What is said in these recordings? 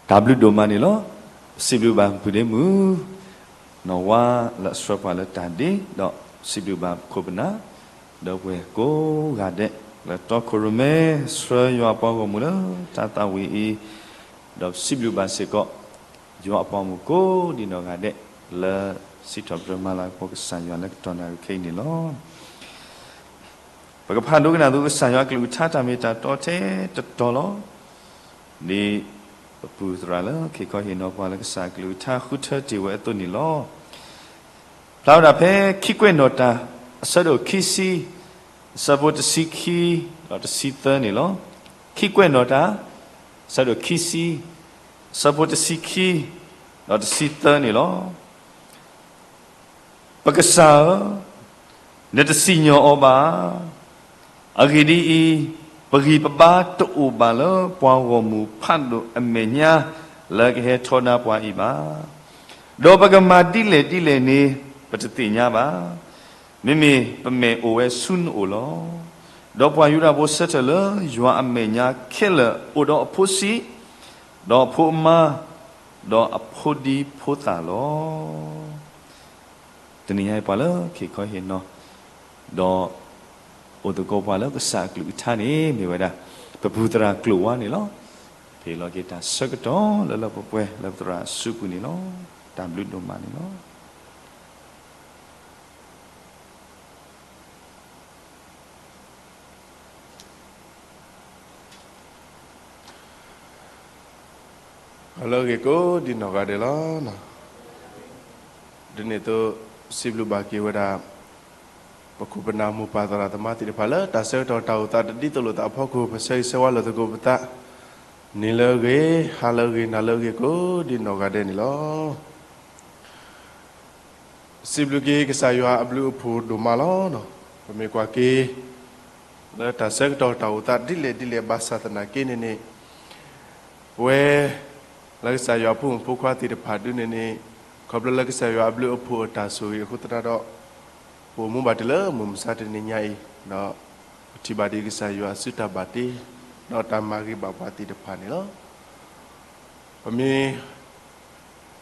တၢ်ဘျုးဒိၣ်မးန့ၣ်လီၤ. စံးဘျုးဘၣ်ပုၢ်ဒ့မုၣ် နီၢ်ဝါလၢအဆှၢပှၤလၢတၢ်ဒ့, ဒီးစံးဘျုးဘၣ်ပခိၣ်ပနၢ် ဒီးပှၤကိးဂၤဒဲး လၢတီခိၣ်ရိၣ်မဲ ဆှၢယွၤအပှၤဂီၢ်မုၢ်လၢတၢ်သးဝံၣ်အံၤ, ဒီးစံးဘျုးဘၣ်စ့ၢ်ကီး ယွၤအပှၤဂီၢ်မုၢ်ကိးဒံးနီၢ်ဂၤဒဲး လၢစံးထီၣ်ပတြၢၤမၤလၤကပီၤကစၢ်ယွၤလၢကတီၢ်နၣ်ရံၣ်ခဲအံၤန့ၣ်လီၤ. ပကဖးဒိကနၣ်သကိးကစၢ်ယွၤအကလုၢ်ကထါတၢ်မ့ၢ်တၢ်တီထဲတတီၤလီၤ. ဒ်ပပုၢ်သရၣ်လၢခံခီဟ့ၣ်နီၤပှၤလၢကစၢ်အကလုၢ်ကထါဃုထၢတ့ၢ်ဝဲအသိးန့ၣ်လီၤ. ဖျါဝဲဒၣ်ဖဲခံကွဲးနီၣ်တၢ် အဆၢဒိၣ်ခံဆံ အဆၢဖိတဆံခံ ဒီးတဆံသၢန့ၣ်လီၤ. ခံကွဲးနီၣ်တၢ် အဆၢဒိၣ်ခံဆံ အဆၢဖိတဆံခံ ဒီးတဆံသၢန့ၣ်လီၤ. ပကစၢ်ဧၢ, နတစံၣ်ညီၣ်အီၤဘၣ်. အဂ့ၢ်ဒ်အံၤ, ပဂံၢ်ပဘါတအိၣ်ဘၣ်လၢပှၤဂီၢ်မုၢ်ဖးဒိၣ်အမဲာ်ညါ လၢကဟဲထီဒါပှၤအံၤဘၣ်. ဒီးပကမၤဒ်လဲၣ်ဒ်လဲၣ်န့ၣ် ပတသ့ၣ်ညါဘၣ်. မ့မ့ၢ်ပမဲာ်အိၣ်ဝဲဆူနအိၣ်လီၤ. ဒီးပှၤယူဒၤဖိဆၢထၢၣ်လၢယွၤအမဲာ်ညါခဲလၢာ် အိၣ်ဒီးအဖိဆံး, ဒီးအဖိအမါ, ဒီးအဖိဒံဖိသၣ်လီၤ. တနံၤညါအံၤပှၤလၢခံခီဟ့ၣ်နီၤ ဒီးအိၣ်သကိးပှၤလၢကစၢ်အကလုၢ်ကထါန့ၣ် မ့ၢ်ဝဲဒၣ် ပပုၢ်သရၣ်ကျိာ်ဝါန့ၣ်လီၤ. ပဟ့ၣ်လီၤက့ၤတၢ်ဆၢကတီၢ်လၢလၢပှဲၤပှဲၤ လၢပသရၣ်အစုပူၤန့ၣ်လီၤ. တၢ်ဘျုးဒိၣ်မးန့ၣ်လီၤ. ဟါလၢအဂ့ၤကိးဒံးနီၢ်ဂၤဒဲးလီၤ. ဒ်န့ၣ်အသိး စံးဘျုးဘၣ်က့ၤဝဲဒၣ် ပခိၣ်ပနၢ်မိၢ်ပၢ်သရၣ်သမါသ့ၣ်တဖၣ်လၢ တၢ်ဆၢကတီၢ်တၢ်အိၣ်သးတဒ်သိးလိာ်သးအဖီခိၣ် ပဆၢဂ့ၤဆၢဝါလိာ်သကိးပသး နံၤလၢအဂ့ၤ ဟါလၢအဂ့ၤ နၤလၢအဂ့ၤကိးဒံးနီၢ်ဂၤဒဲးန့ၣ်လီၤ. စံးဘျုးက့ၤကစၢ်ယွၤအဘျုးအဖှိၣ်ဒိၣ်မးလီၤ. ပမ့ၢ်ကွၢ်က့ၤ လၢတၢ်ဆၢကတီၢ်တၢ်အိၣ်သးဒ်လဲၣ်ဒ်လဲၣ်ဘၣ်ဆၣ်သနာ်က့န့ၣ်န့ၣ် ပဝဲ လၢကစၢ်ယွၤအဖိမုၣ်ဖိခွါသ့ၣ်တဖၣ်ဒုန့ၣ်န့ၣ် ခီဖျိလၢကစၢ်ယွၤအဘျုးအဖှိၣ်အတၢ်ဆိၣ်ဂ့ၤအဃိသတးဒီး ပအိၣ်မူဘၣ်တုၤလၢမုၢ်မဆါတနံၤညါအံၤ ဒီးပထံၣ်ဘၣ်ဒံးကစၢ်ယွၤအစုတၢ်ဘၣ်တ့ ဒီးတၢ်မၤဂ့ၤဘၣ်ပှၤသ့ၣ်တဖၣ်န့ၣ်လီၤ. ပမ့ၢ်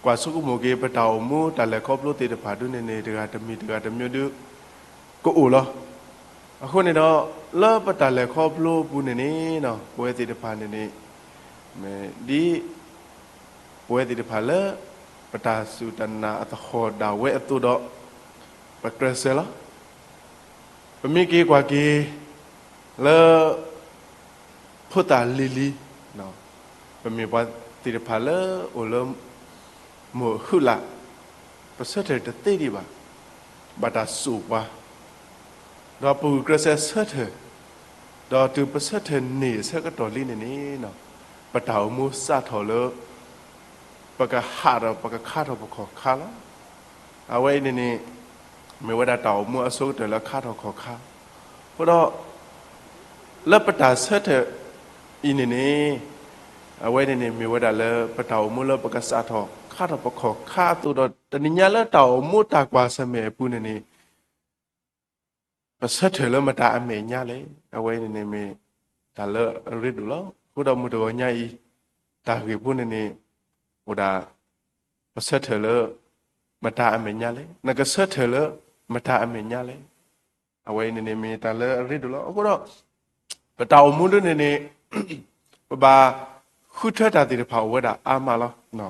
ကွၢ်ဆိကမိၣ်က့ၤ ပတၢ်အိၣ်မူတၢ်လဲၤခီဖျိသ့ၣ်တဖၣ်ဒုန့ၣ်န့ၣ် တဂၤတမံၤတဂၤတမံၤဒု ကအိၣ်လီၤ. အဃိန့ၣ်ဒီး လၢပတၢ်လဲၤခီဖျိအပူၤန့ၣ်န့ၣ် ပဝဲသ့ၣ်တဖၣ်န့ၣ်န့ၣ် မ့ၢ်ဒ် ပဝဲသ့ၣ်တဖၣ်လၢ ပတၢ်စူၢ်တၢ်နာ်အသဟီၣ်ဒၣ်ဝဲအသိးဒီး ပကြၢးစၢၤလီၤ. ပမ့ၢ်က့ၤကွၢ်က့ၤ လၢ ဖိသၣ်လံၤလံၤ ပမ့ၢ်ပှၤသ့ၣ်တဖၣ်လၢအိၣ်လၢ မိၢ်ဟုၣ်လၢ် ပဆၢထၢၣ်တသ့ဒံးဘၣ်, ဘၣ်တၢ်စိာ်ပှၤ, ဒီးပဂုာ်ကျဲးစၢးဆၢထၢၣ်, ဒီးတုၤပဆၢထၢၣ်န့ၢ်အဆၢကတီၢ်လံန့ၣ်န့ၣ် ပတၢ်အိၣ်မူစးထီၣ်လၢ ပကဟးထီၣ်ပကခါထီၣ်ပခီၣ်ခါလီၤ. အဝဲအံၤန့ၣ်န့ၣ် မ့ၢ်ဝဲဒၣ်တၢ်အိၣ်မူအဆိကတၢၢ်လၢခါထီၣ်ခီၣ်ခါ, အဃိဒီး လၢပတၢ်ဆၢထၢၣ်အံၤန့ၣ်န့ၣ် အဝဲန့ၣ်န့ၣ် မ့ၢ်ဝဲဒၣ်လၢပတၢ်အိၣ်မူလၢပကစးထီၣ်ခါထီၣ်ပခီၣ်ခါအသိးဒီး တနံၤညါလၢတၢ်အိၣ်မူတၢ်ကွၢ်ဆၢၣ်မဲာ်အပူၤန့ၣ်န့ၣ် ပဆၢထၢၣ်လၢမတၤအမဲာ်ညါလဲၣ်. အဝဲန့ၣ်န့ၣ်မ့ၢ်တၢ်လၢအရ့ဒိၣ်လီၤ. အဃိဒီးမုၢ်တဂီၤညါအံၤ တၢ်ဂ့ၢ်ဖိန့ၣ်န့ၣ် အိၣ်ဒၣ် ပဆၢထၢၣ်လၢ မတၤအမဲာ်ညါလဲၣ်. နကဆၢထၢၣ်လၢ မတၤအမဲာ်ညါလဲၣ်. အဝဲအံၤန့ၣ်န့ၣ်မ့ၢ်တၢ်လၢအရ့ဒိၣ်လီၤ. အဃိဒီး ပတၢ်အိၣ်မူဒ်န့ၣ်န့ၣ် ပဘၣ်ဃုထၢတၢ်သ့ၣ်တဖၣ်အိၣ်ဝဲဒၣ်အါမးလီၤ.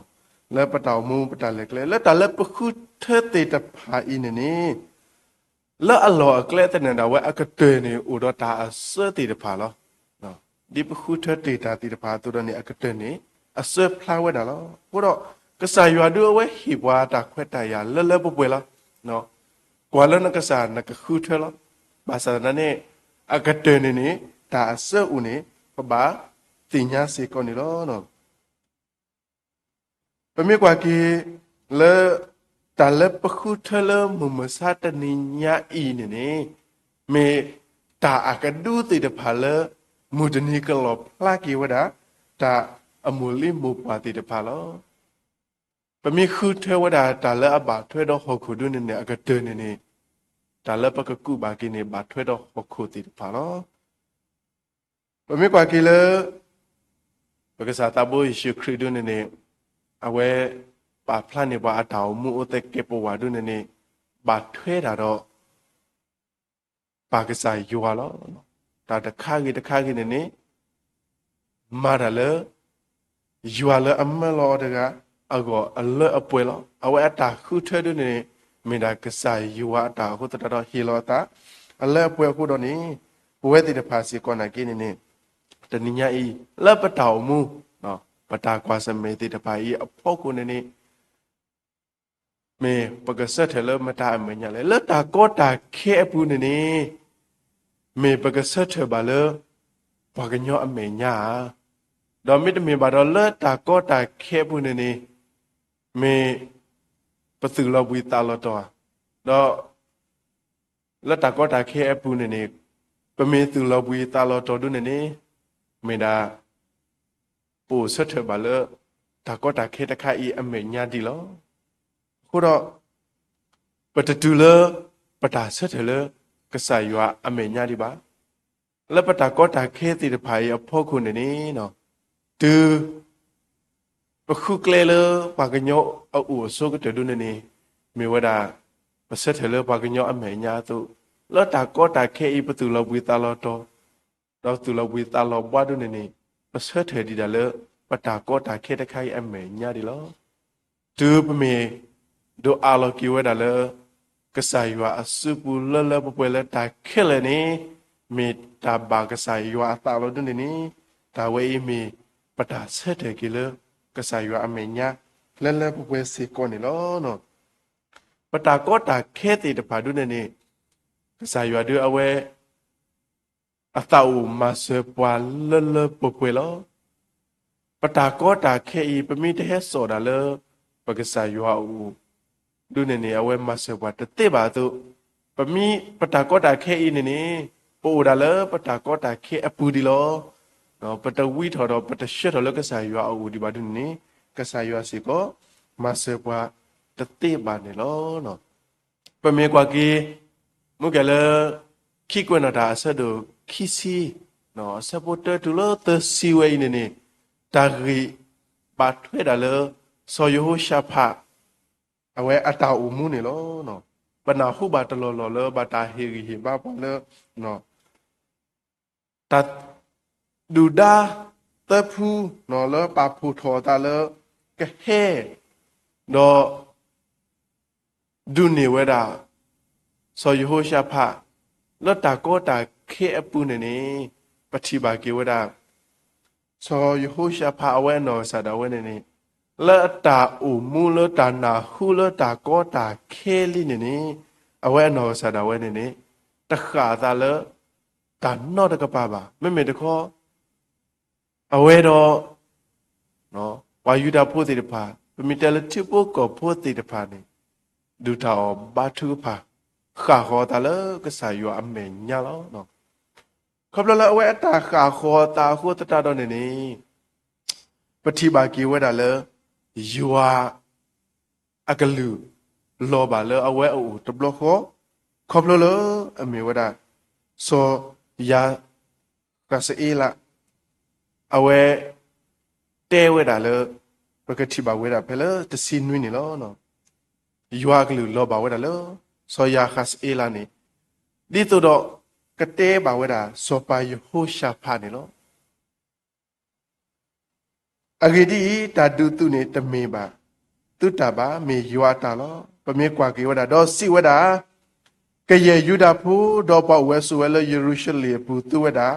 လၢပတၢ်အိၣ်မူပတၢ်လဲၤကျဲ လၢတၢ်လၢပဃုထၢသ့ၣ်တဖၣ်အံၤန့ၣ်န့ၣ် လၢအလီၢ်အကျဲသန့ၣ်ဒၣ်ဝဲအကတၢၢ်န့ၣ် အိၣ်ဒီးတၢ်အစၢသ့ၣ်တဖၣ်လီၤ. ဒ်ပဃုထၢတ့ၢ်တၢ်သ့ၣ်တဖၣ်အသိးဒီးန့ၣ် အကတၢၢ်န့ၣ် အစၢဖျါဝဲဒၣ်လီၤ. အဃိဒီး ကစၢ်ယွၤဒုအဝဲဟ့ၣ်ပှၤတၢ်ခွဲးတၢ်ယာ်လၢလၢပှဲၤပှဲၤလီၤ. ကွၢ်လၢနကစၢ်နကဃုထၢလီၤ. ဘၣ်ဆၣ်သနာ်န့ၣ် အကတၢၢ်န့ၣ်န့ၣ် တၢ်အစၢအိၣ်န့ၣ် ပဘၣ်သ့ၣ်ညါစ့ၢ်ကီးန့ၣ်လီၤ. ပမ့ၢ်ကွၢ်က့ၤလၢ တၢ်လၢပဃုထၢလၢမုၢ်မဆါတနံၤညါအံၤန့ၣ်န့ၣ် မ့ၢ်တၢ်အကဒုသ့ၣ်တဖၣ်လၢ မုၢ်တနံၤကလီၣ်ဖျါက့ၤဝဲဒၣ် တၢ်အမိၢ်လံမိၢ်ပှၢ်သ့ၣ်တဖၣ်လီၤ. ပမ့ၢ်ဃုထၢဝဲဒၣ်တၢ်လၢအဘၣ်ထွဲဒီးဟီၣ်ခိၣ်ဒုန့ၣ်န့ၣ် အကတၢၢ်န့ၣ်န့ၣ် တၢ်လၢပကကူးဘၣ်က့ၤန့ၣ် ဘၣ်ထွဲဒီးဟီၣ်ခိၣ်သ့ၣ်တဖၣ်လီၤ. ပမ့ၢ်ကွၢ်က့ၤလၢ ပကစၢ်သးဘိယ့ၣ်ၡူးခရံာ်ဒုန့ၣ်န့ၣ် အဝဲပာ်ဖျါန့ၢ်ပှၤအတၢ်အိၣ်မူအိၣ်သကဲးပဝးဒုန့ၣ်န့ၣ် ဘၣ်ထွဲတၢ်ဒီး ပၢ်ကစၢ်ယွၤလီၤ. တၢ်တခါဂ့ၤတခါဂ့ၤန့ၣ်န့ၣ် မၤတၢ်လၢ ယွၤလၢအမၢလီၤအီၤတဂၤ အဂီၢ်အလၢအပှဲၤလီၤ. အဝဲအတၢ်ဃုထၢဒုန့ၣ် မ့ၢ်ဒၣ်ကစၢ်ယွၤအတၢ်အဃိသတးဒီးဟ့ၣ်လီၤအသး အလၢအပှဲၤအဃိဒီးန့ၣ် ပဝဲသ့ၣ်တဖၣ်စ့ၢ်ကီးနာ်က့န့ၣ်န့ၣ် တနံၤညါအံၤ လၢပတၢ်အိၣ်မူ ပတၢ်ကွၢ်ဆၢၣ်မဲာ်သ့ၣ်တဖၣ်အံၤအဖီခိၣ်န့ၣ်န့ၣ် မ့ၢ်ပကဆၢထၢၣ်လၢမတၤအမဲာ်ညါလဲၣ်. လၢတၢ်ကီတၢ်ခဲအပူၤန့ၣ်န့ၣ် မ့ၢ်ပကဆၢထၢၣ်ဘၣ်လၢ ပှၤကညီအမဲာ်ညါဧါ. ဒီးမ့တမ့ၢ်ဘၣ်ဒီးလၢတၢ်ကီတၢ်ခဲအပူၤန့ၣ်န့ၣ် မ့ၢ်ပသူၣ်လီၤဘှံးသးလီၤတီၤဧါ. ဒီး လၢတၢ်ကီတၢ်ခဲအပူၤန့ၣ်န့ၣ် ပမ့ၢ်သူၣ်လီၤဘှံးသးလီၤတီၤဒုန့ၣ်န့ၣ် မ့ၢ်ဒၣ် ပအိၣ်ဆၢထၢၣ်ဘၣ်လၢ တၢ်ကီတၢ်ခဲတခါအံၤအမဲာ်ညါဒံးလီၤ. အဃိဒီး ပတတုၤလၢ ပတၢ်ဆၢထၢၣ်လၢ ကစၢ်ယွၤအမဲာ်ညါဒံးဘၣ်. လၢပတၢ်ကီတၢ်ခဲသ့ၣ်တဖၣ်အံၤအဖီခိၣ်န့ၣ်န့ၣ် တုၤ ပဃုကျဲလၢပှၤကညီအအိၣ်အဆိကတၢၢ်ဒုန့ၣ်န့ၣ် မ့ၢ်ဝဲဒၣ် ပဆၢထၢၣ်လၢပှၤကညီအမဲာ်ညါအသိး, လၢတၢ်ကီတၢ်ခဲအံၤ ပသူၣ်လီၤဘှံးသးလီၤတီၤ, ဒီးသူၣ်လီၤဘှံးသးလီၤဘှါဒုန့ၣ်န့ၣ် ပဆၢထၢၣ်ဒံးဒၣ်လၢ ပတၢ်ကီတၢ်ခဲတခါအံၤအမဲာ်ညါဒံးလီၤ. တုၤပမ့ၢ်ဒိးအးလီၤက့ၤဝဲဒၣ်လၢ ကစၢ်ယွၤအစုပူၤလၢလၢပှဲၤပှဲၤလၢတၢ်ခဲလၢာ်န့ၣ် မ့ၢ်တၢ်ဘၣ်ကစၢ်ယွၤအသးလီၤဒုန့ၣ်န့ၣ် တၢ်ဝဲအံၤမ့ၢ်ပတၢ်ဆၢထၢၣ်က့ၤလၢ ကစၢ်ယွၤအမဲာ်ညါ လၢလၢပှဲၤပှဲၤစ့ၢ်ကီးန့ၣ်လီၤ. ပတၢ်ကီတၢ်ခဲသ့ၣ်တဖၣ်ဒုန့ၣ်န့ၣ် ကစၢ်ယွၤဒုအဝဲ အသးအိၣ်မၤစၢၤပှၤလၢလၢပှဲၤပှဲၤလီၤ. ပတၢ်ကီတၢ်ခဲအံၤ ပမ့ၢ်တဟဲစိာ်ဒၣ်လၢ ပကစၢ်ယွၤအအိၣ် ဒုန့ၣ်န့ၣ် အဝဲမၤစၢၤပှၤတသ့ဘၣ်အသိး, ပမ့ၢ် ပတၢ်ကီတၢ်ခဲအံၤန့ၣ်န့ၣ် ပအိၣ်ဒၣ်လၢပတၢ်ကီတၢ်ခဲအပူၤဒံးလီၤ. ပတဝံထီၣ်ဒီးပတဆှၢထီၣ်လၢကစၢ်ယွၤအအိၣ်ဒံးဘၣ်ဒုန့ၣ်န့ၣ် ကစၢ်ယွၤစ့ၢ်ကီး မၤစၢၤပှၤတသ့ဘၣ်န့ၣ်လီၤ. ပမ့ၢ်ကွၢ်က့ၤ မ့ၢ်ကဲလၢ ခံကွဲးနီၣ်တၢ်အဆၢဒိၣ်ခံဆံ အဆၢဖိတၢတုၤလၢသၢဆံဝဲအံၤန့ၣ်န့ၣ် တၢ်ဂ့ၢ်ဘၣ်ထွဲဒၣ်လၢ စီၤယဟိၤၡဖး အဝဲအတၢ်အိၣ်မူန့ၣ်လီၤ. ပနၢ်ဟူဘၣ်တလီၢ်လီၢ်လၢဘၣ်တၢ်ဟ့ၣ်ဂံၢ်ဟ့ၣ်ဘါပှၤလၢ တၢ် ဒုၣ်ဒါသၢဖု လၢပာ်ဖှိၣ်ထီၣ်အသးလၢ ကဟဲ ဒီး ဒုးန့ၢ်ဝဲဒၣ် စီၤယဟိၤၡဖး လၢတၢ်ကီတၢ်ခဲအပူၤန့ၣ်န့ၣ် ပထံၣ်ဘၣ်က့ၤဝဲဒၣ် စီၤယဟိၤၡဖးအဝဲအနီၢ်ကစၢ်ဒၣ်ဝဲန့ၣ်န့ၣ် လၢအတၢ်အိၣ်မူလၢတၢ်နၢ်ဟူလၢတၢ်ကီတၢ်ခဲလံန့ၣ်န့ၣ် အဝဲအနီၢ်ကစၢ်ဒၣ်ဝဲန့ၣ်န့ၣ် တဃၣ်အသးလၢ တၢ်နီတကပၤဘၣ်. မ့မ့ၢ်တခီ အဝဲဒီး ပှၤယူဒၤဖိသ့ၣ်တဖၣ် ပမ့ၢ်တဲလၢထံဖိကီၢ်ဖိသ့ၣ်တဖၣ်န့ၣ် ဒုၣ်တၢ်အီၣ်ဘါထုကဖၣ် ဃၣ်ဃီၤအသးလၢကစၢ်ယွၤအမဲာ်ညါလီၤ. ခီဖျိလၢအဝဲအတၢ်ဃၣ်ဃီၤအသးအဃိသတးဒီးန့ၣ်န့ၣ် ပထံၣ်ဘၣ်က့ၤဝဲဒၣ်လၢ ယွၤ အကလုၢ်လီၤဘၣ်လၢအဝဲအအိၣ်တဘျီဃီ ခီဖျိလၢအမ့ၢ်ဝဲဒၣ် စီၤယၤဃးစအ့လး အဝဲတဲဝဲဒၣ်လၢ ပကထံၣ်ဘၣ်ဝဲဒၣ်ဖဲလၢတဆံနွံန့ၣ်လီၤ. ယွၤအကလုၢ်လီၤဘၣ်ဝဲဒၣ်လၢ စီၤယၤဃးစအ့လးန့ၣ် ဒ်သိးဒီးကတဲဘၣ်ဝဲဒၣ် စီၤပၤယဟိၤၡဖးန့ၣ်လီၤ. အဂ့ၢ်ဒ်အံၤ, တၢ်ဒုးသုးန့ၣ်တမ့ၢ်ဘၣ်သုတၢ်ဘၣ်, မ့ၢ်ယွၤအတၢ်လီၤ. ပမ့ၢ်ကွၢ်က့ၤဝဲဒၣ်, ဒီးစံးဝဲဒၣ်, ကယဲၢ်ယူဒၤဖိ, ဒီးပှၤအိၣ်ဝဲဆိးဝဲလၢယရူၤၡလ့ၣ်အပူၤသုဝဲဒၣ်,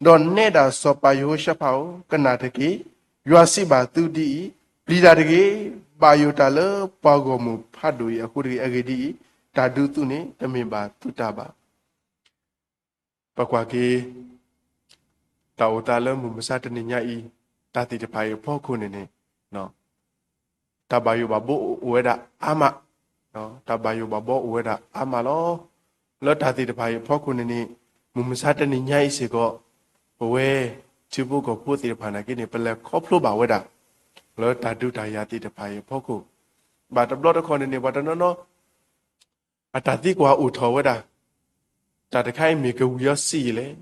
ဒီးနဲဒၣ်စီၤပၤယဟိၤၡဖးဧၢ, ကနၣ်တက့ၢ်. ယွၤစံးဘၣ်သုဒ်အံၤ, ပျံၤတၢ်တဂ့ၤ. ဘၣ်ယိၣ်တၢ်လၢပှၤဂီၢ်မုၢ်ဖးဒိၣ်အံၤအဃိတဂ့ၤ. အဂ့ၢ်ဒ်အံၤ, တၢ်ဒုးသုးန့ၣ်တမ့ၢ်ဘၣ်သုတၢ်ဘၣ်. ပကွၢ်က့ၤ တၢ်အိၣ်သးလၢမုၢ်မဆါတနံၤညါအံၤ, တၢ်သ့ၣ်တဖၣ်အံၤအဖီခိၣ်န့ၣ်န့ၣ်, တၢ်ဘၣ်ယိၣ်ဘၣ်ဘီအိၣ်ဝဲဒၣ်အါမး, တၢ်ဘၣ်ယိၣ်ဘၣ်ဘီအိၣ်ဝဲဒၣ်အါမးလီၤ. လၢတၢ်သ့ၣ်တဖၣ်အံၤအဖီခိၣ်န့ၣ်န့ၣ်, မုၢ်မဆါတနံၤညါအံၤစ့ၢ်ကီး, ပဝဲထံဖိကီၢ်ဖိသ့ၣ်တဖၣ်နာ်က့န့ၣ် ပလဲၤခီဖျိဘၣ်ဝဲဒၣ် လၢတၢ်ဒုးတၢ်ယၤသ့ၣ်တဖၣ်အံၤအဖီခိၣ်, ဘၣ်တဘျီတခီၣ်န့ၣ်န့ၣ် ပှၤတနီၤနီၤ အတၢ်သံကွၢ်အိၣ်ထီၣ်ဝဲဒၣ်, တၢ်တခါအံၤမ့ၢ်ကဝံၤအီၤစ့ၢ်ကီးလဲၣ်.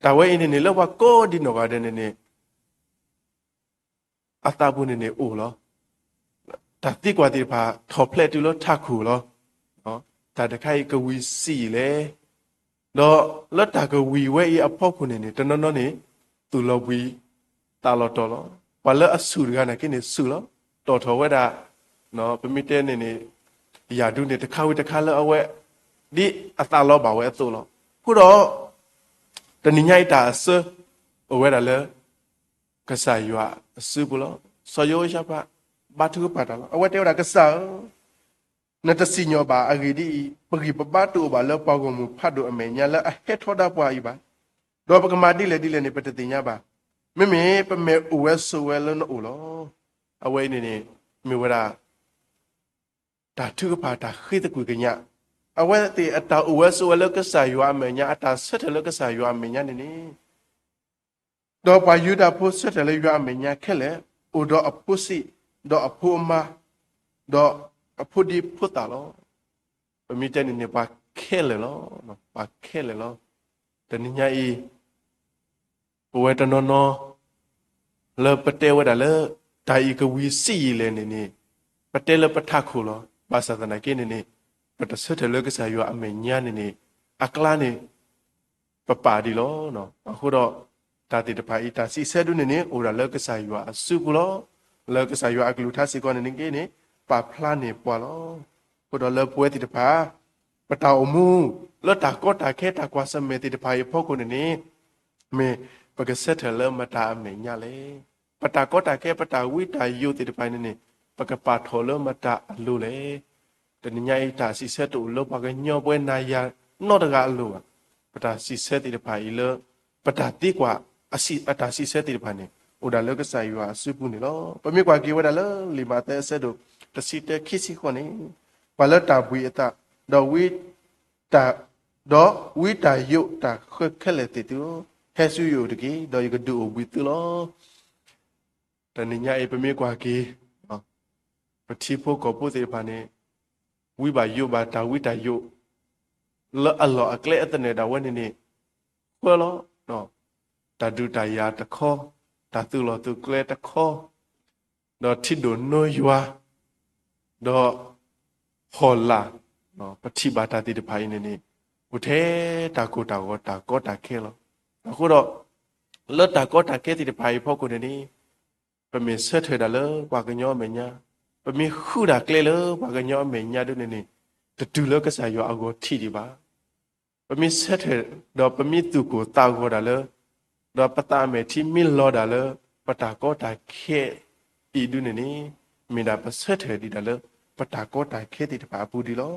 တၢ်ဝဲအံၤန့ၣ်န့ၣ် လၢပှၤကိးဒံနီၢ်ဂၤဒဲးန့ၣ်န့ၣ်, အသးပူၤန့ၣ်န့ၣ်အိၣ်လီၤ. တၢ်သံကွၢ်သ့ၣ်တဖၣ်ထီၣ်ဖျဲးတုၤလၢထးခိၣ်လီၤ. တၢ်တခါအံၤကဝံၤဆံးယံာ်လဲၣ်. ဒီးလၢတၢ်ကဝံၤဝဲအံၤအဖီခိၣ်န့ၣ်န့ၣ် တနီၤနီၤန့ၣ် သူၣ်လီၤဘှံးသးလီၤတီၤလီၤ. ပှၤလၢအဆူၣ်တဂၤနာ်က့န့ၣ်ဆူၣ်လီၤ. တီၣ်ထီၣ်ဝဲဒၣ် ပမ့ၢ်တဲန့ၣ်န့ၣ် ယၤဒုန့ၣ်တခါဝံၤတခါလၢအဝဲ ဒ်အသးလီဘၣ်ဝဲအသိးလီၤ. အဃိဒီး တနံၤညါအံၤတၢ်အစၢ အိၣ်ဝဲဒၣ်လၢ ကစၢ်ယွၤအစုပူၤလီၤ. စီၤယဟိၤၡဖး ဘါထုကဖၣ်တၢ်လီၤ. အဝဲတဲဝဲဒၣ် ကစၢ်ဧၢ, နတစံၣ်ညီၣ်ဘၣ်. အဂ့ၢ်ဒ်အံၤ, ပဂံၢ်ပဘါတအိၣ်ဘၣ်လၢပှၤဂီၢ်မုၢ်ဖးဒိၣ်အမဲာ်ညါ လၢအဟဲထီဒါပှၤအံၤဘၣ်. ဒီးပကမၤဒ်လဲၣ်ဒ်လဲၣ်န့ၣ် ပတသ့ၣ်ညါဘၣ်. မ့မ့ၢ်ပမဲာ်အိၣ်ဝဲဆိးဝဲလၢနအိၣ်လီၤ. အဝဲအံၤန့ၣ်န့ၣ် မ့ၢ်ဝဲဒၣ် တၢ်ထုကဖၣ်တၢ်ဃ့သကွံၢ်ကညး, အဝဲသ့ၣ်အတၢ်အိၣ်ဝဲဆိးဝဲလၢကစၢ်ယွၤအမဲာ်ညါ, အတၢ်ဆၢထၢၣ်လၢကစၢ်ယွၤအမဲာ်ညါန့ၣ်န့ၣ်, ဒီးပှၤယူဒၤဖိဆၢထၢၣ်လၢယွၤအမဲာ်ညါခဲလၢာ်, အိၣ်ဒီးအဖိဆံး, ဒီးအဖိအမါ, ဒီးအဖိဒံဖိသၣ်လီၤ. ပမ့ၢ်တဲန့ၣ်န့ၣ် ပှၤခဲလၢာ်လီၤ, ပှၤခဲလၢာ်လီၤ. တနံၤညါအံၤ ပဝဲတနီၤနီၤ လၢပတဲဝဲဒၣ်လၢ တၢ်အံၤကဝံၤဆံးယံာ်လဲၣ်န့ၣ်န့ၣ်, ပတဲလၢပထးခိၣ်လီၤ. ဘၣ်ဆၣ်သနာ်က့န့ၣ်န့ၣ်, ပတဆၢထၢၣ်လၢကစၢ်ယွၤအမဲာ်ညါန့ၣ်န့ၣ်, အကျါန့ၣ် ပပာ်ဒံးလီၤ. အဃိဒီး တၢ်သ့ၣ်တဖၣ်အံၤ တၢ်စံးဆၢဒုန့ၣ်န့ၣ် အိၣ်ဒၣ်လၢကစၢ်ယွၤအစုပူၤလီၤ. လၢကစၢ်ယွၤအကလုၢ်ကထါစ့ၢ်ကီးန့ၣ်န့ၣ် ပာ်ဖျါန့ၢ်ပှၤလီၤ. အဃိဒီးလၢပဝဲသ့ၣ်တဖၣ် ပတၢ်အိၣ်မူ လၢတၢ်ကီတၢ်ခဲတၢ်ကွၢ်ဆၢၣ်မဲာ်သ့ၣ်တဖၣ်အံၤအဖီခိၣ်န့ၣ်န့ၣ်, မ့ၢ်ပကဆၢထၢၣ်လၢမတၤအမဲာ်ညါလဲၣ်. ပတၢ်ကီတၢ်ခဲ ပတၢ်ဝံတၢ်ယိးသ့ၣ်တဖၣ်န့ၣ်န့ၣ် ပကပာ်ထီၣ်လၢမတၤအလိၤလဲၣ်. တနံၤညါအံၤ တၢ်စံးဆၢတအိၣ်လၢပှၤကညီပဝဲနၤယၤနီတဂၤအလိၤဘၣ်. ပတၢ်စံးဆၢသ့ၣ်တဖၣ်အံၤလၢ ပတၢ်သံကွၢ် အတၢ်စံးဆၢသ့ၣ်တဖၣ်န့ၣ် အိၣ်ဒၣ်လၢကစၢ်ယွၤအစုပူၤန့ၣ်လီၤ. ပမ့ၢ်ကွၢ်က့ၤဝဲဒၣ်လၢလံာ်မးသဲအဆၢဒိၣ်တဆံတၢ ခံဆံဃိးန့ၣ်, ပှၤလၢတၢ်ဘှံးအသး, ဒီးဝံတၢ်, ဒီးဝံတၢ်ယိးတၢ်ဃၢခဲလၢာ်သ့ၣ်သုဧၢ, ဟဲဆူယအိၣ်တက့ၢ်, ဒီးယကဒုးအိၣ်ဘှံးသုလီၤ. တနံၤညါအံၤ ပမ့ၢ်ကွၢ်က့ၤ ပထံဖိကီၢ်ဖိသ့ၣ်တဖၣ်န့ၣ် ဝံဘၣ်ယိးဘၣ်တၢ်ဝံတၢ်ယိး လၢအလီၢ်အကျဲအသနၢၣ်ဒၣ်ဝဲန့ၣ်န့ၣ် ဃၢလီၤ. တၢ်ဒုးတၢ်ယၤတခီ, တၢ်သုးလီၢ်သုးကျဲတခီ, ဒီးထံဒိၣ်နိယွၤ, ဒီးဟီၣ်လာ်, ပထံၣ်ဘၣ်တၢ်သ့ၣ်တဖၣ်အံၤန့ၣ်န့ၣ် အိၣ်ထဲတၢ်ကိၢ်တၢ်ဂီၤတၢ်ကီတၢ်ခဲလီၤ. အဃိဒီး လၢတၢ်ကီတၢ်ခဲသ့ၣ်တဖၣ်အံၤအဖီခိၣ်န့ၣ်န့ၣ် ပမ့ၢ်ဆၢထၢၣ်ဒၣ်လၢပှၤကညီအမဲာ်ညါ, ပမ့ၢ်ဃုဒၣ်ကျဲလၢပှၤကညီအမဲာ်ညါဒ်န့ၣ်န့ၣ် တတုၤလၢကစၢ်ယွၤအဂီၢ်ထံးဒံးဘၣ်. ပမ့ၢ်ဆၢထၢၣ်ဒီးပမ့ၢ်သူၣ်ကိၢ်သးဂီၤဒၣ်လၢ ဒီးပသးအမဲာ်ထံမ့ၢ်လီၤဒၣ်လၢ ပတၢ်ကီတၢ်ခဲအံၤဒ်န့ၣ်န့ၣ် မ့ၢ်ဒၣ်ပဆၢထၢၣ်ဒံးဒၣ်လၢ ပတၢ်ကီတၢ်ခဲသ့ၣ်တဖၣ်အပူၤဒံးလီၤ.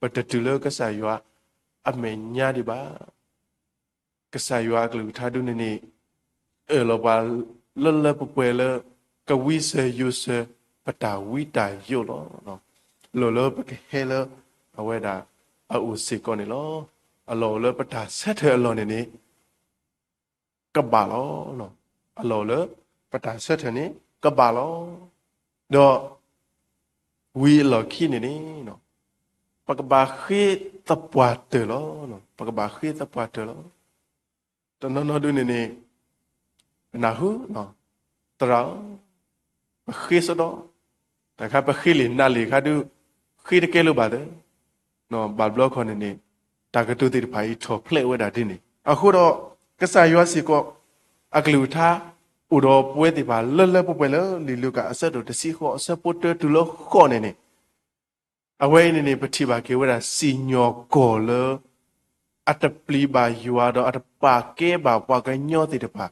ပတတုၤလၢကစၢ်ယွၤအမဲာ်ညါဒံးဘၣ်. ကစၢ်ယွၤအကလုၢ်ကထါဒ်န့ၣ်န့ၣ် အၢၣ်လီၤပှၤလၢလၢပှဲၤပှဲၤလၢ ကဝံစၢၤယိးစၢၤ ပတၢ်ဝံတၢ်ယိးလီၤ. လိၣ်လၢပကဟဲလၢအဝဲဒၣ်အအိၣ်စ့ၢ်ကီးန့ၣ်လီၤ. အလီၢ်အိၣ်လၢပတၢ်ဆၢထၢၣ်အလီၢ်န့ၣ်န့ၣ် ကဘၣ်လီၤ. အလီၢ်အိၣ်လၢပတၢ်ဆၢထၢၣ်န့ၣ် ကဘၣ်လီၤ. ဒီး ဝံၤအလီၢ်ခံန့ၣ်န့ၣ် ပကဘၣ်ဃ့သပှၢ်တၢၢ်လီၤ. ပကဘၣ်ဃ့သပှၢ်တၢၢ်လီၤ. တနီၤနီၤဒ်န့ၣ်န့ၣ် ပနၢ်ဟူ သရၣ်ဧၢ, ပဃ့စ့ၢ်ကီး, တခါပဃ့လံာ်နၤလံာ်ခါဒုး ဃ့တကဲလိာ်ဘၣ်သ့, ဘၣ်ဘျီခီန့ၣ်န့ၣ် တၢ်ကတိၤသ့ၣ်တဖၣ်အံၤထီၣ်ဖျဲးဝဲဒၣ်ဒ်န့ၣ်. အဃိဒီး ကစၢ်ယွၤစ့ၢ်ကီး အကလုၢ်ကထါ အိၣ်ဒီးပဝဲသ့ၣ်တဖၣ်လၢလၢပှဲၤပှဲၤလၢ လံာ်လူၤကၣ်အဆၢဒိၣ်တဆံဃိး အဆၢဖိတၢတုၤလၢဃိးန့ၣ်န့ၣ် အဝဲအံၤန့ၣ်န့ၣ် ပထံၣ်ဘၣ်က့ၤဝဲဒၣ်စံၣ်ညီၣ်ကွီၢ်လၢ အတပျံၤဘၣ်ယွၤဒီးအတပာ်ကဲဘၣ်ပှၤကညီသ့ၣ်တဖၣ်,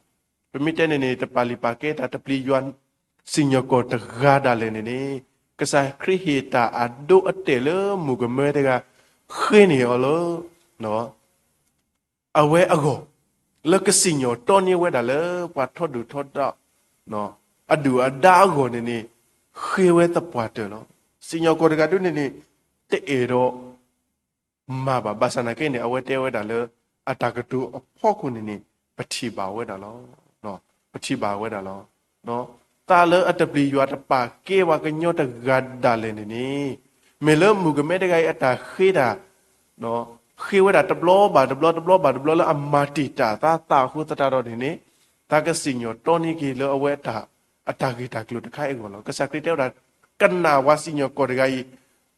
ပမ့ၢ်တဲန့ၣ်န့ၣ် တပာ်လုၢ်ပာ်ကဲတၢ် တပျံၤယွၤ စံၣ်ညီၣ်ကွီၢ်တဂၤဒၣ်လဲာ်န့ၣ်န့ၣ် ကစၢ်ခရံာ်ဟ့ၣ်တၢ်အဒိအတဲာ်လၢမုၣ်ကမဲတဂၤ ဃ့န့ၢ်အီၤလၢ အဝဲအဂီၢ် လၢကစံၣ်ညီၣ်တီန့ၢ်ဝဲဒၣ်လၢပှၤထီဒုၣ်ထီဒါ အဒုၣ်အဒါအဂီၢ်န့ၣ်န့ၣ် ဃ့ဝဲသပှၢ်တၢၢ်လီၤ. စံၣ်ညီၣ်ကွီၢ်တဂၤဒ်န့ၣ်န့ၣ် တအဲၣ်ဒိးမၤဘၣ်. ဘၣ်ဆၣ်သနာ်က့န့ၣ် အဝဲတဲဝဲဒၣ်လၢ အတၢ်ကတိၤအဖီခိၣ်န့ၣ်န့ၣ် ပထံၣ်ဘၣ်ဝဲဒၣ်လီၤ. ပထံၣ်ဘၣ်ဝဲဒၣ်လီၤ. သးလၢအတပျံၤယွၤတပာ်ကဲပှၤကညီတဂၤဒၣ်လဲာ်န့ၣ်န့ၣ် မ့ၢ်လၢမုၣ်ကမဲတဂၤအံၤအတၢ်ဃ့တၢ် ဃ့ဝဲဒၣ်တဘျီဘၣ်တဘျီ တဘျီဘၣ်တဘျီလၢအမၤတံာ်တာ်သးသးအဃိသတးဒီးန့ၣ်န့ၣ် သးကစံၣ်ညီၣ်တီန့ၢ်က့ၤလၢအဝဲအတၢ် အတၢ်ဂ့ၢ်တၢ်ကျိၤတခါအံၤအဂီၢ်လီၤ. ကစၢ်ခရံာ်တဲဝဲဒၣ် ကနၣ်ဝဲစံၣ်ညီၣ်ကွီၢ်တဂၤအံၤ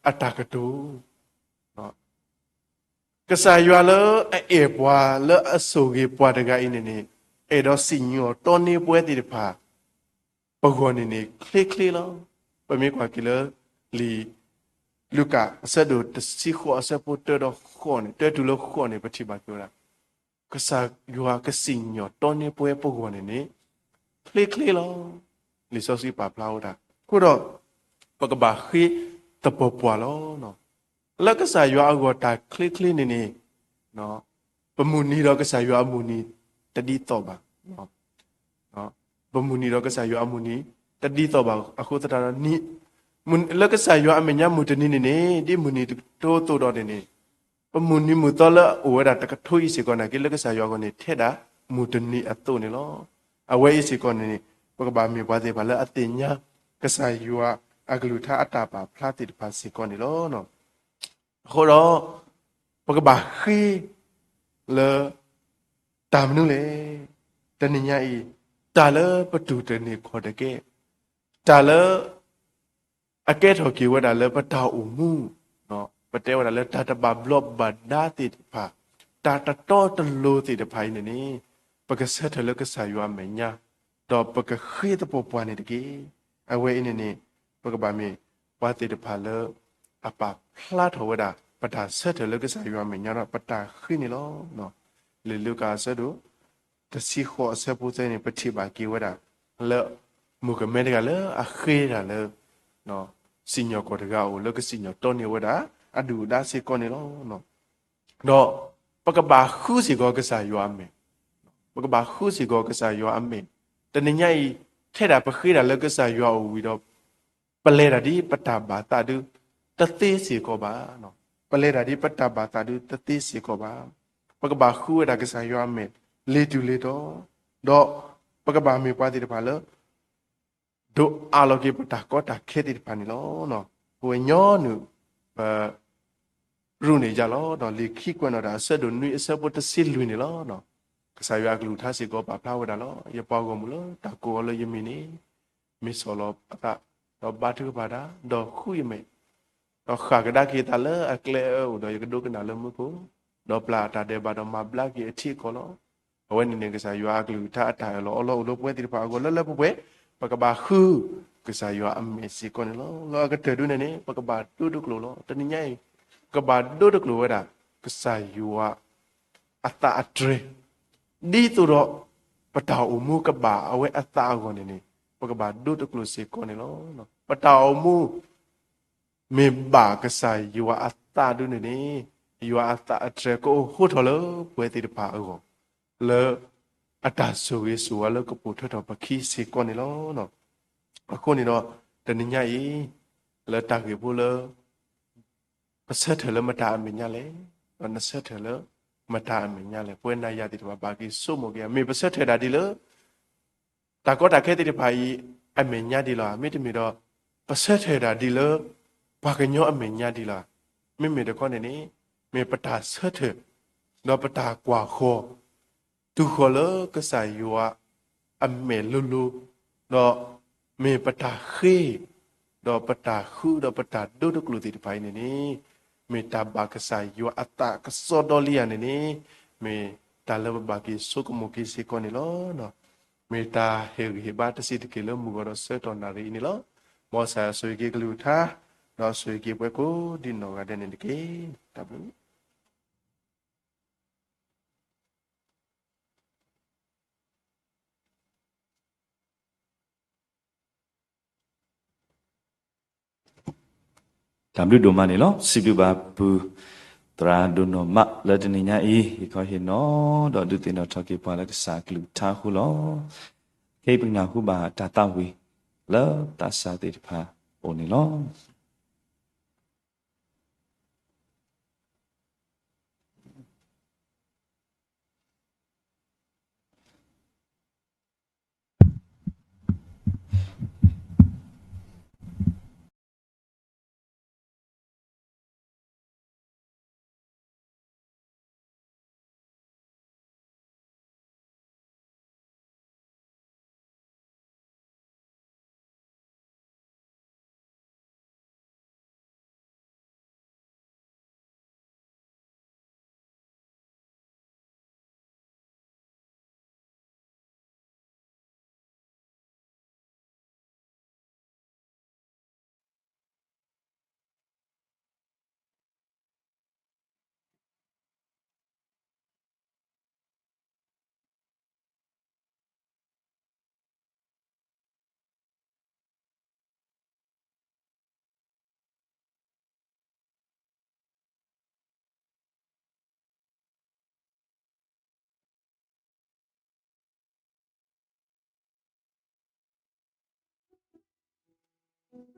အတၢ်ကတိၤ ကစၢ်ယွၤလၢအအဲၣ်ပှၤလၢအဆိၣ်ဂ့ၤပှၤတဂၤအံၤန့ၣ်န့ၣ် အဲၣ်ဒိးစံၣ်ညီၣ်တီန့ၢ်ပဝဲသ့ၣ်တဖၣ် ပဂီၢ်န့ၣ်န့ၣ် ချ့ချ့လီၤ. ပမ့ၢ်ကွၢ်က့ၤလၢ လံာ် လူၤကၣ်အဆၢဒိၣ်တဆံဃိးအဆၢဖိတၢဒီးဃိးန့ၣ် တၢတုၤလၢဃိးန့ၣ် ပထံၣ်ဘၣ်က့ၤဝဲဒၣ် ကစၢ်ယွၤကစံၣ်ညီၣ်တီန့ၢ်ပဝဲပဂီၢ်န့ၣ်န့ၣ် ချ့ချ့လီၤ. လံာ်စီဆှံပာ်ဖျါဝဲဒၣ် အဃိဒီး ပကဘၣ်ဃ့သပှၢ်ပှၢ်လီၤ. လၢကစၢ်ယွၤအဂီၢ်တၢ်ချ့ချ့န့ၣ်န့ၣ် ပမုၢ်နံၤဒီးကစၢ်ယွၤအမုၢ်နံၤတဒ်သိးဘၣ်. ပမုၢ်နံၤဒီးကစၢ်ယွၤအမုၢ်နံၤတဒ်သိးဘၣ်အဃိသတးဒီး လၢကစၢ်ယွၤအမဲာ်ညါမုၢ်တနံၤန့ၣ်န့ၣ် ဒ်မုၢ်နံၤတကထိအသိးဒီးန့ၣ်န့ၣ် ပမုၢ်နံၤမုၢ်သီလၢအအိၣ်ဝဲဒၣ်တကထိအံၤစ့ၢ်ကီးနာ်က့ လၢကစၢ်ယွၤအဂီၢ်န့ၣ် ထဲဒၣ်မုၢ်တနံၤအသိးန့ၣ်လီၤ. အဝဲအံၤစ့ၢ်ကီးန့ၣ်န့ၣ် ပကဘၣ်မ့ၢ်ပှၤသ့ၣ်တဖၣ်လၢအသ့ၣ်ညါ ကစၢ်ယွၤအကလုၢ်ကထါအတၢ်ပာ်ဖျါသ့ၣ်တဖၣ်စ့ၢ်ကီးန့ၣ်လီၤ. အဃိဒီး ပကဘၣ်ဃ့ လၢ တၢ်မနုၤလဲၣ်. တနံၤညါအံၤ တၢ်လၢပတူၢ်တန့ၢ်ခီၣ်တကဲ တၢ်လၢ အကဲထီၣ်က့ၤဝဲဒၣ်လၢပတၢ်အိၣ်မူ ပတဲဝဲဒၣ်လၢတၢ်တဘၣ်ဘျီးဘၣ်ဒါသ့ၣ်တဖၣ် တၢ်တတီတလိၤသ့ၣ်တဖၣ်အံၤန့ၣ်န့ၣ် ပကဆၢထၢၣ်လၢကစၢ်ယွၤအမဲာ်ညါ ဒီးပကဃ့သပှၢ်ပှၢ်န့ၣ်တက့ၢ်. အဝဲအံၤန့ၣ်န့ၣ် ပကဘၣ်မ့ၢ်ပှၤသ့ၣ်တဖၣ်လၢ အပာ်ဖျါထီၣ်ဝဲဒၣ် ပတၢ်ဆၢထၢၣ်လၢကစၢ်ယွၤအမဲာ်ညါဒီးပတၢ်ဃ့န့ၣ်လီၤ. လံာ်လူၤကၣ်အဆၢဒိၣ် တဆံဃိးအဆၢဖိသၢန့ၣ် ပထံၣ်ဘၣ်က့ၤဝဲဒၣ် လၢ မုၣ်ကမဲတဂၤလၢအဃ့တၢ်လၢ စံၣ်ညီၣ်ကွီၢ်တဂၤအအိၣ် လၢကစံၣ်ညီၣ်တီန့ၢ်ဝဲဒၣ် အဒုၣ်အဒါစ့ၢ်ကီးန့ၣ်လီၤ. ဒီးပကဘၣ်ဃုစ့ၢ်ကီးကစၢ်ယွၤအမဲာ်, ပကဘၣ်ဃုစ့ၢ်ကီးကစၢ်ယွၤအမဲာ်, တနံၤညါအံၤ ထဲဒၣ်ပဃ့တၢ်လၢကစၢ်ယွၤအအိၣ်ဝံၤဒီး ပလဲၤတၢ်ဒ်ပတၢ်ဘၣ်သးဒု တသ့စ့ၢ်ကီးဘၣ်. ပလဲၤတၢ်ဒ်ပတၢ်ဘၣ်သးဒု တသ့စ့ၢ်ကီးဘၣ်. ပကဘၣ်ဃုဝဲဒၣ်ကစၢ်ယွၤအမဲာ် လ့ၤတုၤလ့ၤတီၤ, ဒီးပကဘၣ်မ့ၢ်ပှၤသ့ၣ်တဖၣ်လၢ ဒိးအးလီၤက့ၤပတၢ်ကီတၢ်ခဲသ့ၣ်တဖၣ်န့ၣ်လီၤ. ပဝဲညီနုၢ် ပ ရူၢ်န့ၣ်ယါလီၤ. ဒီးလံာ်ခံကွဲးနီၣ်တၢ်အဆၢဒိၣ်နွံအဆၢဖိတဆံလွံၢ်န့ၣ်လီၤ. ကစၢ်ယွၤအကလုၢ်ကထါစ့ၢ်ကီးပာ်ဖျါဝဲဒၣ်လီၤ. ယပှၤဂီၢ်မုၢ်လၢတၢ်ကိးအီၤလၢယမံၤန့ၣ် မ့ၢ်ဆီၣ်လီၤအသး, ဒီးဘါထုကဖၣ်တၢ်, ဒီးဃုယမဲာ်, ဒီးဃၣ်ကဒါက့ၤအသးလၢအကျဲအၢအိၣ်ဒီးယကဒိကနၣ်လၢမူခိၣ်, ဒီးပျၢ်အတၢ်ဒဲးဘးဒီးမၤဘျါက့ၤအထံအကီၢ်လီၤ. အဝဲန့ၣ်န့ၣ် ကစၢ်ယွၤအကလုၢ်ကထါအတၢ်အၢၣ်လီၤအီလီၤအိၣ်လၢပဝဲသ့ၣ်တဖၣ်အဂီၢ်လၢလၢပှဲၤပှဲၤ, ပကဘၣ်ဃု ကစၢ်ယွၤအမဲာ်စ့ၢ်ကီးန့ၣ်လီၤ. လၢအကတၢၢ်ဒုန့ၣ်န့ၣ် ပကဘၣ်ဒိတကျိာ်လီၤ. တနံၤညါအံၤ ပကဘၣ်ဒိတကျိာ်ဝဲဒၣ် ကစၢ်ယွၤ အသးအတြဲၤ ဒ်သိးဒီး ပတၢ်အိၣ်မူကဘၣ်အဝဲအသးအဂီၢ်န့ၣ်န့ၣ် ပကဘၣ်ဒိတကျိာ်စ့ၢ်ကီးန့ၣ်လီၤ. ပတၢ်အိၣ်မူ မ့ၢ်ဘၣ်ကစၢ်ယွၤအသးဒုန့ၣ်န့ၣ် ယွၤအသးအတြဲၤကအိၣ်ဃိထီၣ်လၢပဝဲသ့ၣ်တဖၣ်အဂီၢ် လၢအတၢ်ဆိၣ်ဂ့ၤဆိၣ်ဝါလၢကပိာ်ထွဲထီၣ်ပခံစ့ၢ်ကီးန့ၣ်လီၤ. အဃိန့ၣ်ဒီး တနံၤညါအံၤ လၢတၢ်ဂ့ၢ်ဖိလၢ ပဆၢထၢၣ်လၢမတၤအမဲာ်ညါလဲၣ်, ဒီးနဆၢထၢၣ်လၢမတၤအမဲာ်ညါလဲၣ်, ပဝဲနၤယၤသ့ၣ်တဖၣ်ဘၣ်က့ၤဆိကမိၣ်က့ၤ မ့ၢ်ပဆၢထၢၣ်ဒၣ်ဒ်လၢ တၢ်ကီတၢ်ခဲသ့ၣ်တဖၣ်အံၤ အမဲာ်ညါဒ်လီၤဧါ, မ့တမ့ၢ်ဒီး ပဆၢထၢၣ်ဒၣ်ဒ်လၢ ပှၤကညီအမဲာ်ညါဒ်လီၤဧါ. မ့မ့ၢ်တခီန့ၣ်န့ၣ် မ့ၢ်ပတၢ်ဆၢထၢၣ် ဒီးပတၢ်ကွၢ်ဃီၤ တုၤဃီၤလၢကစၢ်ယွၤအမဲာ်လိၤလိၤ, ဒီးမ့ၢ်ပတၢ်ဃ့ ဒီးပတၢ်ဃုဒီးပတၢ်ဒိတကျိာ်သ့ၣ်တဖၣ်အံၤန့ၣ်န့ၣ် မ့ၢ်တၢ်ဘၣ်ကစၢ်ယွၤအသးကစီဒီလံဧါန့ၣ်န့ၣ် မ့ၢ်တၢ်လၢပဘၣ်က့ၤဆိကမိၣ်က့ၤစ့ၢ်ကီးန့ၣ်လီၤ. မ့ၢ်တၢ်ဟ့ၣ်ဂံၢ်ဟ့ၣ်ဘါတစဲးတက့ၢ်လၢမုၢ်ဂီၤဒီးဆၢကတီၢ်နၣ်ရံၣ်အံၤန့ၣ်လီၤ. မ်ကစၢ်ယွၤဆိၣ်ဂ့ၤက့ၤကလုၢ်ကထါ ဒီးဆိၣ်ဂ့ၤက့ၤပှၤကိးဒ်နီၢ်ဂၤဒဲးန့ၣ်တက့ၢ်. တၢ်ဘျုးတၢ်ဘျုးဒိၣ်မးန့ၣ်လီၤ. စံးဘျုးဘၣ်ပုၢ်သရၣ်ဒိၣ်နီၢ်မးလၢတနံၤညါအံၤ ဟ့ၣ်ခီဟ့ၣ်နီၤ ဒီးဒုးသ့ၣ်နီၣ်ထီၣ်က့ၤပှၤလၢကစၢ်အကလုၢ်ကထါအဃိလီၤ. ခဲအံၤပကနၢ်ဟူဘၣ်တၢ်သးဝံၣ်လၢသးစၢ်သ့ၣ်တဖၣ်အအိၣ်န့ၣ်လီၤ.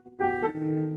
Thank you.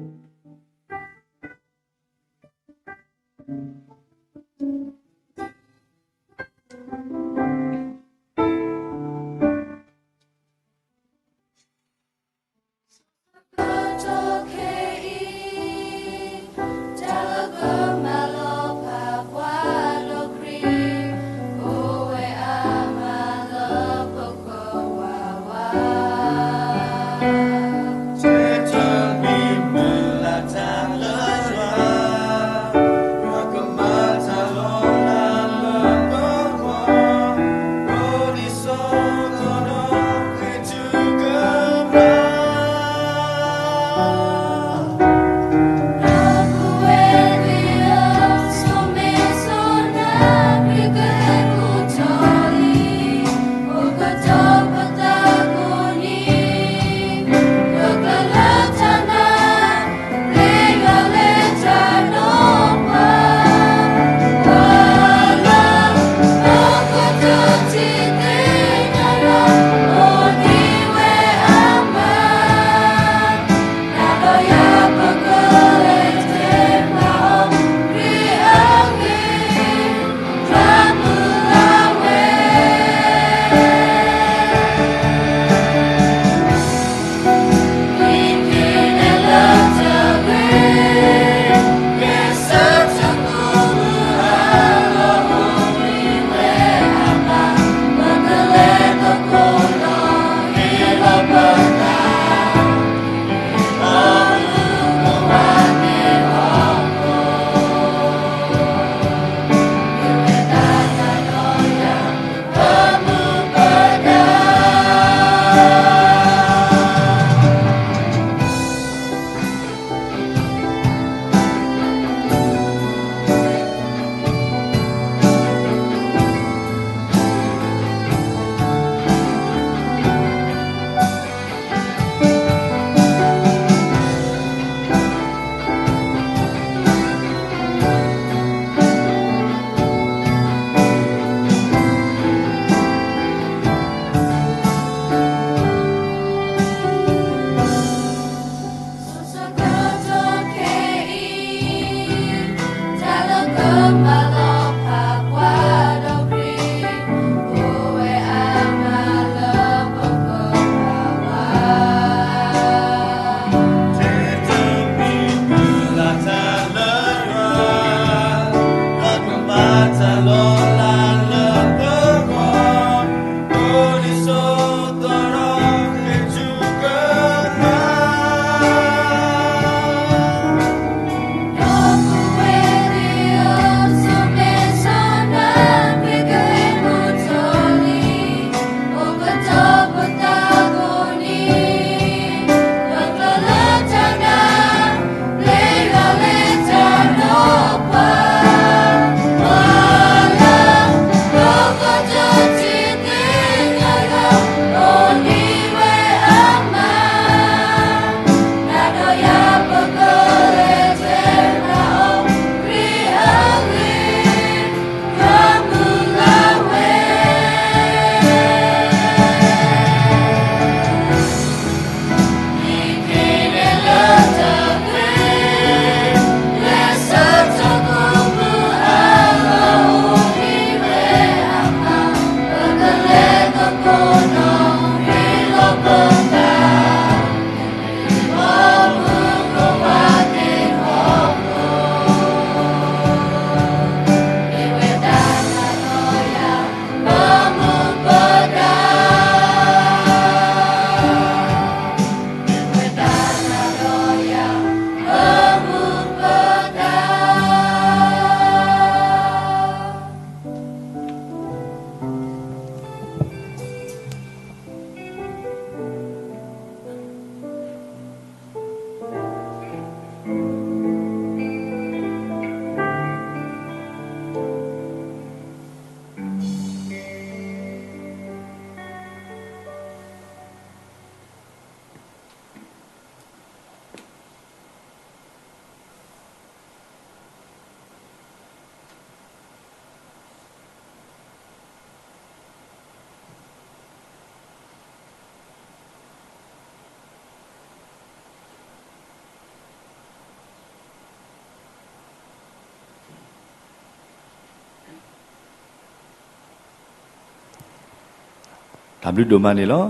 တၢ်ဘျုးဒိၣ်မးန့ၣ်လီၤ.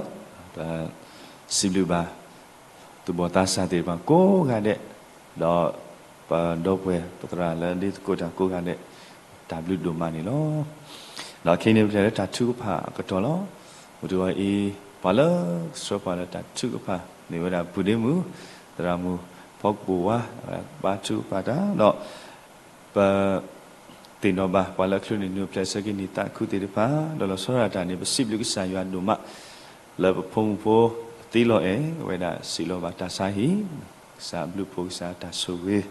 ပစံးဘျုးဘၣ် သူၣ်ဘီၣ်သးစၢ်သ့ၣ်တဖၣ်ကိးဂၤဒဲး, ဒီးပဒီပုၢ်ဝဲၢ်ပသရၣ်လၢလ့သကိးတၢ်ကိးဂၤဒဲး, တၢ်ဘျုးဒိၣ်မးန့ၣ်လီၤ. ဒီးခဲအံၤန့ၣ် ပကလဲၤလၢတၢ်ထုကဖၣ်အကတီၢ်လီၤ. မုၢ်တဂီၤအံၤ ပှၤလၢကဆှၢပှၤလၢတၢ်ထုကဖၣ် မ့ၢ်ဝဲဒၣ်ပုၢ်ဒ့မုၣ် သရၣ်မုၣ် ဖီကပိာ်ဝါ ဘါထုကဖၣ်တၢ်ဒီး ပ သ့ၣ်နီၣ်ဘၣ်ပှၤလၢအချုးန့ၢ်နုာ်အဖျဲၣ်ဆၢက့ၤနံၣ်သးခုသ့ၣ်တဖၣ်, ဒီးလီၤဆီဒၣ်တၢ်န့ၣ် ပစံးဘျုးကစၢ်ယွၤဒိၣ်မး လၢပဖိမုၣ်ဖိသံလီၤအဲၣ်ဝဲဒၣ် စံးလီၤဘၣ်တၢ်ဆါဟံၣ်, ကစၢ်အဘျုးအဖှိၣ် ကစၢ်တၢ်ဆိၣ်ဂ့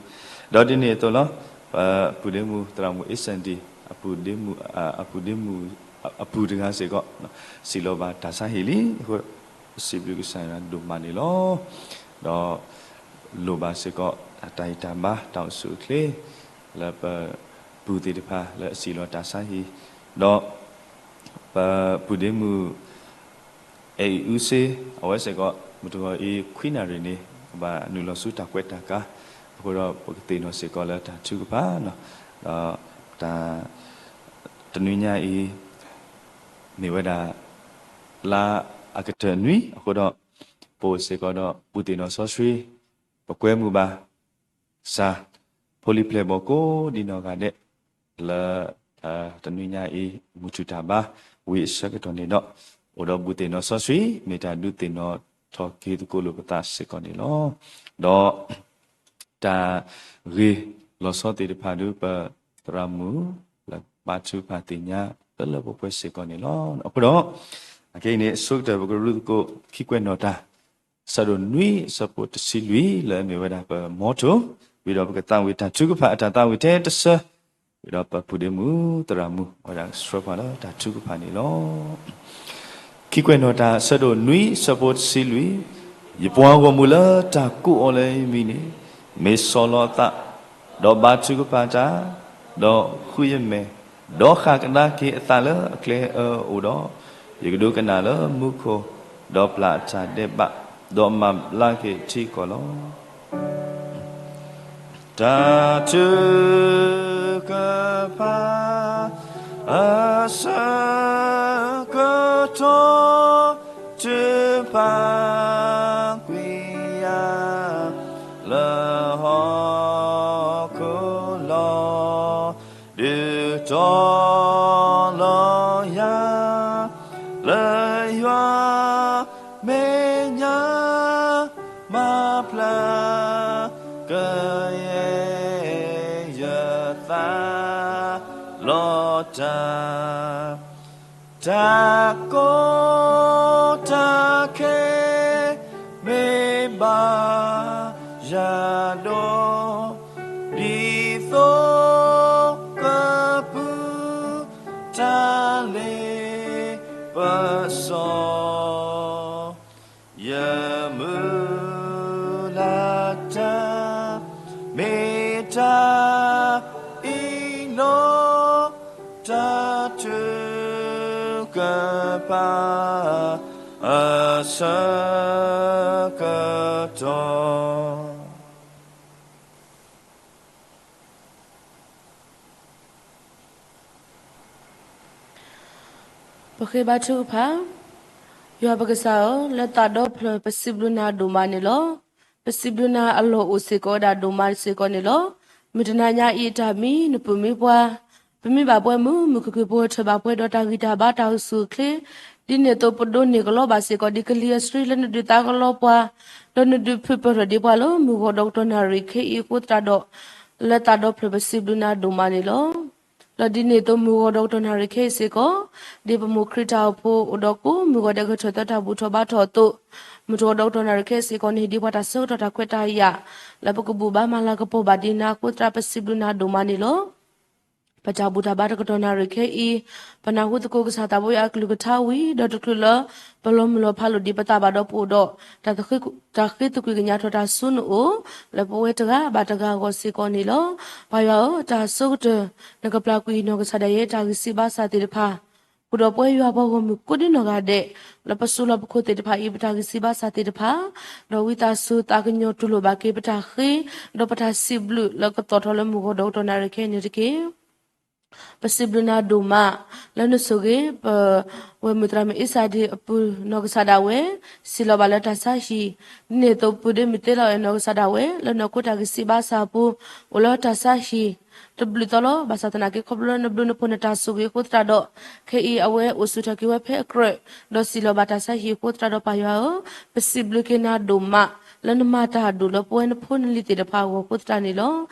ၤ, ဒီးဒ်န့ၣ်အသိးလီၤ. ပပုၢ်ဒ့မုၣ် သရၣ်မုၣ်အ့စၣ်ဒံၣ် အပုၢ်ဒ့မုၣ် အပုၢ်တဂၤစ့ၢ်ကီး စံးလီၤဘၣ်တၢ်ဆါဟံၣ်လံအဃိ ပစံးဘျုးကစၢ်ယွၤဒိၣ်မးန့ၣ်လီၤ. ဒီး လိၣ်ဘၣ်စ့ၢ်ကီး တၢ်အံၤတၢ်ဘါ တၢ်အိၣ်ဆူၣ်အိၣ်ချ့ လၢပပုၢ်သ့ၣ်တဖၣ်လၢအစံးလီၤတၢ်ဆါဟံၣ်, ဒီး ပပုၢ်ဒ့မုၣ် အဲၣ်အံၤအူစ့ အဝဲစ့ၢ်ကီး မုၢ်တဂီၤအံၤ ခွံနၣ်ရံၣ်န့ၣ် ကဘၣ်နုာ်လီၤဆူတၢ်ကွဲးတၢ်ကၤ, အဃိဒီးပကသ့ၣ်နီၣ်စ့ၢ်ကီးလၢတၢ်ထုကဖၣ်, ဒီးတၢ် တနွံညါအံၤ မ့ၢ်ဝဲဒၣ် လါအကတၢၢ်နွံအဃိဒီး ပအိၣ်စ့ၢ်ကီးဒီး ဘူၣ်သ့ၣ်နီၣ်စီဆှံ ပကွဲမုာ်ဘၣ် ကစၢ် ဖိလံၤပျဲၢ်ဘီၣ်ကိးဒံနီၢ်ဂၤဒဲး လၢ တနွံညါအံၤ မုၢ်ထူၣ်တၢ်ဘါ ဝံၤအဆၢကတီၢ်န့ၣ်ဒီး အိၣ်ဒီးဘူၣ်သ့ၣ်နီၣ်စီဆှံ မ့ၢ်တၢ်ဒုးသ့ၣ်နီၣ်ထီၣ်က့ၤသကိးလိာ်ပသးစ့ၢ်ကီးန့ၣ်လီၤ. ဒီး တၢ်ဂ့ၢ်လီၤဆီသ့ၣ်တဖၣ်ဒုး ပသရၣ်မုၣ် လၢဘါထုကဖၣ်သ့ၣ်ညါ လၢလၢပှဲၤပှဲၤစ့ၢ်ကီးန့ၣ်လီၤ. အဃိဒီး အခဲအံၤန့ၣ် အဆိကတၢၢ် ပကရူၢ်သကိး ခံကွဲးနီၣ်တၢ် အဆၢဒိၣ်နွံ အဆၢဖိတဆံလွံၢ် လၢအမ့ၢ်ဝဲဒၣ်ပမီထိၣ်, ဝံၤဒီးပကသးဝံၣ်တၢ်ထုကဖၣ်အတၢ်သးဝံၣ်ထဲတဆၢ, ဝံၤဒီးပပုၢ်ဒ့မုၣ်သရၣ်မုၣ် အဝဲဒၣ်ကဆှၢပှၤလၢတၢ်ထုကဖၣ်န့ၣ်လီၤ. ခံကွဲးနီၣ်တၢ် အဆၢဒိၣ်နွံ အဆၢဖိတဆံလွံၢ်, ယပှၤဂီၢ်မုၢ်လၢတၢ်ကိးအီၤလၢယမံၤန့ၣ် မ့ၢ်ဆီၣ်လီၤအသး, ဒီးဘါထုကဖၣ်တၢ်, ဒီးဃုယမဲာ်, ဒီးဃၣ်ကဒါက့ၤအသးလၢအကျဲအၢအအိၣ်ဒီး, ယကဒိကနၣ်လၢမူခိၣ်, ဒီးပျၢ်အတၢ်ဒဲးဘး, ဒီးမၤဘျါက့ၤထံကီၢ်လီၤ. တၢ်ထုကဖၣ် အဆၢကတီၢ် ထုကဖၣ်ကွံာ်ယၤ လၢဟီၣ်ခိၣ်လီၤ. ဒုးတီၤလီၤယၤ လၢယွၤမဲာ်ညါ မၤဖျါကယဲၢ်ယသးလီၤတၢ် တၢ်ကီတၢ်ခဲ မ့ၢ်ဘၣ်ယၤဒိၣ် ဒ်သိးကပုၢ်တၢ်လ့ပစီ ယမုၢ်လၢ်တၢ် မ့ၢ်တၢ်အံၤလီၤ. တၢ်ထုကဖၣ် အဆၢကတီၢ် ပဃ့ဘါထုကဖၣ်, ယွၤပကစၢ်ဧၢ, လၢသးဒီဖျၢၣ် ပစံးဘျုးနၤဒိၣ်မးန့ၣ်လီၤ. ပစံးဘျုးနၤအလီၢ်အိၣ်စ့ၢ်ကီးဝဲဒၣ်ဒိၣ်မးစ့ၢ်ကီးန့ၣ်လီၤ. မုၢ်တနၤညါအံၤအတၢ်မံ နပုၢ်မံပှၤ ပမ့ၢ်ဘၣ်ပှဲၤမုာ်မုာ်ခုၣ်ခုၣ် ပဟဲထၢၣ်ဘၣ်ပှဲၤဒီးတၢ်ဂံၢ်တၢ်ဘါတၢ်အိၣ်ဆူၣ်အိၣ်ချ့, ဒ်န့ၣ်အသိးပဒိးန့ၢ်ကလီဘၣ်စ့ၢ်ကီး ဒ်ကလံၤအဆၢလၢနဒုးသါကလီပှၤ, ဒီးနဒုးဖုးပၢၢ်ထီၣ်ဒံးပှၤလၢမုၢ်ဂီၤဒီးကတီၢ်နၣ်ရံၣ်ခဲအံၤအဃိသတးဒီး, လၢသးဒီဖျၢၣ်ပစံးဘျုးနၤဒိၣ်မးန့ၣ်လီၤ. လီၤဒ်န့ၣ်အသိးမုၢ်ဂီၤဒီးကတီၢ်နၣ်ရံၣ်ခဲအံၤစ့ၢ်ကီး, ဒ်ပမိၢ်ခရံာ်တၢ်အိၣ်ဖှိၣ်အိၣ်ဒီးကိးမုၢ်ဂီၤဒဲးကထၢၣ်သၢတၢ်ဘူၣ်ထီၣ်ဘါထီၣ်အသိး, မုၢ်ဂီၤဒီးကတီၢ်နၣ်ရံၣ်ခဲအံၤစ့ၢ်ကီးန့ၣ် ဒ်ပှၤတၢ်ဆၢကတီၢ်တၢ်ခွဲးတၢ်ယာ်, လၢပကဘူၣ်ဘါမၤလၤကပီၤဘၣ်ဒံးနၤအဃိသတး ပစံးဘျုးနၤဒိၣ်မးန့ၣ်လီၤ. ပတၢ်ဘူၣ်တၢ်ဘါတကတီၢ်နၣ်ရံၣ်ခဲအံၤ, ပနၢ်ဟူသကိးကစၢ်သးဘိယွၤအကလုၢ်ကထါဝံၤ, ဒီးတချုးလၢပလီၤမုၢ်လီၤဖးလိာ်ဒံးပသးဘၣ်ဒီးပအိၣ်ဒီး, တၢ်ဃ့သကွံာ်ကညးထီၣ်တၢ်ဆူနအိၣ်, လၢပဝဲတဂၤဘၣ်တဂၤအဂီၢ်စ့ၢ်ကီးန့ၣ်လီၤ. ပၢ်ယွၤဧၢ, တၢ်အဆိကတၢၢ် နကပျၢ်ကွံာ်နီၢ်ကစၢ်ဒၣ်ယဲတၢ်ဂံၢ်စၢ်ဘါစၢ်သ့ၣ်တဖၣ်, ဃုာ်ဒီးပဝဲယွၤပှၤဂီၢ်မုၢ်ကိးဒံနီၢ်ဂၤဒဲး, လၢပစိၤလီၤပခိၣ်သ့ၣ်တဖၣ်အံၤ ပတၢ်ဂံၢ်စၢ်ဘါစၢ်သ့ၣ်တဖၣ်, ဒီးဝံသးစူၤသးကညီၤတူၢ်လိာ်ဘၣ်က့ၤပတၢ်ဃ့, ဒီးပတၢ်စံးဘျုးလၢကသီၣ်ထီၣ်လၢမုၢ်ဂီၤဒီးကတီၢ်နၣ်ရံၣ်ခဲအံၤန့ၣ်တက့ၢ်. ပစံးဘျုးနၤဒိၣ်မး လၢနဆိၣ်ဂ့ၤ ပဝဲမုၢ်သရၣ်မုၣ်အ့စၢ်ဒ့အပုၢ် နီၢ်ကစၢ်ဒၣ်ဝဲ စံးလီၤဘၣ်လၢတၢ်ဆါဟံၣ်, ဒ်န့ၣ်အသိး ပုၢ်ဒ့မုၢ်သ့လီၤအဲၣ် နီၢ်ကစၢ်ဒၣ်ဝဲ လၢနခိတၢ်ဂံၢ်စံးဘါစၢ်အပူၤ အိၣ်လၢတၢ်ဆါဟံၣ် တဘျုးသီလီၤ. ဘၣ်ဆၣ်သနာ်က့ ခီဖျိလၢနဘျုးနဖှိၣ်နတၢ်ဆိၣ်ဂ့ၤအဃိသတးဒီး ခဲအံၤအဝဲအိၣ်ဆူၣ်ထီၣ်က့ၤဝဲဖဲအကြၢး ဒီးစံးလီၤဘၣ်တၢ်ဆါဟံၣ်အဃိသတးဒီး ပၢ်ယွၤဧၢ, ပစံးဘျုးက့ၤနၤဒိၣ်မး လၢနမၤတၢ်အဒိၣ်လၢပဝဲနဖိနလံၤသ့ၣ်တဖၣ်အဂီၢ်အဃိသတးန့ၣ်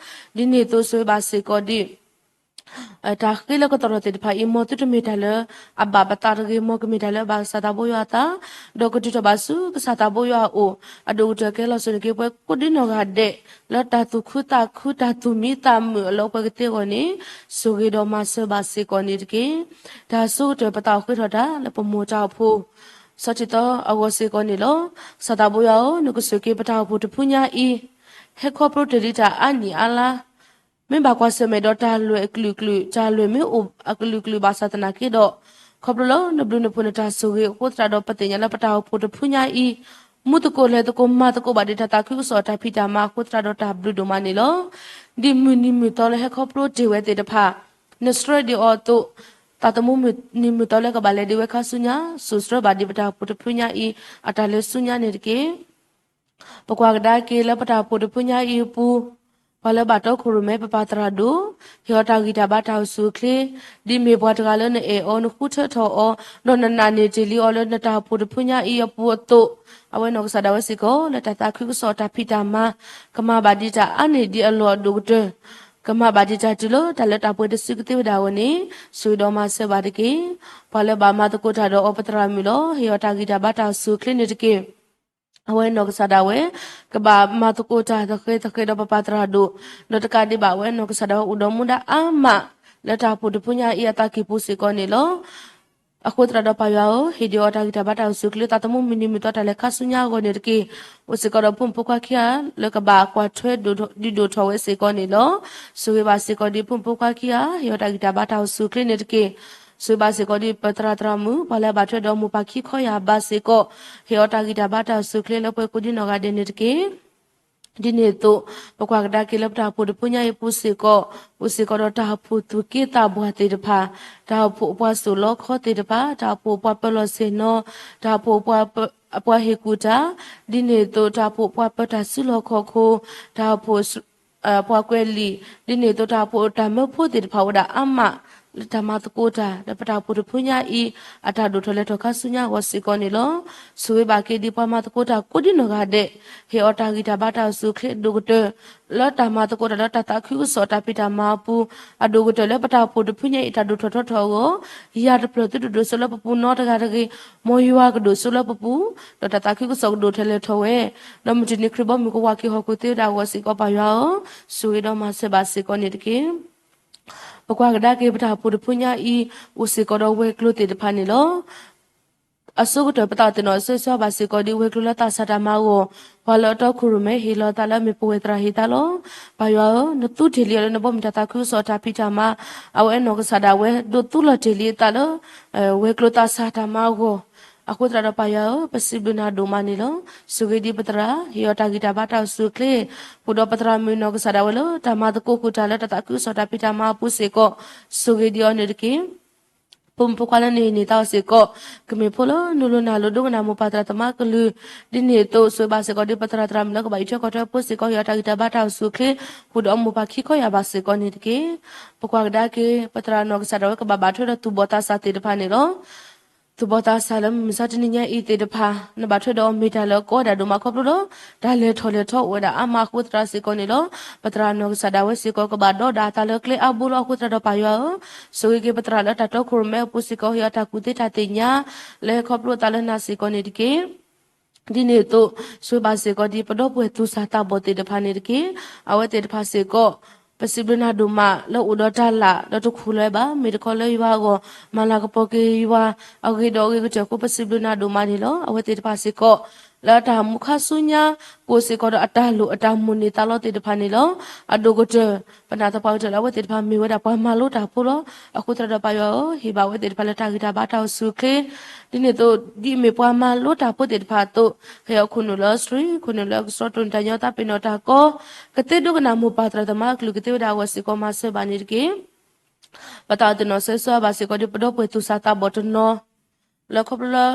လီၤ. ဒ်န့ၣ်အသိး ဆိၣ်ဂ့ၤဘၣ်စ့ၢ်ကီးဒ် တၢ်ဃ့လၢကသီၣ်ထီၣ်သ့ၣ်တဖၣ်အံၤ မ်သုတမ့ၢ်တၢ်လၢအဘၣ်ပသးတဂ့ၤ, မ်ကမ့ၢ်တၢ်လၢအဘၣ်ကစၢ်သးဘိယွၤအသး, ဒီးကတုၤထီၣ်ဘၣ်ဆူကစၢ်သးဘိယွၤအအိၣ်, အဒိၣ်ကတၢၢ်ကဟဲလီၤစိၤန့ၣ်က့ၤ ပဝဲကိးဒံနီၢ်ဂၤဒဲး လၢတၢ်သူၣ်ခုသးခု တၢ်သူၣ်မံသးမုာ်အလီၢ်ပှဲၤကသ့အဂီၢ်န့ၣ် ဆိၣ်ဂ့ၤဒီးမၤစၢၤဘၣ်စ့ၢ်ကီးန့ၣ်တက့ၢ်. တၢ်ဆိကတၢၢ်ပသးအိၣ်ဃ့ထီၣ်တၢ် လၢပမိၢ်တၢ်အိၣ်ဖှိၣ် စီၤထံးသီအဂီၢ်စ့ၢ်ကီးန့ၣ်လီၤ. ကစၢ်သးဘိယွၤဧၢ, နကဆိၣ်ဂ့ၤပတၢ်အိၣ်ဖှိၣ်တဖုညါအံၤ ဟဲခီဖျိတ့ၢ်လံတၢ်အါနံၣ်အါလါ မ့ၢ်ဘၣ်ကွၢ်ဆၢၣ်မဲာ်ဒီးတၢ်လွဲၢ်အကလုာ်ကလုာ်, တၢ်လွဲၢ်မ့ၢ်အိၣ်အကလုာ်ကလုာ်ဘၣ်ဆၣ်သနာ်က့ဒီး, ခီဖျိလၢနဘျုးနဖှိၣ်နတၢ်ဆိၣ်ဂ့ၤအဃိသတးဒီး ပသ့ၣ်ညါလၢပတၢ်အိၣ်ဖှိၣ်တဖုညါအံၤ မူသကိးလဲၤသကိးမၤသကိးဘၣ်ဒံး တၢ်သးခုကစီၣ်တၢ်ဖံးတၢ်မၤအဃိသတးဒီး တၢ်ဘျုးဒိၣ်မးန့ၣ်လီၤ. ဒ်မုၢ်နံၤမုၢ်သီလၢဟဲခီဖျိတ့ၢ်ဝဲသ့ၣ်တဖၣ် နဆှၢဒံးအီၤအသိး, သးသမူမုၢ်နံၤမုၢ်သီလၢကဘၣ်လဲၤဒံးဝဲခါဆူညါ စိၢ်ဆှၢဘၣ်ဒံးပတၢ်အိၣ်ဖှိၣ်တဖုညါအံၤ အတၢ်လဲၤဆူညါန့ၣ်တက့ၢ်. ပကွၢ်ကဒါက့ၤလၢပတၢ်အိၣ်ဖှိၣ်တဖုညါအံၤအပူၤ, ပှၤလၢဘၣ်တီခိၣ်ရိၣ်မဲပပၢ်သရၣ်ဒိၣ်, ဟ့ၣ်အီၤတၢ်ဂံၢ်တၢ်ဘါတၢ်အိၣ်ဆူၣ်အိၣ်ချ့, ဒ်မ့ၢ်ပှၤတဂၤလၢနအဲၣ်အီၤ နဃုထၢထီၣ်အီၤ, ဒီးနနာ်န့ၢ်တ့ၢ်လံအီၤလၢနတၢ်အိၣ်ဖှိၣ်တဖုညါအံၤအပူၤအသိး, အဝဲနီၢ်ကစၢ်ဒၣ်ဝဲစ့ၢ်ကီး လၢတၢ်သးခုကစီၣ်တၢ်ဖံးတၢ်မၤ ကမၤဘၣ်ဒံးတၢ်အါန့ၢ်ဒံးအလီၢ်အဒိၣ်ကတၢၢ်, ကမၤဘၣ်ဒံးတၢ်တုၤလၢတၢ်လၢတၢ်ပှဲၤတစုကသ့ဝဲဒၣ်အဂီၢ်န့ၣ် ဆိၣ်ဂ့ၤဒီးမၤစၢၤဘၣ်တက့ၢ်. ပှၤလၢဘၣ်မၤသကိးတၢ်ဒီးအီၤပသရၣ်မုၣ်လီၤ. ဟ့ၣ်အီၤတၢ်ဂံၢ်တၢ်ဘါတၢ်အိၣ်ဆူၣ်အိၣ်ချ့န့ၣ်တက့ၢ်. အဝဲနီၢ်ကစၢ်ဒၣ်ဝဲ ကဘၣ်မၤသကိးတၢ်သဃဲၤသဃဲၤဒီးပပၢ်သရၣ်ဒိၣ်, ဒီးတကးဒံးဘၣ်အဝဲနီၢ်ကစၢ်ဒၣ်ဝဲအိၣ်ဒီးမူဒါအါမး လၢတၢ်အိၣ်ဖှိၣ်တဖုညါအံၤအသးကံၢ်ပူၤစ့ၢ်ကီးန့ၣ်လီၤ. အဃိသတးဒီးပၢ်ယွၤဧၢ, ဟ့ၣ်ဒံးအီၤတၢ်ဂံၢ်တၢ်ဘါတၢ်အိၣ်ဆူၣ်အိၣ်ချ့လၢသးသမူမုၢ်နံၤမုၢ်သီတၢ်လဲၤခါဆူညါအဂီၢ်န့ၣ်တက့ၢ်. အိၣ်စ့ၢ်ကီးဒီးဖိမုၣ်ဖိခွါခံဂၤ လၢကဘၣ်ကွၢ်ထွဲဒုးဒိၣ်ထီၣ်ဝဲစ့ၢ်ကီးန့ၣ်လီၤ. ဆိၣ်ဂ့ၤဘၣ်စ့ၢ်ကီးဒံးဖိမုၣ်ဖိခွါခံဂၤ ဟ့ၣ်အီၤတၢ်ဂံၢ်တၢ်ဘါတၢ်အိၣ်ဆူၣ်အိၣ်ချ့န့ၣ်တက့ၢ်. ဆိၣ်ဂ့ၤဘၣ်စ့ၢ်ကီးဒံးပသရၣ်သရၣ်မုၣ် ပှၤလၢအဘၣ်ထွဲဒီးမိၢ်ပၢ်ခံခီယၢ်ဘးစ့ၢ်ကီး, ဟ့ၣ်အီၤတၢ်ဂံၢ်တၢ်ဘါတၢ်အိၣ်ဆူၣ်အိၣ်ချ့လၢပှဲၤကိးဒံနီၢ်ဂၤဒဲးန့ၣ်တက့ၢ်. ဒ်န့ၣ်အသိး, ပကွၢ်ကဒါက့ၤလၢပတၢ်အိၣ်ဖှိၣ်တဖုညါအံၤအပူၤစ့ၢ်ကီး, အိၣ်စ့ၢ်ကီးဒီးတၢ်အိၣ်ဖှိၣ်သူၣ်က့သးပှၢ်သ့ၣ်တဖၣ်, တၢ်အိၣ်ဖှိၣ်ပှၤစိာ်လီခီသ့ၣ်တဖၣ်, တၢ်အိၣ်ဖှိၣ်ပှၤပၢၤလီၢ်ဆ့ၣ်နီၤ, တၢ်အိၣ်ဖှိၣ်ပှၤပၢၤ အပှၤဟ့ၣ်ကူၣ်တၢ်, ဒ်န့ၣ်အသိး တၢ်အိၣ်ဖှိၣ်ပှၤပၢၤတၢ်စုလီၢ်ခီၣ်ခိၣ်, တၢ်အိၣ်ဖှိၣ် ပှၤကွဲးလံာ်, ဒ်န့ၣ်အသိး တၢ်အိၣ်ဖှိၣ်တၢ်မၢဖိသ့ၣ်တဖၣ်အိၣ်ဝဲဒၣ်အါမး လၢတၢ်မၤသကိးတၢ် လၢပတၢ်အိၣ်ဖှိၣ်တဖုညါအံၤ အတၢ်ဒိၣ်ထီၣ်လဲၤထီၣ်ခါဆူညါအဂီၢ်စ့ၢ်ကီးန့ၣ်လီၤ. ဆိၣ်ဂ့ၤဘၣ်က့ၤဒံးပှၤမၤသကိးတၢ်ကိးဒံနီၢ်ဂၤဒဲး, ဟ့ၣ်အီၤတၢ်ဂံၢ်တၢ်ဘါတၢ်အိၣ်ဆူၣ်အိၣ်ချ့အဒိၣ်ကတၢၢ် လၢတၢ်မၤသကိးတၢ်လၢတၢ်သးခုကစီၣ်တၢ်ဖံးတၢ်မၤအပူၤ, အဒိၣ်ကတၢၢ်လၢပတၢ်အိၣ်ဖှိၣ်တဖုညါအံၤ တၢ်ဒိၣ်ထီၣ်ထီထီၣ်အဂီၢ်, ယၤတဖျၢၣ်သုတဒိၣ်စိလၢပပူၤနီတဂၤတဂ့ၤ, မ်ယွၤကဒိၣ်စိလၢပပူၤ, ဒီးတၢ်သးခုကစီၣ်ကဒိၣ်ထီၣ်လဲၤထီၣ်ဝဲ, ဒီးမုၢ်တနံၤခရံာ်ဘီမုၢ်ကဝၤက့ၤဟီၣ်ခိၣ်သ့ဝဲဒၣ်အဂီၢ်စ့ၢ်ကီးပၢ်ယွၤဧၢ, ဆိၣ်ဂ့ၤဒီးမၤစၢၤဘၣ်စ့ၢ်ကီးန့ၣ်တက့ၢ်. ပကွၢ်ကဒါက့ၤပတၢ်အိၣ်ဖှိၣ်တဖုညါအံၤ အိၣ်စ့ၢ်ကီးဒီးဝဲၤကျိၤသ့ၣ်တဖၣ်န့ၣ်လီၤ. အဆိကတၢၢ်ပသးအိၣ်သ့ၣ်နီၣ်အဆၢဆၢဘၣ်စ့ၢ်ကီးဒ်ဝဲၤကျိၤလၢသးစၢ်တၢ်မၤအဂီၢ်, ပှၤလၢအတီခိၣ်ရိၣ်မဲဟ့ၣ်လီၤသးလၢအမ့ၢ်ပဝဲၢ်သရၣ်ဟ့ၣ်သးလီၤ. ပၢ်ယွၤဧၢ, နသူတ့ၢ်လံအီၤလၢနဘီမုၢ်တၢ်သးခုကစီၣ်တၢ်ဖံးတၢ်မၤ, အဝဲနီၢ်ကစၢ်ဒၣ်ဝဲ ဒိးသူလီၤတ့ၢ်လံအသးလၢ ဝဲၤကျိၤသးစၢ်တၢ်မၤအဂီၢ်, အဃိသတးဒီးပၢ်ယွၤဧၢ, ပစံးဘျုးနၤဒိၣ်မးန့ၣ်လီၤ. ဆိၣ်ဂ့ၤဒံးပသရၣ်, ဟ့ၣ်အီၤတၢ်ဂံၢ်တၢ်ဘါတၢ်အိၣ်ဆူၣ်အိၣ်ချ့, ဃုာ်ဒီးပသရၣ်မုၣ်နီၢ်ကစၢ်ဒၣ်ဝဲလၢ တၢ်မၤသကိးဃုာ်တၢ်လၢတၢ်သးခုကစီၣ်တၢ်ဖံးတၢ်မၤအပူၤစ့ၢ်ကီး, ဆိၣ်ဂ့ၤဒံးအီၤန့ၣ်တက့ၢ်. ဖိမုၣ်ဖိခွါလၢနဟ့ၣ်န့ၢ်သးအီၤစ့ၢ်ကီး, ကမ့ၢ်ဖိလၢနုာ်လီၤနုာ်လီၤဒိကနၣ်မိၢ်ပၢ်သရၣ်သမါကလုၢ်, ဒ်န့ၣ်အသိး ဆိၣ်ဂ့ၤဘၣ်စ့ၢ်ကီးဒံးပသရၣ်သရၣ်မုၣ်လၢကဘၣ်အံးထွဲကွၢ်ထွဲဖိစ့ၢ်ကီး, ဟ့ၣ်အီၤတၢ်ဂံၢ်တၢ်ဘါတၢ်အိၣ်ဆူၣ်အိၣ်ချ့, ဃုာ်ဒီးအမိၢ်ပၢ်ခံခီယၢ်ဘးစ့ၢ်ကီးန့ၣ်တက့ၢ်. ပကွၢ်ကဒါက့ၤ ပသရၣ်နီၢ်ကစၢ်ဒၣ်ဝဲကဘၣ်ဘၣ်ထွဲဒီးသူၣ်ဘီၣ်သးစၢ်သ့ၣ်တဖၣ်န့ၣ်လီၤ. သူၣ်ဘီၣ်သးစၢ်လၢမုၢ်မဆါတနံၤညါအံၤသ့ၣ်တဖၣ်, နဘၣ်ထွဲဒီးအီၤမ့ၢ်တၢ်လၢအကီဒၣ်ဒိၣ်မးခီဖျိလၢ တၢ်လဲၤထီၣ်လဲၤထီအိၣ်ဝဲဒၣ်အါမးအဃိသတးဒီးစ့ၢ်ကီးန့ၣ်လီၤ. ပသရၣ်နီၢ်ကစၢ်ဒၣ်ဝဲစ့ၢ်ကီးကဘၣ်ဒီးဒၣ်အသးလၢကျဲအါဘိလီၤ. အဃိသတးဒီးပၢ်ယွၤဧၢ, ဆိၣ်ဂ့ၤက့ၤပသရၣ်လၢတၢ်တီခိၣ်ရိၣ်မဲအပူၤစ့ၢ်ကီး, ဟ့ၣ်အီၤတၢ်ကူၣ်သ့တၢ်သ့ၣ်ညါ လၢဟဲခီဖျိအသးလၢနၤစ့ၢ်ကီးန့ၣ်တက့ၢ်. ဒ်န့ၣ်အသိး ဆိၣ်ဂ့ၤဘၣ်စ့ၢ်ကီးဒံးပဒီပုၢ်ဝဲၢ်သူၣ်စၢ်သးဘီၣ်သ့ၣ်တဖၣ်န့ၣ်တက့ၢ်. အဝဲသ့ၣ်တဖၣ်စ့ၢ်ကီး ပစံးဘျုးနၤဒိၣ်မးလၢအိၣ်ဒီးတၢ်လၢ် ဒီးတခူၣ်လီၤဘၣ် မ့ၢ်တခီလၢယွၤအဂီၢ် မၤလၤကပီၤက့ၤယွၤ အဂ့ၤဒီးအဂ့ၤကတၢၢ်အဃိ ပစံးဘျုးနၤဒိၣ်မးန့ၣ်လီၤ. အဝဲသ့ၣ်တဖၣ်စ့ၢ်ကီး လၢအတၢ်မူခါဆူညါ ကိးစ့ၢ်ကီးဒီးအတၢ်လိၣ်အတၢ်မိၣ်န့ၢ်သးလီသ့ၣ်တဖၣ်န့ၣ်လီၤ. အဒိၣ်ကတၢၢ် ပနာ်သပှၢ်ကတၢၢ်လၢအဝဲသ့ၣ်တဖၣ်မ့ၢ်ဝဲဒၣ်ပှၤမၤလိတၢ်ဖိလီၤ. အဃိသတးဒီးပၢ်ယွၤဧၢ, ဟ့ၣ်ဘၣ်အဝဲသ့ၣ်တဖၣ်လၢတၢ်ဂံၢ်တၢ်ဘါတၢ်အိၣ်ဆူၣ်အိၣ်ချ့ ဒ်န့ၣ်အသိး ဒ်အမ့ၢ်ပှၤမၤလိတၢ်ဖိသ့ၣ်တဖၣ်အသိး ဟ့ၣ်အီၤခိၣ်နူာ်လၢအဆှံ, ခိၣ်နူာ်လၢအကဆှီ, တိၢ်နီၣ်တၢ်ညီ, သးပ့ၤနီၣ်တၢ်ကီ, ကသ့ဒိကနၣ်မိၢ်ပၢ်သရၣ်သမါအကလုၢ်ကသ့ဝဲဒၣ်အဂီၢ်စ့ၢ်ကီး မၤစၢၤဘၣ်န့ၣ်တက့ၢ်. ပသးအီၤသ့ၣ်နီၣ်ဆၢဂ့ၤဆၢဝါဘၣ်စ့ၢ်ကီးဒ်ပဒီပုၢ်ဝဲၢ်သူၣ်စၢ်သးဘီၣ်တနီၤ လၢခီဖျိလၢ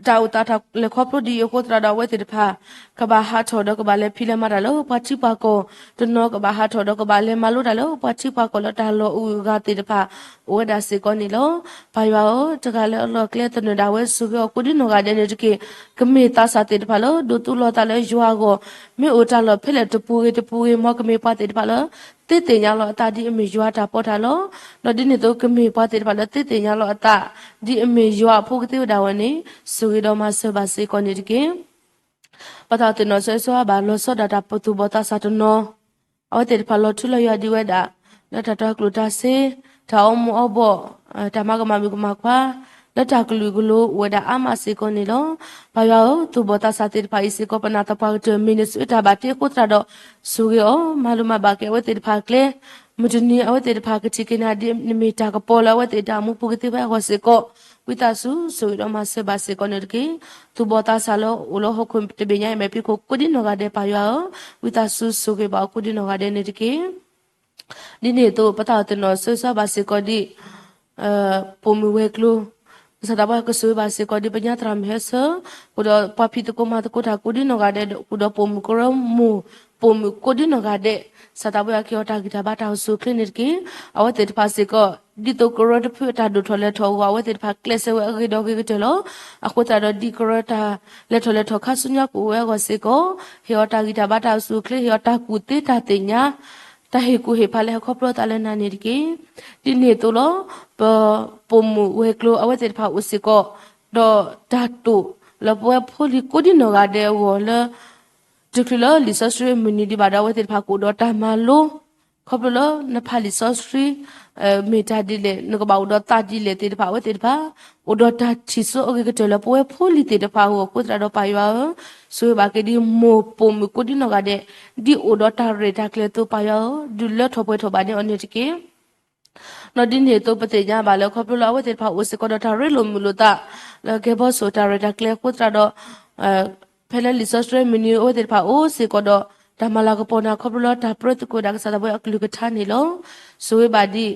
တၢ်အိၣ်သးတၢ်လဲၤခီဖျိဒ်အံၤအဃိသတးဒီး အဝဲသ့ၣ်တဖၣ် ကဘၣ်ဟးထီၣ်ဒီးကဘၣ်လဲၤဖံးလဲၤမၤတၢ်လၢပှၤထံပှၤကီၢ်, တနီၤကဘၣ်ဟးထီၣ်ဒီးကဘၣ်လဲၤမၤလိတၢ်လၢပှၤထံပှၤကီၢ်လၢတၢ်လီၢ်အဂုၤအဂၤသ့ၣ်တဖၣ် အိၣ်ဝဲဒၣ်စ့ၢ်ကီးန့ၣ်လီၤ. ပၢ်ယွၤဧၢ, တဂၤလၢအလီၢ်အကျဲသနၢၣ်ဒၣ်ဝဲဆိၣ်ဂ့ၤအီၤကိးဒ်နီၢ်ဂၤဒဲးန့ၣ်တက့ၢ်. ကမ့ၢ်သးစၢ်သ့ၣ်တဖၣ်လၢ ဒိးသူၣ်လီၤသးလၢယွၤအဂီၢ်, မ့ၢ်အိၣ်တၢ်လီၢ်ဖဲလဲၣ်တပူၤဂ့ၤတပူၤဂ့ၤ မ်ကမ့ၢ်ပှၤသ့ၣ်တဖၣ်လၢ သ့သ့ၣ်ညါလီၤအသးဒ်အမ့ၢ်ယွၤတၢ်ပီးတၢ်လီ, ဒီးဒ်န့ၣ်အသိးကမ့ၢ်ပှၤသ့ၣ်တဖၣ်လၢသ့သ့ၣ်ညါလီၤအသး ဒ်အမ့ၢ်ယွၤအဖိကသ့ဝဲဒၣ်ဝဲန့ၣ် ဆိၣ်ဂ့ၤဒီးမၤစၢၤဘၣ်စ့ၢ်ကီးန့ၣ်တက့ၢ်. ပသးအီၤသ့ၣ်နီၣ်ဆၢဂ့ၤဆၢဝါဘၣ်လီၤဆီဒၣ်တၢ်သူၣ်ဘီၣ်သးစၢ်တနီၤ, အဝဲသ့ၣ်တဖၣ်လီၤထူလီၤယိာ်ဒံးဝဲဒၣ် လၢတၢ်တၤကျိၣ်တၤစ့, တၢ်အီမူၤအီဘီၣ်, တၢ်မၤကမၣ်မုၣ်ကမၣ်ခွါ လၢတၢ်ကလုာ်ကလိအိၣ်ဝဲဒၣ်အါမးစ့ၢ်ကီးန့ၣ်လီၤ. ပၢ်ယွၤဧၢ, သူၣ်ဘီၣ်သးစၢ်သ့ၣ်တဖၣ်အံၤစ့ၢ်ကီး ပနာ်သပှၢ်ကတၢၢ်မ့ၢ်နစုတၢ်ဘၣ်တ့အဃိသတးဒီး ဆိၣ်ဂ့ၤအီၤ, မၤလိမၤဘၣ်က့ၤအဝဲသ့ၣ်တဖၣ်အကျဲ, မုၢ်တနံၤအဝဲသ့ၣ်တဖၣ်ကထံၣ်က့ၤနၤဒ်နမ့ၢ်တၢ်ကပီၤလၢအဝဲသ့ၣ်တၢ်အိၣ်မူပူၤကသ့ဝဲအဂီၢ်စ့ၢ်ကီး, ဝံသးစူၤဆိၣ်ဂ့ၤဒီးမၤစၢၤဘၣ်စ့ၢ်ကီးန့ၣ်တက့ၢ်. သူၣ်ဘီၣ်သးစၢ်လၢအိၣ်လၢဟီၣ်ခိၣ်တဘ့ၣ်ညါအံၤ မဲာ်ဖံးခိၣ်ကိးဒ်နီၢ်ဂၤဒဲးပၢ်ယွၤဧၢ, ဝံသးစူၤဆိၣ်ဂ့ၤဘၣ်အီၤကိးဒ်နီၢ်ဂၤဒဲးန့ၣ်တက့ၢ်. ဒ်န့ၣ်အသိး ပသးအီၤသ့ၣ်နီၣ်ဆၢဂ့ၤဆၢဝါဘၣ်စ့ၢ်ကီးဒ် ပိာ်မုၣ်ဝဲၤကျိၤ, ကစၢ်သးဘိယွၤကဆိၣ်ဂ့ၤဘၣ်စ့ၢ်ကီးဒ်ပညါသရၣ်မုၣ်ဟဲဆၢ, ဃုာ်ဒီးပှၤဖံးသကိးမၤသကိးတၢ်ကိးဒ်နီၢ်ဂၤဒဲး, ဃုာ်ဒီးပိာ်မုၣ်ကရၢမိၢ်, ပိာ်မုၣ်ကိးဒ်နီၢ်ဂၤဒဲး, ကစၢ်သးဘိယွၤကဟ့ၣ်အီၤတၢ်ဂံၢ်တၢ်ဘါတၢ်အိၣ်ဆူၣ်အိၣ်ချ့န့ၣ်တက့ၢ်. အဝဲသ့ၣ်တဖၣ်စ့ၢ်ကီး ဒ်သိးကရၢတဖုအတၢ်ဒိၣ်ထီၣ်လဲၤထီၣ်အဂီၢ် အဝဲသ့ၣ်တဖၣ်ကျဲးစၢးဝဲအဂ့ၤဒီးဂ့ၤကတၢၢ်လီၤ. အဃိသတးဒီးဒ်ကရၢတၢ်လဲၤထီၣ်လဲၤထီၣ်ခါဆူညါကအိၣ်ဝဲအဂီၢ်စ့ၢ်ကီး, ဟ့ၣ်အီၤတၢ်ဂံၢ်တၢ်ဘါတၢ်အိၣ်ဆူၣ်အိၣ်ချ့, ဟ့ၣ်အီၤတၢ်ကူၣ်သ့တၢ်သ့ၣ်ညါ, တၢ်ဟ့ၣ်ကူၣ်ဟ့ၣ်ဖးလၢဟဲခီဖျိအသးလၢနၤန့ၣ်တက့ၢ်. ဒ်န့ၣ်အသိးလီၤ. ပပိာ်မုၣ်ဝဲၤကျိၤအဝဲသ့ၣ်တဖၣ်အိၣ်စ့ၢ်ကီး ဒီးတၢ်တိာ်လၢပဝဲဖိလံၤကိးဒ်နီၢ်ဂၤဒဲးအဂီၢ်လၢ တချုးလၢလံာ်စီဆှံမုၢ်နံၤဒံးဘၣ်ဒီး အဝဲသ့ၣ်တဖၣ်ကအိၣ်ဒီးတၢ်မၤလိ, ခီဖျိလၢနဖးလံာ်စီဆှံ မ့ၢ်တၢ်ဒ်လဲၣ်, နကဘၣ်အိၣ်ဒီးသးဒ်လဲၣ်သ့ၣ်တဖၣ် အဝဲသ့ၣ်တဖၣ် အိၣ်ဒီးတၢ်ထံၣ်စိအဂ့ၤကတၢၢ်လၢပဝဲဖိလံၤသ့ၣ်တဖၣ်အဂီၢ်အဃိသတးဒီးပၢ်ယွၤဧၢ, ဆိၣ်ဂ့ၤဘၣ်က့ၤဒ်မိၢ်ပိာ်မုၣ်ကိးဒ်နီၢ်ဂၤဒဲး ဒ်အိၣ်ဒီးတၢ်ရဲၣ်တၢ်ကျဲၤအသိးပၢ်ယွၤဧၢ, ဒုးလၢထီၣ်ပှဲၤထီၣ်ဘၣ်န့ၢ်အီၤန့ၣ်တက့ၢ်. ဒီးဒ်န့ၣ်အသိးပသ့ၣ်ညါဘၣ်လၢခီဖျိလၢအဝဲသ့ၣ်တဖၣ်အိၣ်စ့ၢ်ကီးဒီးတၢ်ရ့လိာ်မုာ်လိာ်သး လၢကဲဘီဆိၣ်တၢ်ရဲၣ်တၢ်ကျဲၤအဃိသတးဒီး ဖဲလၢလံာ်စီဆှံမုၢ်နံၤအဝဲသ့ၣ်တဖၣ်အိၣ်စ့ၢ်ကီးဒီး တၢ်မၤလၤကပီၤနၤခီဖျိလၢတၢ်ပြၢသကိးဒၣ်ကစၢ်သးဘိယွၤအကလုၢ်ကထါန့ၣ်လီၤ. ဆိၣ်ဂ့ၤဘၣ်ဒ်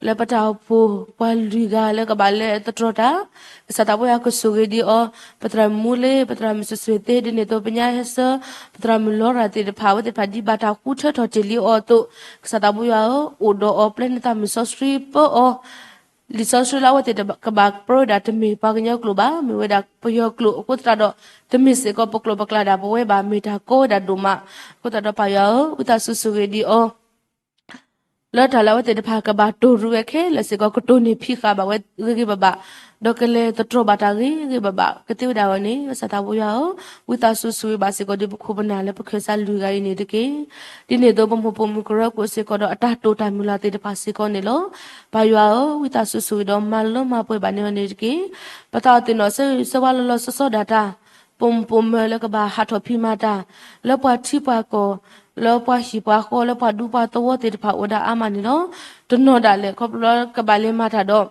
လၢပတၢ်အိၣ်ဖှိၣ်ပှၤလွံၢ်ဂၤလၢကဘၣ်လဲၤသတြီၤတၢ်, ကစၢ်သးဘိယွၤကဆိၣ်ဂ့ၤဒံးအီၤ, ပသရၣ်မုၣ်မူလ့, ပသရၣ်မုၣ်စွ့ၤစွ့ၤသ့, ဒ်န့ၣ်အသိးပညါဟဲဆၢ ပသရၣ်မုၣ်လီရၤသ့ၣ်တဖၣ် အဝဲသ့ၣ်တဖၣ်ဒ်ဘၣ်တၢ်ဃုထၢထီၣ်တ့ၢ်လံအီၤအသိး, ကစၢ်သးဘိယွၤဧၢ, အိၣ်ဒီးအီၤ ပျဲနသးမုၢ်စီဆှံပၢအီၤ လံာ်စီဆှံလၢအဝဲသ့ၣ်တဖၣ်ကဘၣ်ပြၢဝဲဒၣ်တမ့ၢ်ပှၤကညီကျိာ်ဘၣ်, မ့ၢ်ဝဲဒၣ်ပယီၤကျိာ်အဃိသတးဒီး တမ့ၢ်စ့ၢ်ကီးပကျိာ်ပကျါဒၣ်ပဝဲဘၣ်, မ့ၢ်တၢ်ကီဝဲဒၣ်ဒိၣ်မး. အဃိသတးဒီးပၢ်ယွၤဧၢ, ဝံသးစူၤဆိၣ်ဂ့ၤဒံးအီၤ လၢတၢ်လၢအဝဲသ့ၣ်တဖၣ်ကဘၣ်တိၢ်ရူးဝဲခဲလၢာ်စ့ၢ်ကီး ကတိၢ်န့ၢ်ဖံးဃာ်ဘၣ်ဝဲဂ့ၤဂ့ၤဘၣ်ဘၣ်, ဒီးကလဲၤသတြီၤဘၣ်တၢ်ဂ့ၤဂ့ၤဘၣ်ဘၣ်ကသ့ဝဲဒၣ်အဂီၢ်န့ၣ် ကစၢ်သးဘိယွၤဧၢ, ဝံသးစူၤဆိၣ်ဂ့ၤဘၣ်စ့ၢ်ကီးဒ်ပခိၣ်ပနၢ်လၢပခၢၣ်စးလွံၢ်ဂၤအံၤန့ၣ်တက့ၢ်. ဒ်န့ၣ်အသိးပမိၢ်ပိာ်မုၣ်ကရၢကအိၣ်စ့ၢ်ကီးဒီးအတၢ်တိာ်တၢ်မုၢ်လၢ်သ့ၣ်တဖၣ်စ့ၢ်ကီးန့ၣ်လီၤ. ပၢ်ယွၤဧၢ, ဝံသးစူၤဆိၣ်ဂ့ၤဒီးမၤလၢမၤပှဲၤဘၣ်န့ၢ်အီၤန့ၣ်တက့ၢ်. ပသးအီၤသ့ၣ်နီၣ်ဆၢဂ့ၤဆၢဝါလီၤလီၤဆီဆီဒၣ်တၢ်, ပိာ်မုၣ်ပိာ်မၢၤလၢကဘၣ်ဟးထီၣ်ဖံးမၤတၢ်, လၢပှၤထံပှၤကီၢ်, လၢပှၤဟံၣ်ပှၤဃီ လၢပှၤဒူပှၤသဝီသ့ၣ်တဖၣ်အိၣ်ဝဲဒၣ်အါမးန့ၣ်လီၤ. တနီၤဒၣ်လဲာ်ခီဖျိလၢကဘၣ်လဲၤမၤတၢ်ဒီး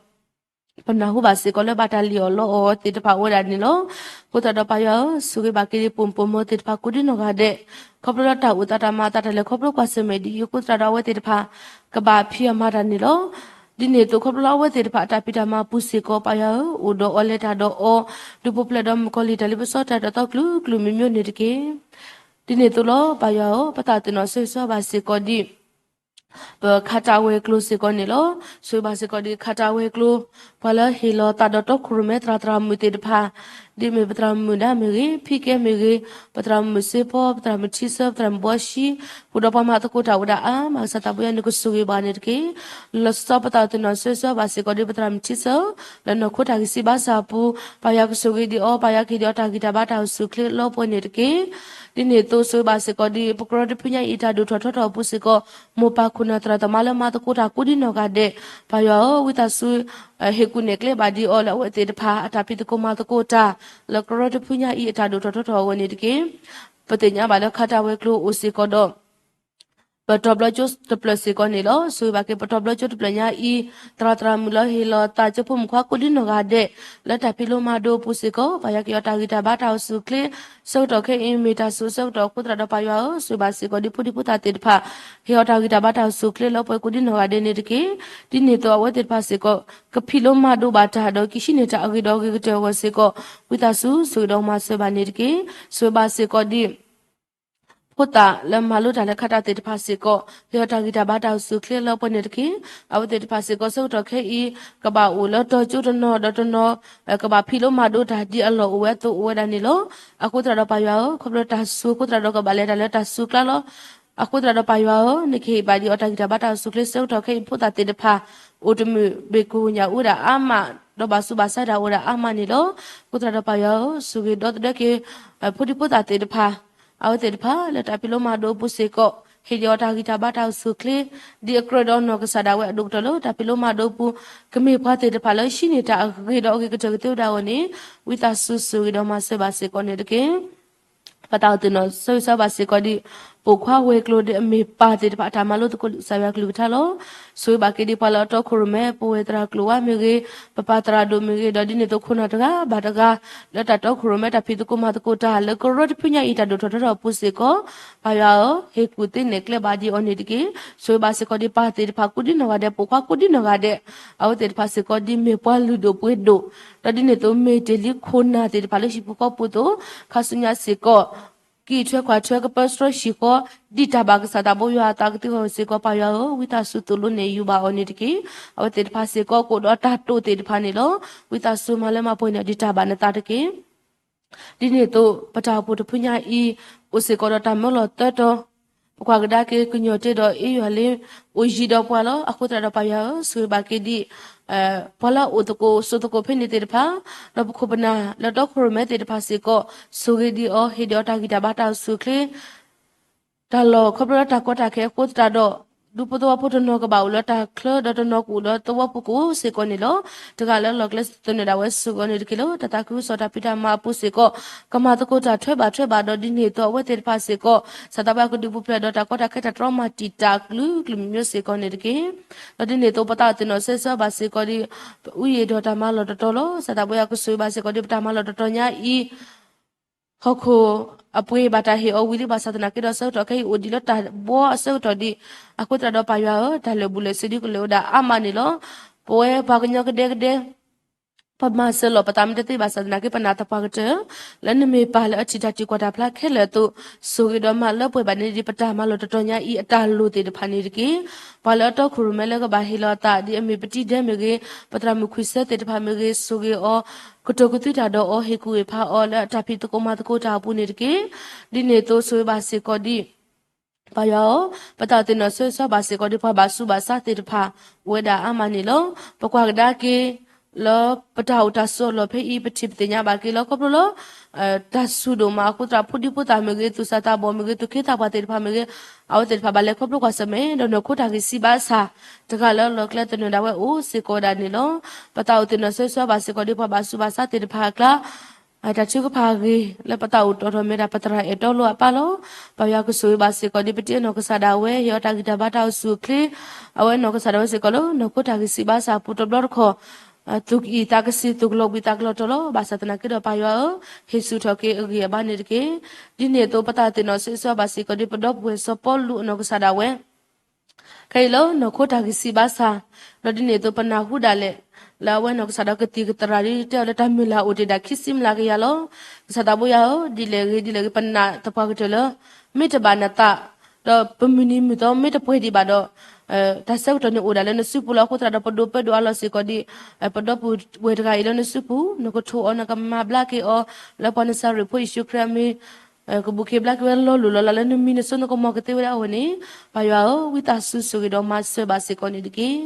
ပနၢ်ဟူဘၣ်စ့ၢ်ကီးလၢဘၣ်တၢ်လံၣ်အီၣ်လီအီၣ်သ့ၣ်တဖၣ်အိၣ်ဝဲဒၣ်န့ၣ်လီၤ. အဃိသတးဒီးပၢ်ယွၤဧၢ, ဆိၣ်ဂ့ၤဘၣ်က့ၤဒံးပိာ်မုၣ်ပိာ်မၢၤသ့ၣ်တဖၣ်ကိးဒ်နီၢ်ဂၤဒဲး, ခီဖျိလၢတၢ်အိၣ်သးတၢ်မၤအသးတၢ်လဲၤခီဖျိကွၢ်ဆၢၣ်မဲာ်ဒ်အံၤအဃိသတးဒီးအဝဲသ့ၣ်တဖၣ် ကဘၣ်ဖံးအီၣ်မၤတၢ်န့ၣ်လီၤ. ဒ်န့ၣ်အသိးခီဖျိလၢအဝဲသ့ၣ်တဖၣ်အတၢ်ဖံးတၢ်မၤပူၤစ့ၢ်ကီးပၢ်ယွၤဧၢ, အိၣ်ဒီးအီၤလဲၤတၢ်ဒီးအီၤ, ဒုးပူၤဖျဲးဒီးမုၣ်ကီၤလံၢ်တၢ်လ့ပစီတၢ်ဒိၣ်ထီၣ်သီကျုၤကျုၤမံၤမံၤန့ၣ်တက့ၢ်. ဒ်န့ၣ်အသိးလီၤ. ပၢ်ယွၤဧၢ, ပသးအီၤသ့ၣ်နီၣ်ဆၢဂ့ၤဆၢဝါဘၣ်စ့ၢ်ကီးဒ် ပခးတၢ်ဝဲၤကျိၤစ့ၢ်ကီးန့ၣ်လီၤ. ဆိၣ်ဂ့ၤဘၣ်စ့ၢ်ကီးဒ်ခးတၢ်ဝဲၤကျိၤ, ပှၤလၢဟ့ၣ်လီၤသးဒီးတီခိၣ်ရိၣ်မဲသရၣ်သရၣ်မုၣ်သ့ၣ်တဖၣ်, ဒ်မ့ၢ်ပသရၣ်မုၣ်ဒါမ့ၢ်ဂ့ၤ, ဖံကဲမ့ၢ်ဂ့ၤ, ပသရၣ်မုၣ်စ့ဖီ, ပသရၣ်မုၣ်ထံဆၢ, ပသရၣ်မုၣ်ဘီဆံ, ဃုာ်ဒီးပှၤမၤသကိးတၢ်အိၣ်ဝဲဒၣ်အါမး ကစၢ်သးဘိယွၤန့ၣ်ကဆိၣ်ဂ့ၤဘၣ်န့ၣ်တက့ၢ်. လီၤဆီပသးအီၤသ့ၣ်နီၣ်ဆၢဂ့ၤဆၢဝါဘၣ်စ့ၢ်ကီးဒ်ပသရၣ်မုၣ်ထံဆၢ, လၢနီၢ်ခိတၢ်ဂံၢ်စၢ်ဘါစၢ်အပူၤ, ပၢ်ယွၤကဆိၣ်ဂ့ၤဒံးအီၤ, ပၢ်ယွၤကဟ့ၣ်ဒံးအီၤတၢ်ဂံၢ်တၢ်ဘါတၢ်အိၣ်ဆူၣ်အိၣ်ချ့လၢပှဲၤန့ၣ်တက့ၢ်. ဒ်န့ၣ်အသိးဆိၣ်ဂ့ၤဘၣ်စ့ၢ်ကီးဒ်ပကရၢတဖုညါအံၤတၢ်ဒိၣ်ထီၣ်ထီထီၣ်အပူၤစ့ၢ်ကီး, မိၢ်ပၢ်ခိၣ်နၢ်သရၣ်သမါလၢမၤသကိးတၢ်ကိးဒ်နီၢ်ဂၤဒဲး, ပၢ်ယွၤဧၢ, ဝံသးစူၤ ဟ့ၣ်ကူၣ်နဲၣ်ကျဲဘၣ်ဒံးအီၤလၢအဝဲသ့ၣ်တဖၣ် အတၢ်ဖံးသကိးမၤသကိးတၢ် လၢကရၢတဖုညါအံၤအတၢ်ဒိၣ်ထီၣ်ထီထီၣ်အဂီၢ်န့ၣ်တက့ၢ်. ပသ့ၣ်ညါဘၣ်လၢခးတၢ်ဝဲၤကျိၤအိၣ်စ့ၢ်ကီးဒီး ပတီၢ်ဘျီကၠိတဖျၢၣ်စ့ၢ်ကီးန့ၣ်လီၤ. ဆိၣ်ဂ့ၤဘၣ်က့ၤပတီၢ်ဘျီကၠိတဖျၢၣ်ညါအံၤ သရၣ်သရၣ်မုၣ်လၢဟ့ၣ်လီၤသး ကၠိဖိမုၣ်ခွါကိးဒံနီၢ်ဂၤဒဲး လၢတၢ်ဖံးလိမၤဒိးအပူၤစ့ၢ်ကီး ပၢ်ယွၤကဟ့ၣ်အီၤတၢ်ဂံၢ်တၢ်ဘါတၢ်အိၣ်ဆူၣ်အိၣ်ချ့ ဆၢကတီၢ်ခဲအံၤ မ့ၢ်တၢ်ဆိၣ်အၢဆၢကတီၢ်အဃိသတးဒီး ပၢ်ယွၤဧၢ, ဆိၣ်ဂ့ၤဘၣ်စ့ၢ်ကီးဒ်ဖိဒံဖိသၣ်သ့ၣ်တဖၣ် ဟ့ၣ်အီၤတၢ်ဂံၢ်တၢ်ဘါတၢ်အိၣ်ဆူၣ်အိၣ်ချ့လၢပှဲၤကိးဒံနီၢ်ဂၤဒဲးန့ၣ်တက့ၢ်. ဒ်န့ၣ်အသိးအဝဲသ့ၣ်တဖၣ်စ့ၢ်ကီး ကဖံးလိမၤဒိးဘၣ်တၢ် ဒီးကဟံးန့ၢ်တၢ်အဂ့ၤဒီးအဂ့ၤကတၢၢ်အဂီၢ်စ့ၢ်ကီး ဝံသးစူၤဆိၣ်ဂ့ၤဒီးမၤစၢၤဘၣ်န့ၣ်တက့ၢ်. ဆိၣ်ဂ့ၤဘၣ်စ့ၢ်ကီးဒ် ဖိသၣ်လၢမၤလိတၢ်လၢခါတၢ်သ့ၣ်တဖၣ်စ့ၢ်ကီး ဟ့ၣ်အီၤတၢ်ဂံၢ်တၢ်ဘါတၢ်အိၣ်ဆူၣ်အိၣ်ချ့လၢပှဲၤန့ၣ်တက့ၢ်. အဝဲသ့ၣ်တဖၣ်စ့ၢ်ကီးဆၢကတီၢ်ခဲအံၤ ကဘၣ်အိၣ်လၢတီကၠိတနီၤဒီးတနီၤ ကဘၣ်ဖံးလိမၤဒိးတၢ်ဒ်အလီၢ်အိၣ်ဝဲအသိးအိၣ်ဝဲဒၣ်န့ၣ်လီၤ. အဃိသတးဒီးပၢ်ယွၤဧၢ, ခီဖျိတၢ်ဆူၣ်အဃိသတးဒီးကဘၣ်လဲၤတၢ်လၢတၢ်ဆူၣ်အကျါလီၤ. အဃိသတးဒီးပၢ်ယွၤဧၢ, နကဟ့ၣ်ဘၣ်ဒံးအီၤတၢ်ဂံၢ်တၢ်ဘါတၢ်အိၣ်ဆူၣ်အိၣ်ချ့ဆၢကတီၢ်ခဲအံၤ ဖိသၣ်သ့ၣ်တဖၣ် အိၣ်တမုာ်ဘ့ၣ်ကိၢ်ညၣ်အိၣ်ဝဲဒၣ်အါမး ဒီးဘၣ်ဆူးဘၣ်ဆါတၢ်အိၣ်ဝဲဒၣ်အါမးန့ၣ်လီၤ. အဃိသတးဒီးပၢ်ယွၤဧၢ, ဆိၣ်ဂ့ၤဒီသဒၢက့ၤ ဖိဒံဖိသၣ်သ့ၣ်တဖၣ် အဝဲသ့ၣ်တဖၣ်လၢတၢ်ဖံးလိမၤဒိးအပူၤစ့ၢ်ကီး ဟ့ၣ်ဒံးအီၤတၢ်ဂံၢ်တၢ်ဘါတၢ်အိၣ်ဆူၣ်အိၣ်ချ့ ဒ်အကြၢးဒီးနီၢ်ကစၢ်ဒၣ်ဝဲအဒိၣ်ကတၢၢ်လၢတၢ်ဖံးလိမၤဒိးအပူၤ ကမ့ၢ်ပှၤသ့ၣ်တဖၣ်လၢဟံးန့ၢ်တၢ်အဂ့ၤဒီးအဂ့ၤကတၢၢ်ကသ့ဝဲဒၣ်အဂီၢ်န့ၣ် ဝံသးစူၤဆိၣ်ဂ့ၤဒီးမၤစၢၤဘၣ်စ့ၢ်ကီးန့ၣ်တက့ၢ်. ပသးအိၣ်သ့ၣ်နီၣ်ဆၢဂ့ၤဆၢဝါဘၣ်စ့ၢ်ကီးဒ် ပိာ်ခွါဝဲၤကျိၤဒီးအမ့ၢ်ပၢ်သ့ၣ်တဖၣ်အတၢ်မၤလိသကိးကစၢ်ယွၤကလုၢ်ကထါလီၤ. ဆိၣ်ဂ့ၤဘၣ်က့ၤဒ်ပှၤလၢအတီခိၣ်ရိၣ်မဲ ပဝဲသရၣ်ကျိၤဝါမ့ၢ်ဂ့ၤ, ပပၢ်သရၣ်ဒိၣ်မ့ၢ်ဂ့ၤ, ဒီးဒ်န့ၣ်အသိးခိၣ်နၢ်တဂၤဘၣ်တဂၤ လၢတၢ်တီခိၣ်ရိၣ်မဲတၢ်ဖံးသကိးမၤသကိးတၢ်လၢကရၢတဖုညါအံၤတၢ်ဒိၣ်ထီၣ်ထီထီၣ်အပူၤစ့ၢ်ကီး, ပၢ်ယွၤဧၢ, ဟ့ၣ်ကူၣ်သ့န့ၢ်ကျဲဘၣ်ဒံးအီၤန့ၣ်တက့ၢ်. ဆိၣ်ဂ့ၤဘၣ်စ့ၢ်ကီးဒ်ပၢ်သ့ၣ်တဖၣ်ကိးဒံနီၢ်ဂၤဒဲး ပိာ်ခွါကိးဒံနီၢ်ဂၤဒဲး အဝဲသ့ၣ်တဖၣ်စ့ၢ်ကီးဒ်မ့ၢ်ပှၤလုၢ်ဒိၣ်ပှ့ၤဒိၣ်, ဒီးဒ်န့ၣ်အသိးမ့ၢ်တ့ၢ်လံခိၣ်နၢ်သ့ၣ်တဖၣ်လၢဟံၣ်ပူၤဃီပူၤအသိး ခါဆူညါစ့ၢ်ကီး ကအံးထွဲကွၢ်ထွဲကပၢဆှၢဟံၣ်ဃီ ဒ်တၢ်ဘၣ်ကစၢ်သးဘိယွၤအသးကသ့အဂီၢ်စ့ၢ်ကီး ပၢ်ယွၤဧၢ, ဝံသးစူၤသိၣ်လိနဲၣ်ယူၤဘၣ်အီၤန့ၣ်တက့ၢ်. အဝဲသ့ၣ်တဖၣ်စ့ၢ်ကီးကအိၣ်ဒီးတၢ်တိာ်သ့ၣ်တဖၣ်န့ၣ်လီၤ. ဝံသးစူၤမၤလၢမၤပှဲၤန့ၢ်ဒ်တၢ်ဘၣ်နသးတက့ၢ်. ဒ်န့ၣ်အသိး ပတၢ်အိၣ်ဖှိၣ်တဖုညါအံၤ အိၣ်စ့ၢ်ကီးဒီးတၢ်မၢလီၤသၢတီၤ, ပကွၢ်ကဒါက့ၤကညီၤတ့ၢ်ဒီးအ့ယွၤလ့ အိၣ်ယံၤဒီးပှၤလီၤ. အဃိသတးဒီးပၢ်ယွၤဧၢ, ဆိၣ်ဂ့ၤဘၣ်က့ၤဒ် ပှၤလၢအအိၣ်သကိးဆိးသကိးဖဲန့ၣ်သ့ၣ်တဖၣ်, ဒီးပခိၣ်ပနၢ်လၢတီခိၣ်ရိၣ်မဲသ့ၣ်တဖၣ်စ့ၢ်ကီး ဆိၣ်ဂ့ၤဒံးအီၤ ဟ့ၣ်ဒံးအီၤတၢ်ဂံၢ်တၢ်ဘါတၢ်အိၣ်ဆူၣ်အိၣ်ချ့ တၢ်လီၢ်ခီဖျိလၢတၢ်ကီတၢ်ခဲအဃိသတးဒီး ဒူဖိသဝီဖိတနီၤကဘၣ်အိၣ်လၢတၢ်ချၢဒီးတနီၤကအိၣ်ဒီးသဝီပူၤကအိၣ်စ့ၢ်ကီးန့ၣ်လီၤ. တဂၤလၢလီၢ်ကျဲသနၢၣ်ဒၣ်ဝဲစ့ၢ်ကီးန့ၣ်တက့ၢ်လီၤ. တၢ်သးခုကစီၣ်တၢ်ဖံးတၢ်မၤအပူၤစ့ၢ်ကီး ကမၤသကိးတၢ်ထွဲဘၣ်ထွဲဘၣ်ဒီးဒ်န့ၣ်အသိး အဝဲသ့ၣ်တဖၣ်စ့ၢ်ကီး စးသးပှၢ်ကဒုးပူၤဖျဲးဒီးတၢ်ကီတၢ်ခဲတၢ်တြီမၤတံာ်တာ်ကလုာ်ကလုာ်မံၤမံၤစ့ၢ်ကီးန့ၣ်တက့ၢ်. ဒီးဒ်န့ၣ်အသိး ပသးအိၣ်သ့ၣ်နီၣ်ဆၢဂ့ၤဆၢဝါဘၣ်စ့ၢ်ကီးဒ် ပအူယံာ်ဒီးတၢ်မၤလီၢ်တတီၤလီၤ. စးသးပှၢ်ယွၤကဆိၣ်ဂ့ၤဘၣ်စ့ၢ်ကီးဒ်ပတၢ်မၤလီၢ်တတီၤညါအံၤ ဟီၣ်ခိၣ်အပှ့ၤဘၣ်တၢ်ဟ့ၣ်အီၤဝံၤလံ ဘၣ်ဆၣ်သနာ်က့ဒီးဆၢကတီၢ်ခဲအံၤအိၣ်ဒံးလၢတၢ်ဘှီအဆၢကတီၢ်ဒံး အဃိသတးဒီးပၢ်ယွၤဧၢ, တၢ်လၢာ်ဘူၣ်လၢာ်စ့ဒုးကလၢာ်ဝဲဒၣ်အါမးန့ၣ်လီၤ. ပဝဲပှၤကညီကဒဲကဒဲ ပမၤစၢၤလီၤပသးမ့ၢ်တသ့ဘၣ်ဆၣ်သနာ်က့ ပနာ်သပှၢ်ကတၢၢ် လၢနမ့ၢ်ပၢ်လၢအထံၣ်တၢ်ထံၣ်ကွၢ်တၢ်ဖျါခဲလၢာ်အသိး ဆိၣ်ဂ့ၤဒီးမၤလၢပှဲၤဘၣ်န့ၢ်ဒံးပတၢ်မၤလီၢ်တတီၤညါအံၤအတၢ်လိၣ်သ့ၣ်တဖၣ်န့ၣ်တက့ၢ်. ပှၤလၢအတီခိၣ်ရိၣ်မဲလၢကဘၣ်ဟ့ၣ်လီၤအသးဒ်အမ့ၢ်ပတံၤဒဲမ့ၢ်ဂ့ၤ, ပသရၣ်မုၣ်ခွံဆၢသ့ၣ်တဖၣ်မ့ၢ်ဂ့ၤ, ဆိၣ်ဂ့ၤအီၤ ကတိၤကသုတၢ်ဒီးအီၤ ဟ့ၣ်ကူၣ်ဟ့ၣ်ဖးအီၤလၢအတၢ်ဖံးသကိးမၤသကိးတၢ်အပူၤန့ၣ်တက့ၢ်. ဒ်န့ၣ်အသိးဆိၣ်ဂ့ၤဘၣ်စ့ၢ်ကီးဒ် ပၢ်ယွၤဧၢ, ပသးအိၣ်သ့ၣ်နီၣ်ဆၢဂ့ၤဆၢဝါဘၣ်စ့ၢ်ကီးဒ်ပှၤဘၣ်ဆူးဘၣ်ဆါသ့ၣ်တဖၣ် အိၣ်ဝဲဒၣ်အါမးန့ၣ်လီၤ. ပကွၢ်ကဒါက့ၤ လၢပတၢ်အိၣ်တၢ်ဆိးအလီၢ်ဖဲအံၤ ပထံၣ်ပသ့ၣ်ညါဘၣ်က့ၤလီၤ. ခီဖျိလၢ တၢ်ဆူၣ်ဒိၣ်မးအဃိသတး ဖိဒံဖိသၣ်မ့ၢ်ဂ့ၤ, သူၣ်စၢ်သးဘီၣ်မ့ၢ်ဂ့ၤ, သူၣ်က့သးပှၢ်သ့ၣ်တဖၣ်မ့ၢ်ဂ့ၤ, အဝဲသ့ၣ်တဖၣ်ဘၣ်လဲၤခီဖျိကွၢ်ဆၢၣ်မဲာ် ဒီးနီၢ်ခိတၢ်ဂံၢ်စၢ်ဘါစၢ် တဂၤလၢလီၢ်ကျဲသနၢၣ်ဒၣ်ဝဲအိၣ်စ့ၢ်ကီးဝဲဒၣ်န့ၣ်လီၤ. ပသးအိၣ်သ့ၣ်နီၣ်ဆၢဂ့ၤဆၢဝါဘၣ်စ့ၢ်ကီးဒ်ပှၤဘၣ်ဆူးဘၣ်ဆါသ့ၣ်တဖၣ်အကျါ တၢ်ထုကဖၣ်အဂ့ၤ လၢပသးအိၣ်တီၢ်ထီၣ်မဲာ်တၢ်ပသရၣ်အဲၣ်တီလိအပၢ်လီၤ. ပၢ်ယွၤကဆိၣ်ဂ့ၤဘၣ်စ့ၢ်ကီးဒ်ပတံၤအနီၢ်ကစၢ်ဒၣ်ဝဲ ဟ့ၣ်အီၤတၢ်ဂံၢ်တၢ်ဘါတၢ်အိၣ်ဆူၣ်အိၣ်ချ့ အဝဲနီၢ်ကစၢ်ဒၣ်ဝဲစ့ၢ်ကီးလၢ နီၢ်ခိတၢ်ဂံၢ်စၢ်ဘါစၢ်အပူၤတဘျီတခီၣ် သူၣ်ကအံးသးကဆံး သူၣ်ကလီၤဘှံးသးကလီၤတီၤလီၤ. ဘၣ်ဆၣ်သနာ်က့ဒီးပၢ်ယွၤဧၢ, ဟ့ၣ်ဆူၣ်ထီၣ်က့ၤအဂံၢ်အဘါန့ၣ်တက့ၢ်. ဒ်န့ၣ်အသိးပသးအိၣ်သ့ၣ်နီၣ်ဆၢဂ့ၤဆၢဝါဘၣ်စ့ၢ်ကီးဒ် ပဒီပုၢ်ဝဲၢ်စီၤပီလူးအနီၢ်ကစၢ်ဒၣ်ဝဲ ခဲအံၤလၢနီၢ်ခိတၢ်ဂံၢ်စၢ်ဘါစၢ်, ဒီးဒ်န့ၣ်အသိးပနၢ်ဟူဒၣ်လဲာ် လၢအဝဲနီၢ်ကစၢ်ဒီးကသံၣ်ကသရၣ်ဒ်တဲအီၤလၢတၢ်မုၢ်လၢ်အိၣ်တ့ၢ်ဒၣ်ခံဆံမျးကယၤလီၤ. ကစၢ်သးဘိယွၤဧၢ, ဒ်လဲၣ်ဂ့ၤဒ်လဲၣ်ဂ့ၤ ပနာ်သပှၢ်ကတၢၢ်လၢ မ့ၢ်တဘၣ်နသး ဒီးပမုၢ်နံၤမုၢ်သီမ့ၢ်တပှဲၤဒံးဘၣ်ဒီး တၢ်ဆၢကတီၢ်န့ၣ်အိၣ်ဒၣ်လၢနစုပူၤလီၤ. အဃိသတးဒီး ပဒိးပၢဒိးအါလီၤစ့ၢ်ကီးဒ် ပဒီပုၢ်ဝဲၢ်တဂၤအံၤလၢနစုပူၤ, နကထိၣ်အီၤ နကမၤဘျါက့ၤအီၤ လၢပှၤနစၤရ့းဖိယ့ၣ်ၡူးခရံာ်အမံၤ ကဘူးက့ၤဘျါက့ၤဝဲလီၤလိၤလီၤလးလၢနမံၤနစိနကမီၤကသ့ဝဲဒၣ်အဂီၢ်န့ၣ်, ပၢ်ယွၤဧၢ, ဝံသးစူၤဆိၣ်ဂ့ၤဒီးမၤစၢၤဘၣ်စ့ၢ်ကီးန့ၣ်တက့ၢ်.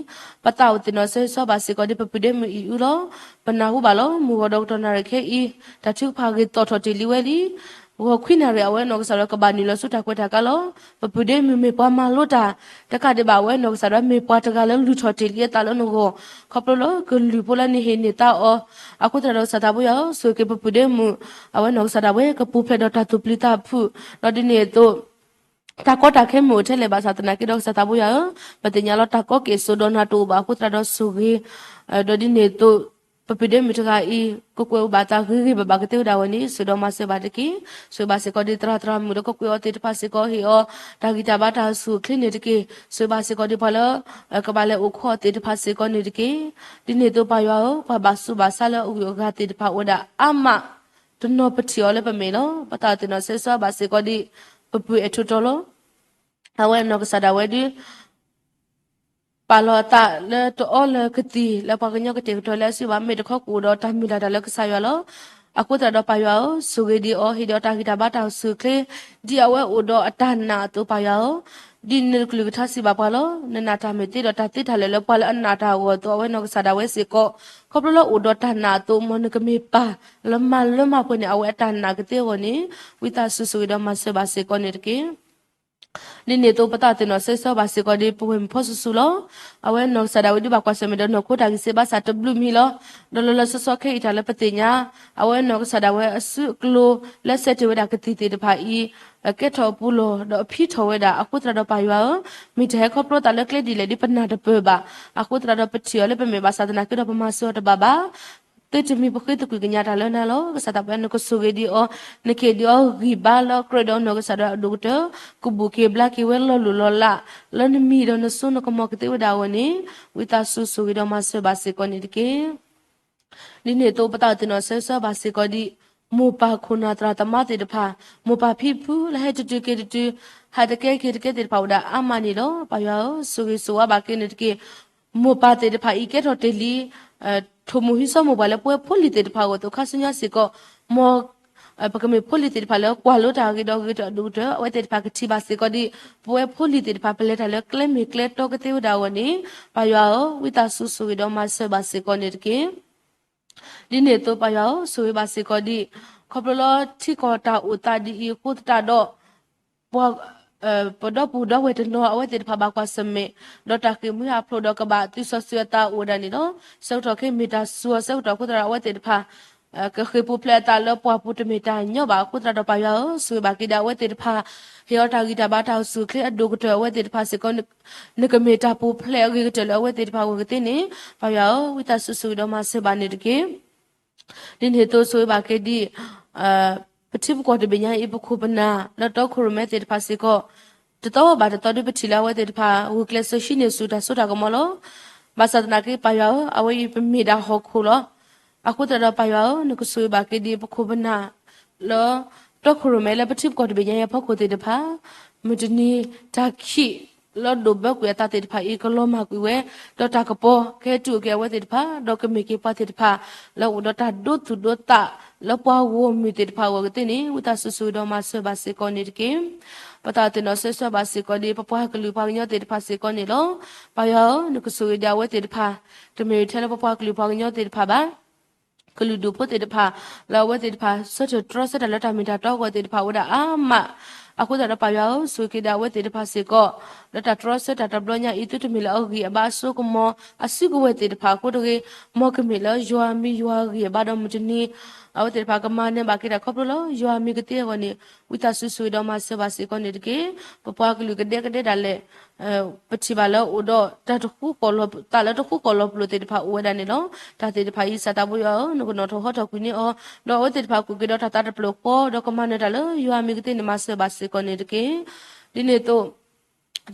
ပသးအိၣ်သ့ၣ်နီၣ်ဆၢဂ့ၤဆၢဝါဘၣ်စ့ၢ်ကီးဒ်ပပုၢ်ဒ့မုၣ်အံၤအုလီၤ. ပနၢ်ဟူဘၣ်လီၤ မုၢ်ဂီၤဒီးကတီၢ်နၣ်ရံၣ်ခဲအံၤ တၢ်ထုကဖၣ်ဂ့ၤသိၣ်ထီၣ်တ့ၢ်လံဝဲလံ ဂီၤခွံနၣ်ရံၣ် အဝဲနီၢ်ကစၢ်ဒၣ်ဝဲကဘၣ်နုာ်လီၤဆူတၢ်ကွဲးတၢ်ကါလီၤ. ပပုၢ်ဒ့မုၣ်မ့ၢ်ပှၤမၤလိတၢ် တကးဒံးဘၣ် အဝဲနီၢ်ကစၢ်ဒၣ်ဝဲမ့ၢ်ပှၤတဂၤလၢလုၢ်ထီၣ်တ့ၢ်လံအသးလၢနဂီၢ် ခီဖျိလၢကလုၢ်ဖိလၢနဟ့ၣ်န့ၢ်သါအီၤ. အဃိသတးဒီးကစၢ်သးဘိယွၤဧၢ, ဆိၣ်ဂ့ၤက့ၤပပုၢ်ဒ့မုၣ် အဝဲနီၢ်ကစၢ်ဒၣ်ဝဲကပူၤဖျဲးဒီးတၢ်သူၣ်ပျံၤသးဖုး ဒီးဒ်န့ၣ်အသိး တၢ်ကီတၢ်ခဲမ့ၢ်အိၣ်ထဲလဲၣ်ဘၣ်ဆၣ်သနာ်က့ဒီး ကစၢ်သးဘိယွၤဧၢ, ပသ့ၣ်ညါလီၤတၢ်ကီက့ၢ်စိဒီးနၤတအိၣ်ဘၣ်အဃိသတးဒီးဆိၣ်ဂ့ၤ, ဒီးဒ်န့ၣ်အသိး ပပၢၤဒဲမုၣ်တဂၤအံၤ ကကွဲးအိၣ်ဘၣ်သးဂ့ၤဂ့ၤဘၣ်ဘၣ်ကသ့ဝဲဒၣ်ဝဲန့ၣ် ဆိၣ်ဂ့ၤဒီးမၤစၢၤဘၣ်တက့ၢ်. ဆိၣ်ဂ့ၤဘၣ်စ့ၢ်ကီးဒ်သရၣ်သရၣ်မုၣ်ဒီးကကွဲးအီၤသ့ၣ်တဖၣ်စ့ၢ်ကီး ဟ့ၣ်အီၤတၢ်ဂံၢ်တၢ်ဘါတၢ်အိၣ်ဆူၣ်အိၣ်ချ့န့ၣ်တက့ၢ်. ဆိၣ်ဂ့ၤဘၣ်စ့ၢ်ကီးဒ်ပှၤလၢ ကဘၣ်လဲၤအိၣ်ခိးအီၤသ့ၣ်တဖၣ်စ့ၢ်ကီးန့ၣ်တက့ၢ်. ဒ်န့ၣ်အသိးပၢ်ယွၤဧၢ, ပှၤဘၣ်ဆူးဘၣ်ဆါလၢအဂုၤအဂၤသ့ၣ်တဖၣ်အိၣ်ဝဲဒၣ်အါမး တနီၤပထံၣ်အီၤလၢပမဲာ်လီၤ. ပသးအိၣ်သ့ၣ်နီၣ်ဆၢဂ့ၤဆၢဝါဘၣ်စ့ၢ်ကီးဒ် ပပုၢ်အဲၣ်ထူးတီၤလီၤ. အဝဲအနီၢ်ကစၢ်ဒၣ်ဝဲဒုး ပာ်လီၤအသးလၢတအီလၢကသံၣ်လၢပှၤကညီကတဲာ်ကတီၤလၢအစုဘၣ် မ့ၢ်တခီကအိၣ်ဒီးတၢ်မုၢ်လၢ်တၢ်လၢကစၢ်ယွၤလီၤ. အဃိသတးဒီးပၢ်ယွၤဧၢ, ဆိၣ်ဂ့ၤဒံးအီၤ ဟ့ၣ်ဒံးအီၤတၢ်ဂံၢ်တၢ်ဘါတၢ်အိၣ်ဆူၣ်အိၣ်ချ့ ဒ်အဝဲအိၣ်ဒီးအတၢ်နာ်အသိးပၢ်ယွၤဧၢ, ဒ်နကလုၢ်ကထါစံးဘၣ်ပှၤလီၤ. နနာ်တၢ်မ့ၢ်သ့ဒီးတၢ်သ့တၢ်လၢာ်လၢပှၤလၢအနာ်တၢ်အဂီၢ်အသိး အဝဲနီၢ်ကစၢ်ဒၣ်ဝဲစ့ၢ်ကီး ခီဖျိလၢအိၣ်ဒီးတၢ်နာ်အသိး မ်နကမ့ၢ်ပၢ်လၢမၤလၢမၤပှဲၤန့ၣ် အဝဲအတၢ်နာ်ကသ့အဂီၢ်န့ၣ် ဝံသးစူၤဆိၣ်ဂ့ၤဒီးမၤစၢၤဘၣ်စ့ၢ်ကီးန့ၣ်တက့ၢ်. ဒ်န့ၣ်အသိးပသးအိၣ်သ့ၣ်နီၣ်ဆၢဂ့ၤဆၢဝါဘၣ်စ့ၢ်ကီးဒ်ပဝဲၢ်မုၣ်ဖီဆူၣ်ဆူၣ်လီၤ. အဝဲနီၢ်ကစၢ်ဒၣ်ဝဲဒုးဘၣ်ကွၢ်ဆၢၣ်မဲာ်ဒီးနီၢ်ခိတၢ်ဂံၢ်စၢ်ဘါစၢ်တဘျုးမံၤလီၤ. ဒီးလီၤလီၤဆီဆီခဲအံၤတၢ်လၢပသ့ၣ်ညါ အဝဲနီၢ်ကစၢ်ဒၣ်ဝဲအစုအကျိၤလၢစဲးတ့ၢ်ဝဲဒၣ်ကသံၣ်သ့ၣ်တဖၣ်အံၤ ကဲထီၣ်အပူၤလီၢ် ဒီးအဖံးထီၣ်ဝဲဒၣ် အဃိသတးဒီးပၢ်ယွၤဧၢ, မ့ၢ်တၢ်ဟဲခီဖျိသးလၢကျဲဒ်လဲၣ်ဒ်ပနၢ်တပၢၢ်ဘၣ်. အဃိသတးဒီးပထံၣ်အီၤလၢပမဲာ်ဘၣ်ဆၣ်သနာ်က့ဒီးပမၤစၢၤအီၤတဘၣ်ဘၣ်. သုတမံၤပဃ့သကွံၢ်ကညးတၢ်လၢနၤလီၤ. ကစၢ်သးပှၢ်နကဆိၣ်ဂ့ၤဒံးအီၤ, နကဟ့ၣ်ဒံးအီၤဂံၢ်ဘါလၢကြၢးဒီးနီၢ်ကစၢ်ဒၣ်ဝဲအဒိၣ်ကတၢၢ်, ကဘူၣ်က့ၤဘျါက့ၤဝဲလီၤလိၢ်လီၤလး လၢနမံၤဒီးနစိနကမီၤကသ့ဝဲဒၣ်အဂီၢ်န့ၣ် ဝံသးစူၤဆိၣ်ဂ့ၤဒီးမၤစၢၤဘၣ်စ့ၢ်ကီးန့ၣ်တက့ၢ်. ဒ်န့ၣ်အသိးပသးအိၣ်သ့ၣ်နီၣ်ဆၢဂ့ၤဆၢဝါဘၣ်စ့ၢ်ကီးဒ် မိၢ်ပၢ်ခိၣ်နၢ်သရၣ်သမါသ့ၣ်တဖၣ်, မိၢ်ပၢ်ဖံဖုလၢဟဲတတုၤက့ၤတတုၤ, ဟးတကဲက့ၤတကဲသ့ၣ်တဖၣ်အိၣ်ဝဲဒၣ်အါမးန့ၣ်လီၤ. ပၢ်ယွၤဧၢ, ဆိၣ်ဂ့ၤဆိၣ်ဝါဘၣ်က့ၤန့ၣ်တက့ၢ်. မိၢ်ပၢ်သ့ၣ်တဖၣ်အံၤကဲထီၣ်တ့ၢ်လံ ထိၣ်မူဟံးစီမိၢ်ပှၢ်လၢပဝဲဖိလံၤသ့ၣ်တဖၣ်အဂီၢ်အသိး ခါဆူညါစ့ၢ်ကီး မ်ပကမ့ၢ်ဖိလံၤသ့ၣ်တဖၣ်လၢကွၢ်လိတၢ်အဂ့ၤဒီးဂ့ၤထီၣ်အဒိၣ်ကတၢၢ် အဝဲသ့ၣ်တဖၣ်ကထံၣ်ဘၣ်စ့ၢ်ကီးဒ် ပဝဲဖိလံၤသ့ၣ်တဖၣ် ပလဲၤတၢ်လၢကျဲမ့ၢ်ကျဲတီကသ့ဝဲဒၣ်အဂီၢ်န့ၣ် ပၢ်ယွၤဧၢ, ဝံသးစူၤဆိၣ်ဂ့ၤဒီးမၤစၢၤဘၣ်စ့ၢ်ကီးန့ၣ်တက့ၢ်. ဒ်န့ၣ်အသိးပၢ်ယွၤဧၢ, ဆိၣ်ဂ့ၤဘၣ်စ့ၢ်ကီးဒ် ခီဖျိလၢထံကီၢ်တၢ်အိၣ်သးဒ်အံၤအဃိသတးဒီး ပှၤ ပဒီပုၢ်ဒီဝဲၢ်တနီၤ အဝဲသ့ၣ်တဖၣ်ဘၣ်ကွၢ်ဆၢၣ်မဲာ် ဒီးတၢ်ဃ့ၢ်မှံဟးဖျိးဒီးကဘၣ်သုးစီဆှံအသးအိၣ်ဝဲဒၣ်န့ၣ်လီၤ. ဆၢကတီၢ်ခဲအံၤမ့ၢ်တၢ်စူၤအီၤဆၢကတီၢ်အဃိသတးဒီး အဝဲသ့ၣ်တဖၣ် ကဃ့ၢ်ပူၤဖျဲးအသးလၢပှၢ်ပူၤတမ့ၢ်တၢ်ညီဘၣ်အဃိသတးဒီး ပၢ်ယွၤဧၢ, ဆိၣ်ဂ့ၤဘၣ်က့ၤဒၣ်အဝဲသ့ၣ်တဖၣ်, ဟ့ၣ်အီၤတၢ်ဂံၢ်တၢ်ဘါတၢ်အိၣ်ဆူၣ်အိၣ်ချ့အဒိၣ်ကတၢၢ်အဝဲသ့ၣ်တဖၣ်စ့ၢ်ကီး, နကမ့ၢ်တၢ်ပူၤဖျဲးအဂ့ၤကတၢၢ်လၢအဝဲသ့ၣ်တဖၣ်အဂီၢ်ကသ့န့ၣ် ပၢ်ယွၤဧၢ, ဝံသးစူၤဆိၣ်ဂ့ၤဒီးမၤစၢၤဘၣ်န့ၣ်တက့ၢ်. ဒ်န့ၣ်အသိးဆိၣ်ဂ့ၤဘၣ်က့ၤဒ် ပထံပကီၢ်တဘ့ၣ်ညါအံၤ ပခိၣ်ပနၢ်လၢတီခိၣ်ရိၣ်မဲသ့ၣ်တဖၣ်စ့ၢ်ကီး, တသီဘၣ်တသီဒုးပထံၣ်လၢအဝဲသ့ၣ်တဖၣ် ဂုာ်ကျဲးစၢးဟံးန့ၢ်ဆူၣ်တၢ်စိတၢ်ကမီၤလီၤ. ဘၣ်ဆၣ်သနာ်က့ပၢ်ယွၤဧၢ, အဝဲအံၤပမ့ၢ်ဒၣ်ဟီၣ်ခိၣ်လီၤ. အဃိသတးဒီးပၢ်ယွၤဧၢ, နကဆိၣ်ဂ့ၤဘၣ်က့ၤဒ်ပခိၣ်ပနၢ်လၢ တီခိၣ်ရိၣ်မဲလၢပထံပကီၢ်တဘ့ၣ်ညါအံၤအဖီခိၣ်သ့ၣ်တဖၣ်, မုၢ်တနံၤတၢ်ခံးလၢဒိၣ်ဘၢကွံာ်အသးသ့ၣ်တဖၣ်အံၤ ကလီၤမၢ်ကွံာ်ဝဲ, ဒီးတၢ်ကပီၤကဟဲတုၤအိၣ်က့ၤအဝဲသ့ၣ်တဖၣ်, ဒီးကမ့ၢ်က့ၤပှၤသ့ၣ်တဖၣ် လၢအိၣ်ဒီးတၢ်ဒိသူၣ်ဒိသးလၢပှၤဂီၢ်မုၢ်သ့ၣ်တဖၣ်အဂီၢ်ကသ့န့ၣ် ဝံသးစူၤဆိၣ်ဂ့ၤဒီးမၤစၢၤဘၣ်စ့ၢ်ကီးန့ၣ်တက့ၢ်. ပသးအိၣ်သ့ၣ်နီၣ်ဆၢဂ့ၤဆၢဝါဘၣ်စ့ၢ်ကီးဒ် ပပှၤကလုာ်ပှၤကညီသ့ၣ်တဖၣ်စ့ၢ်ကီးန့ၣ်လီၤ. ပၢ်ယွၤဧၢ, နကဆိၣ်ဂ့ၤဒံးအဝဲသ့ၣ်တဖၣ်, တမ့ၢ်ထဲလၢပပှၤကလုာ်ပှၤကညီသ့ၣ်တဖၣ်ဘၣ် ကလုာ်ဒူၣ်ဖိသ့ၣ်တဖၣ် လၢအဝဲသ့ၣ်တဖၣ် ဆၢထၢၣ်တြီဆၢတၢ်လၢတၢ်မ့ၢ်တၢ်တီအဂီၢ်သ့ၣ်တဖၣ်အိၣ်ဝဲဒၣ်အါမး, အဃိသတးဒီးပၢ်ယွၤဧၢ, ဆိၣ်ဂ့ၤက့ၤဒၣ်အဝဲသ့ၣ်တဖၣ်စ့ၢ်ကီး, လၢတၢ်တြီဆၢတၢ်တဘျီညါအံၤ သုတမ့ၢ်လၢအဂံၢ်အဘါအစိကမီၤအစုကဝဲၤသ့ၣ်တဖၣ်အဃိတဂ့ၤ, မ်ကမ့ၢ်လၢယွၤမံၤယွၤဂံၢ်အဘါဒီးမုၢ်တနံၤ အဝဲသ့ၣ်တဖၣ်ကမၤနၢၤဘၣ်က့ၤတၢ်ခီဖျိလၢယွၤမံၤကသ့အဂီၢ်န့ၣ် ဝံသးစူၤဆိၣ်ဂ့ၤဒီးမၤစၢၤဘၣ်စ့ၢ်ကီးန့ၣ်တက့ၢ်. ပပှၤကလုာ်ကဒဲကဒဲဒၣ်လဲာ် ပထံၣ်ဘၣ်လၢအိၣ်ဒီးတၢ်တဃူ သးလၢတဃူကီၢ်လီၤပလိာ်သ့ၣ်တဖၣ်အိၣ်ဝဲဒၣ်န့ၣ်လီၤ. တၢ်သ့ၣ်တဖၣ်အံၤ ကစၢ်သးဘိယွၤဧၢ, နကနီၣ်ထီၣ်ဟီထီၣ်ကွံာ်န့ၢ်အီၤ, ဒီးအဝဲသ့ၣ်တဖၣ်ကူၣ်က့ၤဒီးတၢ်သးတဖျၢၣ်ဃီ, ဒီးကမၤနၢၤတၢ်လၢယွၤမံၤကသ့န့ၣ် မၤစၢၤဘၣ်စ့ၢ်ကီးန့ၣ်တက့ၢ်. ဒ်န့ၣ်အသိး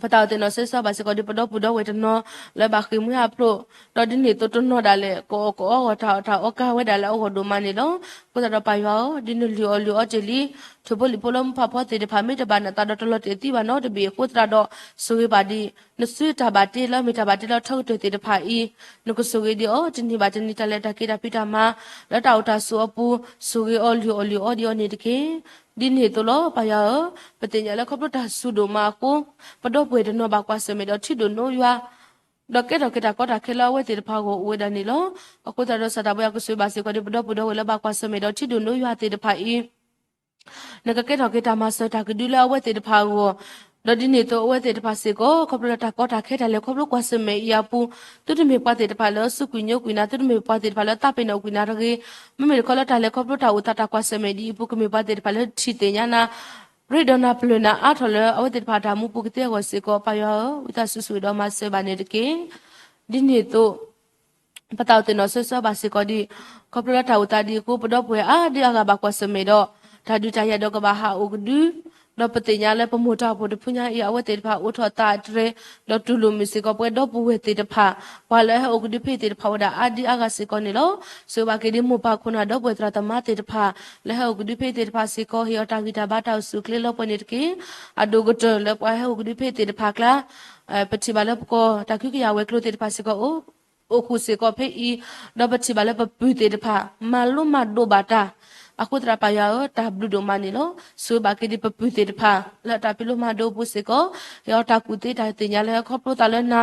ပသးအိၣ်သ့ၣ်နီၣ်ဆၢဂ့ၤဆၢဝါဘၣ်စ့ၢ်ကီးဒ်ပဒီပုၢ်ဒီဝဲၢ်တနီၤ လၢဘၣ်ဃ့ၢ်မှံဟးဖျိး, ဒီးဒ်န့ၣ်အသိးတနီၤဒၣ်လဲာ် ကအီၣ်ကအီဂီၢ်တၢ်အီၣ်တၢ်အီကၤဝဲဒၣ်လၢအဂီၢ်ဒိၣ်မးန့ၣ်လီၤ. အဃိသတးဒီးပၢ်ယွၤဧၢ, ဒ်နလုၢ်အီၣ်လုၢ်အီတ့ၢ်လံ ထိၣ်ဖိလံၣ်ဖိလၢမုၢ်ဖးဖီသ့ၣ်တဖၣ် မ့ၢ်တဘၣ်နသးဒီးတလီၤတဲာ်သံဘၣ်နီတဘ့ၣ်အဃိသတးဒီး ဆိၣ်ဂ့ၤဘၣ်ဒ် နစုတၢ်ဘၣ်တ့လၢမ့ၢ်တၢ်ဘၣ်တ့လၢထီကတၢၢ်သ့ၣ်တဖၣ်အံၤ, နကဆိၣ်ဂ့ၤဒံးအီၤ တနံၤဘၣ်တနံၤ တၢ်လဲၤတၢ်က့ၤတၢ်ဖံးတၢ်မၤ လၢတၢ်အိၣ်တၢ်ဆိးအပူၤ ဆိၣ်ဂ့ၤအီၤလုၢ်အီၣ်လုၢ်အီဒံးအီၤန့ၣ်တက့ၢ်. ဒ်န့ၣ်အသိးလီၤ ပၢ်ယွၤဧၢ, ပသ့ၣ်ညါလၢခီဖျိတၢ်စူၤဒိၣ်မးအဃိ ပဒီပုၢ်ဝဲၢ်တနီၤဘၣ်ကွၢ်ဆၢၣ်မဲာ်ဒီးထံဒိၣ်နိယွၤ ဒီးကဲထီၣ်က့ၤတၢ်ကီတၢ်ခဲလၢအဝဲသ့ၣ်တဖၣ်အဂီၢ်အိၣ်ဝဲဒၣ်န့ၣ်လီၤ. အဃိသတးဒီးကစၢ်သးဘိယွၤကဆိၣ်ဂ့ၤဘၣ်စ့ၢ်ကီးဒ် ပဒီပုၢ်ဒီဝဲၢ်လၢဘၣ်ကွၢ်ဆၢၣ်မဲာ်ဒီးထံဒိၣ်နိယွၤသ့ၣ်တဖၣ်အံၤ နကကဲထီၣ်က့ၤတၢ်မၤစၢၤတၢ်ကဒုလၢအဝဲသ့ၣ်တဖၣ်အဂီၢ်, ဒီးဒ်န့ၣ်အသိးအဝဲသ့ၣ်တဖၣ်စ့ၢ်ကီး ခီဖျိလၢတၢ်ကီတၢ်ခဲတၢ်လဲၤခီဖျိကွၢ်ဆၢၣ်မဲာ်အံၤအပူၤ, သုတမ့ၢ်ပှၤသ့ၣ်တဖၣ်လၢအစူးကွံာ်ညိကွံာ်နၤ, သုတမ့ၢ်ပှၤသ့ၣ်တဖၣ်လၢသးပ့ၤနီၣ်ကွံာ်နၤတဂ့ၤ. မ့မ့ၢ်တခီလၢတၢ်လဲၤခီဖျိတၢ်အိၣ်သးတၢ်ကွၢ်ဆၢၣ်မဲာ်ဒ်အံၤအပူၤ ကမ့ၢ်ပှၤသ့ၣ်တဖၣ်လၢထံၣ်သ့ၣ်ညါနၤ ရ့ဒီးနၢ်ပျၢၢ်နၢ်အါထီၣ်လၢအဝဲသ့ၣ်တဖၣ်တၢ်မူပူၤကသ့အဂီၢ်စ့ၢ်ကီး ပၢ်ယွၤဧၢ, ဝံသးစူၤဆိၣ်ဂ့ၤဒီးမၤစၢၤဘၣ်န့ၣ်တက့ၢ်. ဒ်န့ၣ်အသိး ပသးအိၣ်သ့ၣ်နီၣ်ဆၢဆၢဘၣ်စ့ၢ်ကီးဒ် ခီဖျိလၢတၢ်အိၣ်သးဒ်အဃိ ပဒီပုၢ်ဝဲၢ်အါဒံအါဂၤဘၣ်ကွၢ်ဆၢၣ်မဲာ်ဒီး တၢ်ဒုးတၢ်ယၤဒီးကဘၣ်ဟးအိၣ်ကဒု ဒီးပသ့ၣ်ညါလၢပမိၢ်တၢ်အိၣ်ဖှိၣ်တဖုညါအံၤ အဝဲသ့ၣ်တဖၣ်အိးထီၣ်သးတြဲၤ ဒီးတူၢ်လိာ်မုာ်စ့ၢ်ကီးပဝဲဒီပုၢ်ဝဲၢ်သ့ၣ်တဖၣ် ပှၤလၢအဟဲအိၣ်ကဒုဖဲအံၤသ့ၣ်တဖၣ်အိၣ်ဝဲဒၣ်အါဒံအါဂၤစ့ၢ်ကီးန့ၣ်လီၤ. ဆိၣ်ဂ့ၤဘၣ်က့ၤဒ်မိၢ်ပၢ်ခိၣ်နၢ်ဒီပုၢ်ဝဲၢ်သရၣ်သမါသ့ၣ်တဖၣ် လၢဟဲအိၣ်ကဒုဖဲအံၤသ့ၣ်တဖၣ်စ့ၢ်ကီး ဟ့ၣ်အီၤတၢ်ဂံၢ်တၢ်ဘါတၢ်အိၣ်ဆူၣ်အိၣ်ချ့လၢပှဲၤန့ၣ်တက့ၢ်. အဒိၣ်ကတၢၢ်လၢပှၤဟဲအိၣ်ကဒုဖဲအံၤသ့ၣ်တဖၣ်အကျါ ပထံၣ်ဘၣ်လၢပကီၢ်တၢ်ကဟုကယာ်ဝဲၤကျိၤသ့ၣ်တဖၣ်စ့ၢ်ကီး အိၣ်ဃုာ်စ့ၢ်ကီးဖဲအံၤ, ဒီးပထံၣ်ဘၣ်လၢပပုၢ်သ့ၣ်တဖၣ် မၤလိမၤဒိးဘၣ်တၢ်, အဃိသတးပၢ်ယွၤဧၢ တၢ်ဘျုးဒိၣ်မးန့ၣ်လီၤ. ဆိၣ်ဂ့ၤဘၣ်က့ၤဒ်ပပုၢ်သ့ၣ်တဖၣ် လၢတၢ်ဖံးလိမၤဒိးအပူၤစ့ၢ်ကီး ဟ့ၣ်အီၤတၢ်ကူၣ်သ့တၢ်သ့ၣ်ညါလၢဟဲခီဖျိသးလၢနၤ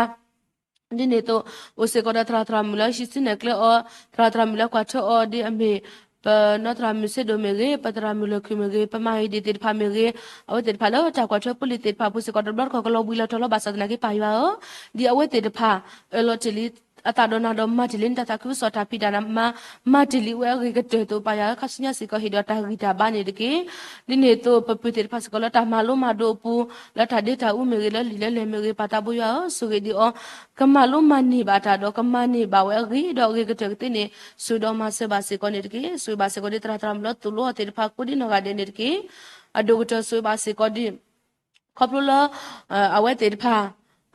ဒ်န့ၣ်အသိး အိၣ်စ့ၢ်ကီးဒီးသရၣ်သရၣ်မုၣ်လၢဟံးစုနဲၣ်ကျဲအီၤ, သရၣ်သရၣ်မုၣ်လၢကွၢ်ထွဲအီၤဒ်အမ့ၢ် ပနီၢ်သရၣ်မုၣ်စ့ဒိၣ်မ့ၢ်ဂ့ၤ, ပသရၣ်မုၣ်လၢၢ်ခုၣ်မ့ၢ်ဂ့ၤ, ပမၤဂ့ၤဒ်သ့ၣ်တဖၣ်မ့ၢ်ဂ့ၤ, အဝဲသ့ၣ်တဖၣ်လၢတၢ်ကွၢ်ထွဲဖိလံၤသ့ၣ်တဖၣ်အပူၤစ့ၢ်ကီး တဘျီတခီၣ်ကလီၤဘှံးလီၤတီၤလီၤဘၣ်ဆၣ်သနာ်က့ပၢ်ယွၤဧၢ, ဒ်အဝဲသ့ၣ်တဖၣ် အၢၣ်လီၤတ့ၢ်လံအသးဒီးနၤဒီးမၤတ့ၢ်လံနတၢ်သးခုကစီၣ်တၢ်ဖံးတၢ်မၤ, မၤတ့ၢ်လံအဝဲအဂ့ၤကတၢၢ်အသိး ပၢ်ယွၤဧၢ ခါဆူညါစ့ၢ်ကီးဟ့ၣ်ဒီးတၢ်ဂံၢ်တၢ်ဘါန့ၣ်တက့ၢ်. ဒ်န့ၣ်အသိး ပပုၢ်သ့ၣ်တဖၣ်စ့ၢ်ကီးလၢတၢ်မၤလိမၤဒိးအပူၤ လၢတၢ်ဒ့တၢ်အူမ့ၢ်ဂ့ၤ လၢလံာ်လၢလဲၢ်မ့ၢ်ဂ့ၤ ပၢ်သးဘိယွၤဧၢ ဆိၣ်ဂ့ၤဒံးအီၤ ကမၤလိမၤန့ၢ်ဘၣ်တၢ်ဒီး ကမၤန့ၢ်ဘၣ်ဝဲအဂ့ၤဒီးအဂ့ၤကတၢၢ်ကသ့န့ၣ် ဆိၣ်ဂ့ၤဒီးမၤစၢၤဘၣ်စ့ၢ်ကီးန့ၣ်တက့ၢ်. ဆိၣ်ဂ့ၤဘၣ်စ့ၢ်ကီးဒ်သရၣ်သရၣ်မုၣ်လၢသိၣ်လိအီၤသ့ၣ်တဖၣ်ကိးဒ်နီၢ်ဂၤဒဲးန့ၣ်တက့ၢ်. အဒိၣ်ကတၢၢ်ဆိၣ်ဂ့ၤဘၣ်စ့ၢ်ကီးဒ် ခီဖျိလၢ အဝဲသ့ၣ်တဖၣ်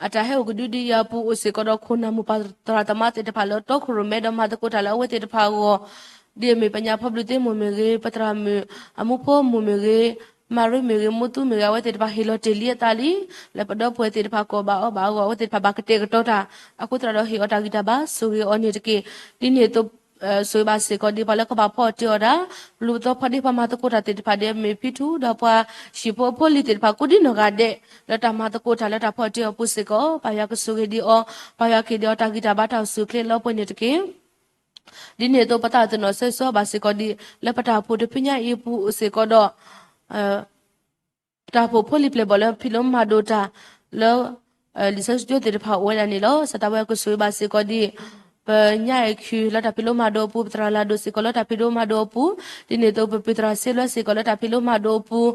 အတၢ်ဟဲအိၣ်ကဒုဒ်အံၤအပူၤ အိၣ်စ့ၢ်ကီးဒီးခိၣ်နၢ်မိၢ်ပၢ်သရၣ်သမါသ့ၣ်တဖၣ်လၢတီခိၣ်ရိၣ်မဲဒီးမၤသကိးတၢ်လၢအဝဲသ့ၣ်တဖၣ်အဂီၢ်, ဒ်အမ့ၢ်ပညးဖီဘျုးသ့ၣ်မိၢ်မ့ၢ်ဂ့ၤ, ပသရၣ်မုၣ် အမူဖိမိၢ်မ့ၢ်ဂ့ၤ, မၤရ့မ့ၢ်ဂ့ၤ, မိၢ်သူမ့ၢ်ဂ့ၤ အဝဲသ့ၣ်တဖၣ်ဟ့ၣ်လီၤတ့ၢ်လံအသးလံ, လၢပဒီပုၢ်ဝဲၢ်သ့ၣ်တဖၣ်ကိးဘၣ်အီၤဘၣ်အဂီၢ် အဝဲသ့ၣ်တဖၣ်ဘၣ်ကတဲာ်ကတီၤတၢ်, အဃိသတးဒီးဟ့ၣ်အီၤတၢ်ဂံၢ်တၢ်ဘါ ဆိၣ်ဂ့ၤအီၤန့ၣ်တက့ၢ်. ဒ်န့ၣ်အသိး ဆိၣ်ဂ့ၤဘၣ်စ့ၢ်ကီးဒ်ပှၤလၢကဘၣ်ဖီအီၣ်တ့ၢ်အီၣ်တၢ်, လူၤပသီဖီဒ့ပှၤမၤသကိးတၢ်သ့ၣ်တဖၣ်ဒ်အမ့ၢ်ဖံထူ ဒီးပှၤဟံၣ်ဖိအဖိလံၤသ့ၣ်တဖၣ်ကိးဒ်နီၢ်ဂၤဒဲး လၢတၢ်မၤသကိးတၢ်လၢတၢ်ဖီအီၣ်တ့ၢ်အီၣ်ပူၤစ့ၢ်ကီး ပၢ်ယွၤကဆိၣ်ဂ့ၤဒံးအီၤ, ပၢ်ယွၤကဟ့ၣ်ဒံးအီၤတၢ်ဂံၢ်တၢ်ဘါတၢ်အိၣ်ဆူၣ်အိၣ်ချ့လၢပှဲၤန့ၣ်တက့ၢ်. ဒ်န့ၣ်အသိး ပသးအိၣ်သ့ၣ်နီၣ်ဆၢဆၢဘၣ်စ့ၢ်ကီးဒ် လၢပတၢ်အိၣ်ဖှိၣ်တဖုညါအံၤအပူၤအိၣ်စ့ၢ်ကီးဒီး တၢ်အိၣ်ဖှိၣ်ဖိလံၤပျဲၢ်ဘီၣ်လၢဖံးလိမၤဒိးတၢ်လၢ လံာ်စီဆှံကၠိသ့ၣ်တဖၣ်အိၣ်ဝဲဒၣ်န့ၣ်လီၤ. စးထီၣ်ဝဲကဆိၣ်ဂ့ၤဘၣ်စ့ၢ်ကီးဒ် ပညါအဲၣ်ခုလၢတၢ်ဖံးလိမၤဒိးအပူၤ, ပသရၣ်လၢ်ဒိၣ်စ့ၢ်ကီးလၢတၢ်ဖံးလိမၤဒိးအပူၤ, ဒ်န့ၣ်အသိး ပပုၢ်သရၣ်စ့လွဲစ့ၢ်ကီးလၢတၢ်ဖံးလိမၤဒိးအပူၤ,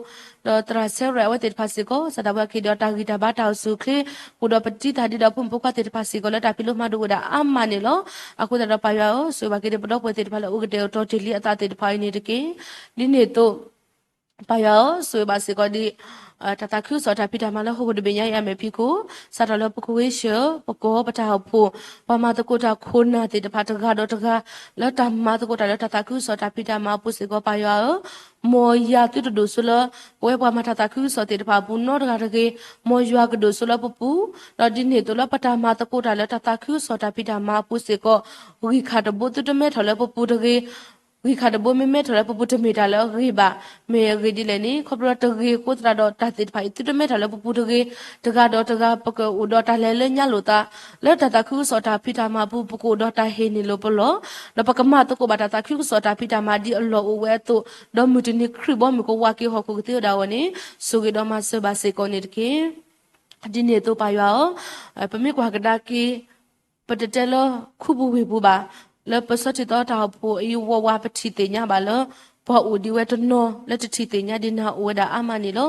ဒီးသရၣ်ဆဲရဲၣ်အဝဲသ့ၣ်တဖၣ်စ့ၢ်ကီး စးထီၣ်ဝဲကဟ့ၣ်ဒီးတၢ်ဂံၢ်တၢ်ဘါတၢ်အိၣ်ဆူၣ်အိၣ်ချ့ ဃုာ်ဒီးပတံၤသကိးဒ်ဒီးဖိမုၣ်ဖိခွါသ့ၣ်တဖၣ်စ့ၢ်ကီးလၢတၢ်ဖံးလိမၤဒိးအိၣ်ဝဲဒၣ်အါမးန့ၣ်လီၤ. အဃိသတးဒီးပၢ်ယွၤဧၢ, ဆိၣ်ဂ့ၤဘၣ်က့ၤဒ်ပဒီပုၢ်ဝဲၢ်သ့ၣ်တဖၣ်လၢအိၣ်ကတဲာ်ကတီၤတ့ၢ်လံအသးသ့ၣ်တဖၣ်အံၤန့ၣ်တက့ၢ်. ဒ်န့ၣ်အသိး ပၢ်ယွၤဧၢ, ဆိၣ်ဂ့ၤဘၣ်စ့ၢ်ကီးဒ် တၢ်သးခုကစီၣ်တၢ်ဖံးတၢ်မၤလၢဟီၣ်ခိၣ်တဘ့ၣ်ညါအံၤအမဲာ်ဖံးခိၣ် စးထီၣ်လၢပခိၣ်ဂ့ၤဆၢၣ် ပကီၢ်ပတၢ်အိၣ်ဖှိၣ် ပှၤမၤသကိးတၢ်ခိၣ်နၢ်သ့ၣ်တဖၣ်တဂၤဒီးတဂၤ လၢတၢ်မၤသကိးတၢ်လၢတၢ်သးခုကစီၣ်တၢ်ဖံးတၢ်မၤအပူၤစ့ၢ်ကီး ပၢ်ယွၤဧၢ, မ်ယၤသုတဒိၣ်စိလၢ ပဝဲပှၤမၤတၢ်သးခုကစီၣ်သ့ၣ်တဖၣ်အပူၤနီတဂၤတဂ့ၤ, မ်ယွၤကဒိၣ်စိလၢပပူၤ, ဒီးဒ်န့ၣ်အသိးလၢပတၢ်မၤသကိးတၢ်လၢတၢ်သးခုကစီၣ်တၢ်ဖံးတၢ်မၤအပူၤစ့ၢ်ကီး ဂံၢ်ခါတဘိသုတမဲထီၣ်လၢပပူၤတဂ့ၤ ဂံၢ်ခါတဘိမ့ၢ်မဲထီၣ်လၢပပူၤတမ့ၢ်တၢ်လၢအဂ့ၤဘၣ်. မ့ၢ်အဂ့ၢ်ဒ်လဲၣ်န့ၣ် ခီဖျိတဂ့ၤအဃိသတးဒီးတၢ်သ့ၣ်တဖၣ်အံၤသုတမဲထီၣ်လၢပပူၤတဂ့ၤ, တဂၤဒီးတဂၤ ပကအိၣ်ဒီးတၢ်လဲၤလၢညါလိာ်သး, လၢတၢ်သးခုကစီၣ်တၢ်ဖံးတၢ်မၤအပူၤ ပကအိၣ်ဒီးတၢ်ဟ့ၣ်န့ၢ်လိာ်ပလီၢ်, ဒီးပကမၤသကိးဘၣ်တၢ်သးခုကစီၣ်တၢ်ဖံးတၢ်မၤဒ်အလီၢ်အိၣ်ဝဲအသိး, ဒီးမုၢ်တနံၤခရံာ်ဘီမုၢ်ကဝၤက့ၤဟီၣ်ခိၣ်ကသ့ဝဲဒၣ်အဂီၢ်န့ၣ် ဆိၣ်ဂ့ၤဒီးမၤစၢၤဘၣ်စ့ၢ်ကီးန့ၣ်တက့ၢ်. ဒ်န့ၣ်အသိးပၢ်ယွၤဧၢ, ပမ့ၢ်ကွၢ်ကဒါက့ၤ ပတတဲလၢခူပူၤဝ့ၢ်ပူၤဘၣ်, လၢပဆၢထံၣ်သီတၢ်အိၣ်ဖှိၣ်အံၤဝးဝး ပထံၣ်သ့ၣ်ညါဘၣ်လၢ ပှၤအိၣ်ဒံးဝဲတနီၤလၢတထံၣ်သ့ၣ်ညါဒံးနၤအိၣ်ဝဲဒၣ်အါမးန့ၣ်လီၤ.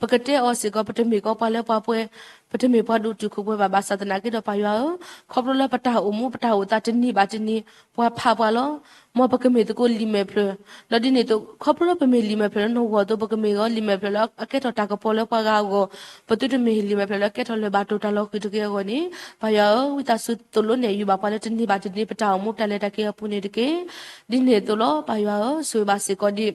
ပကတဲအီၤစ့ၢ်ကီး ပတမ့ၢ်ကီးပှၤလၢပှၤပှဲၤ, ပတမ့ၢ်ပှၤဒိၣ်တုာ်ခိၣ်ပှဲၤဘၣ် ဘၣ်ဆၣ်သနာ်က့ဒီးပၢ်ယွၤဧၢ, ခီဖျိလၢပတၢ်အိၣ်မူပတၢ်အိၣ်သးတနံၤဘၣ်တနံၤ ပှၤဖးပှၤလီၤ. မ်ပကမ့ၢ်သကိးလံာ်မဲာ်ဖျၢၣ်, ဒီးဒ်န့ၣ်အသိး ခီဖျိလၢပမ့ၢ်လံာ်မဲာ်ဖျၢၣ်လၢနဂီၢ်အသိး ပကမ့ၢ်ဂီၤလံာ်မဲာ်ဖျၢၣ်လၢအကဲထီၣ်တၢ်ကပီၤလၢပှၤဂၤအဂီၢ်, ပသုတမ့ၢ်လံာ်မဲာ်ဖျၢၣ်လၢအကဲထီၣ်လၢၤဘၣ်တိၢ်တၢ်လီၤဃံၤတဂ့ၤအဂီၢ်န့ၣ်, ပၢ်ယွၤဧၢ, ဝံသးစူၤသိၣ်လိနဲၣ်ယုာ်ဘၣ်ပှၤလၢတနံၤဘၣ်တနံၤ ပတၢ်အိၣ်မူပတၢ်လဲၤတၢ်က့ၤအပူၤန့ၣ်တက့ၢ်. ဒ်န့ၣ်အသိးလီၤ ပၢ်ယွၤဧၢ, ဆိၣ်ဂ့ၤဘၣ်စ့ၢ်ကီးဒ်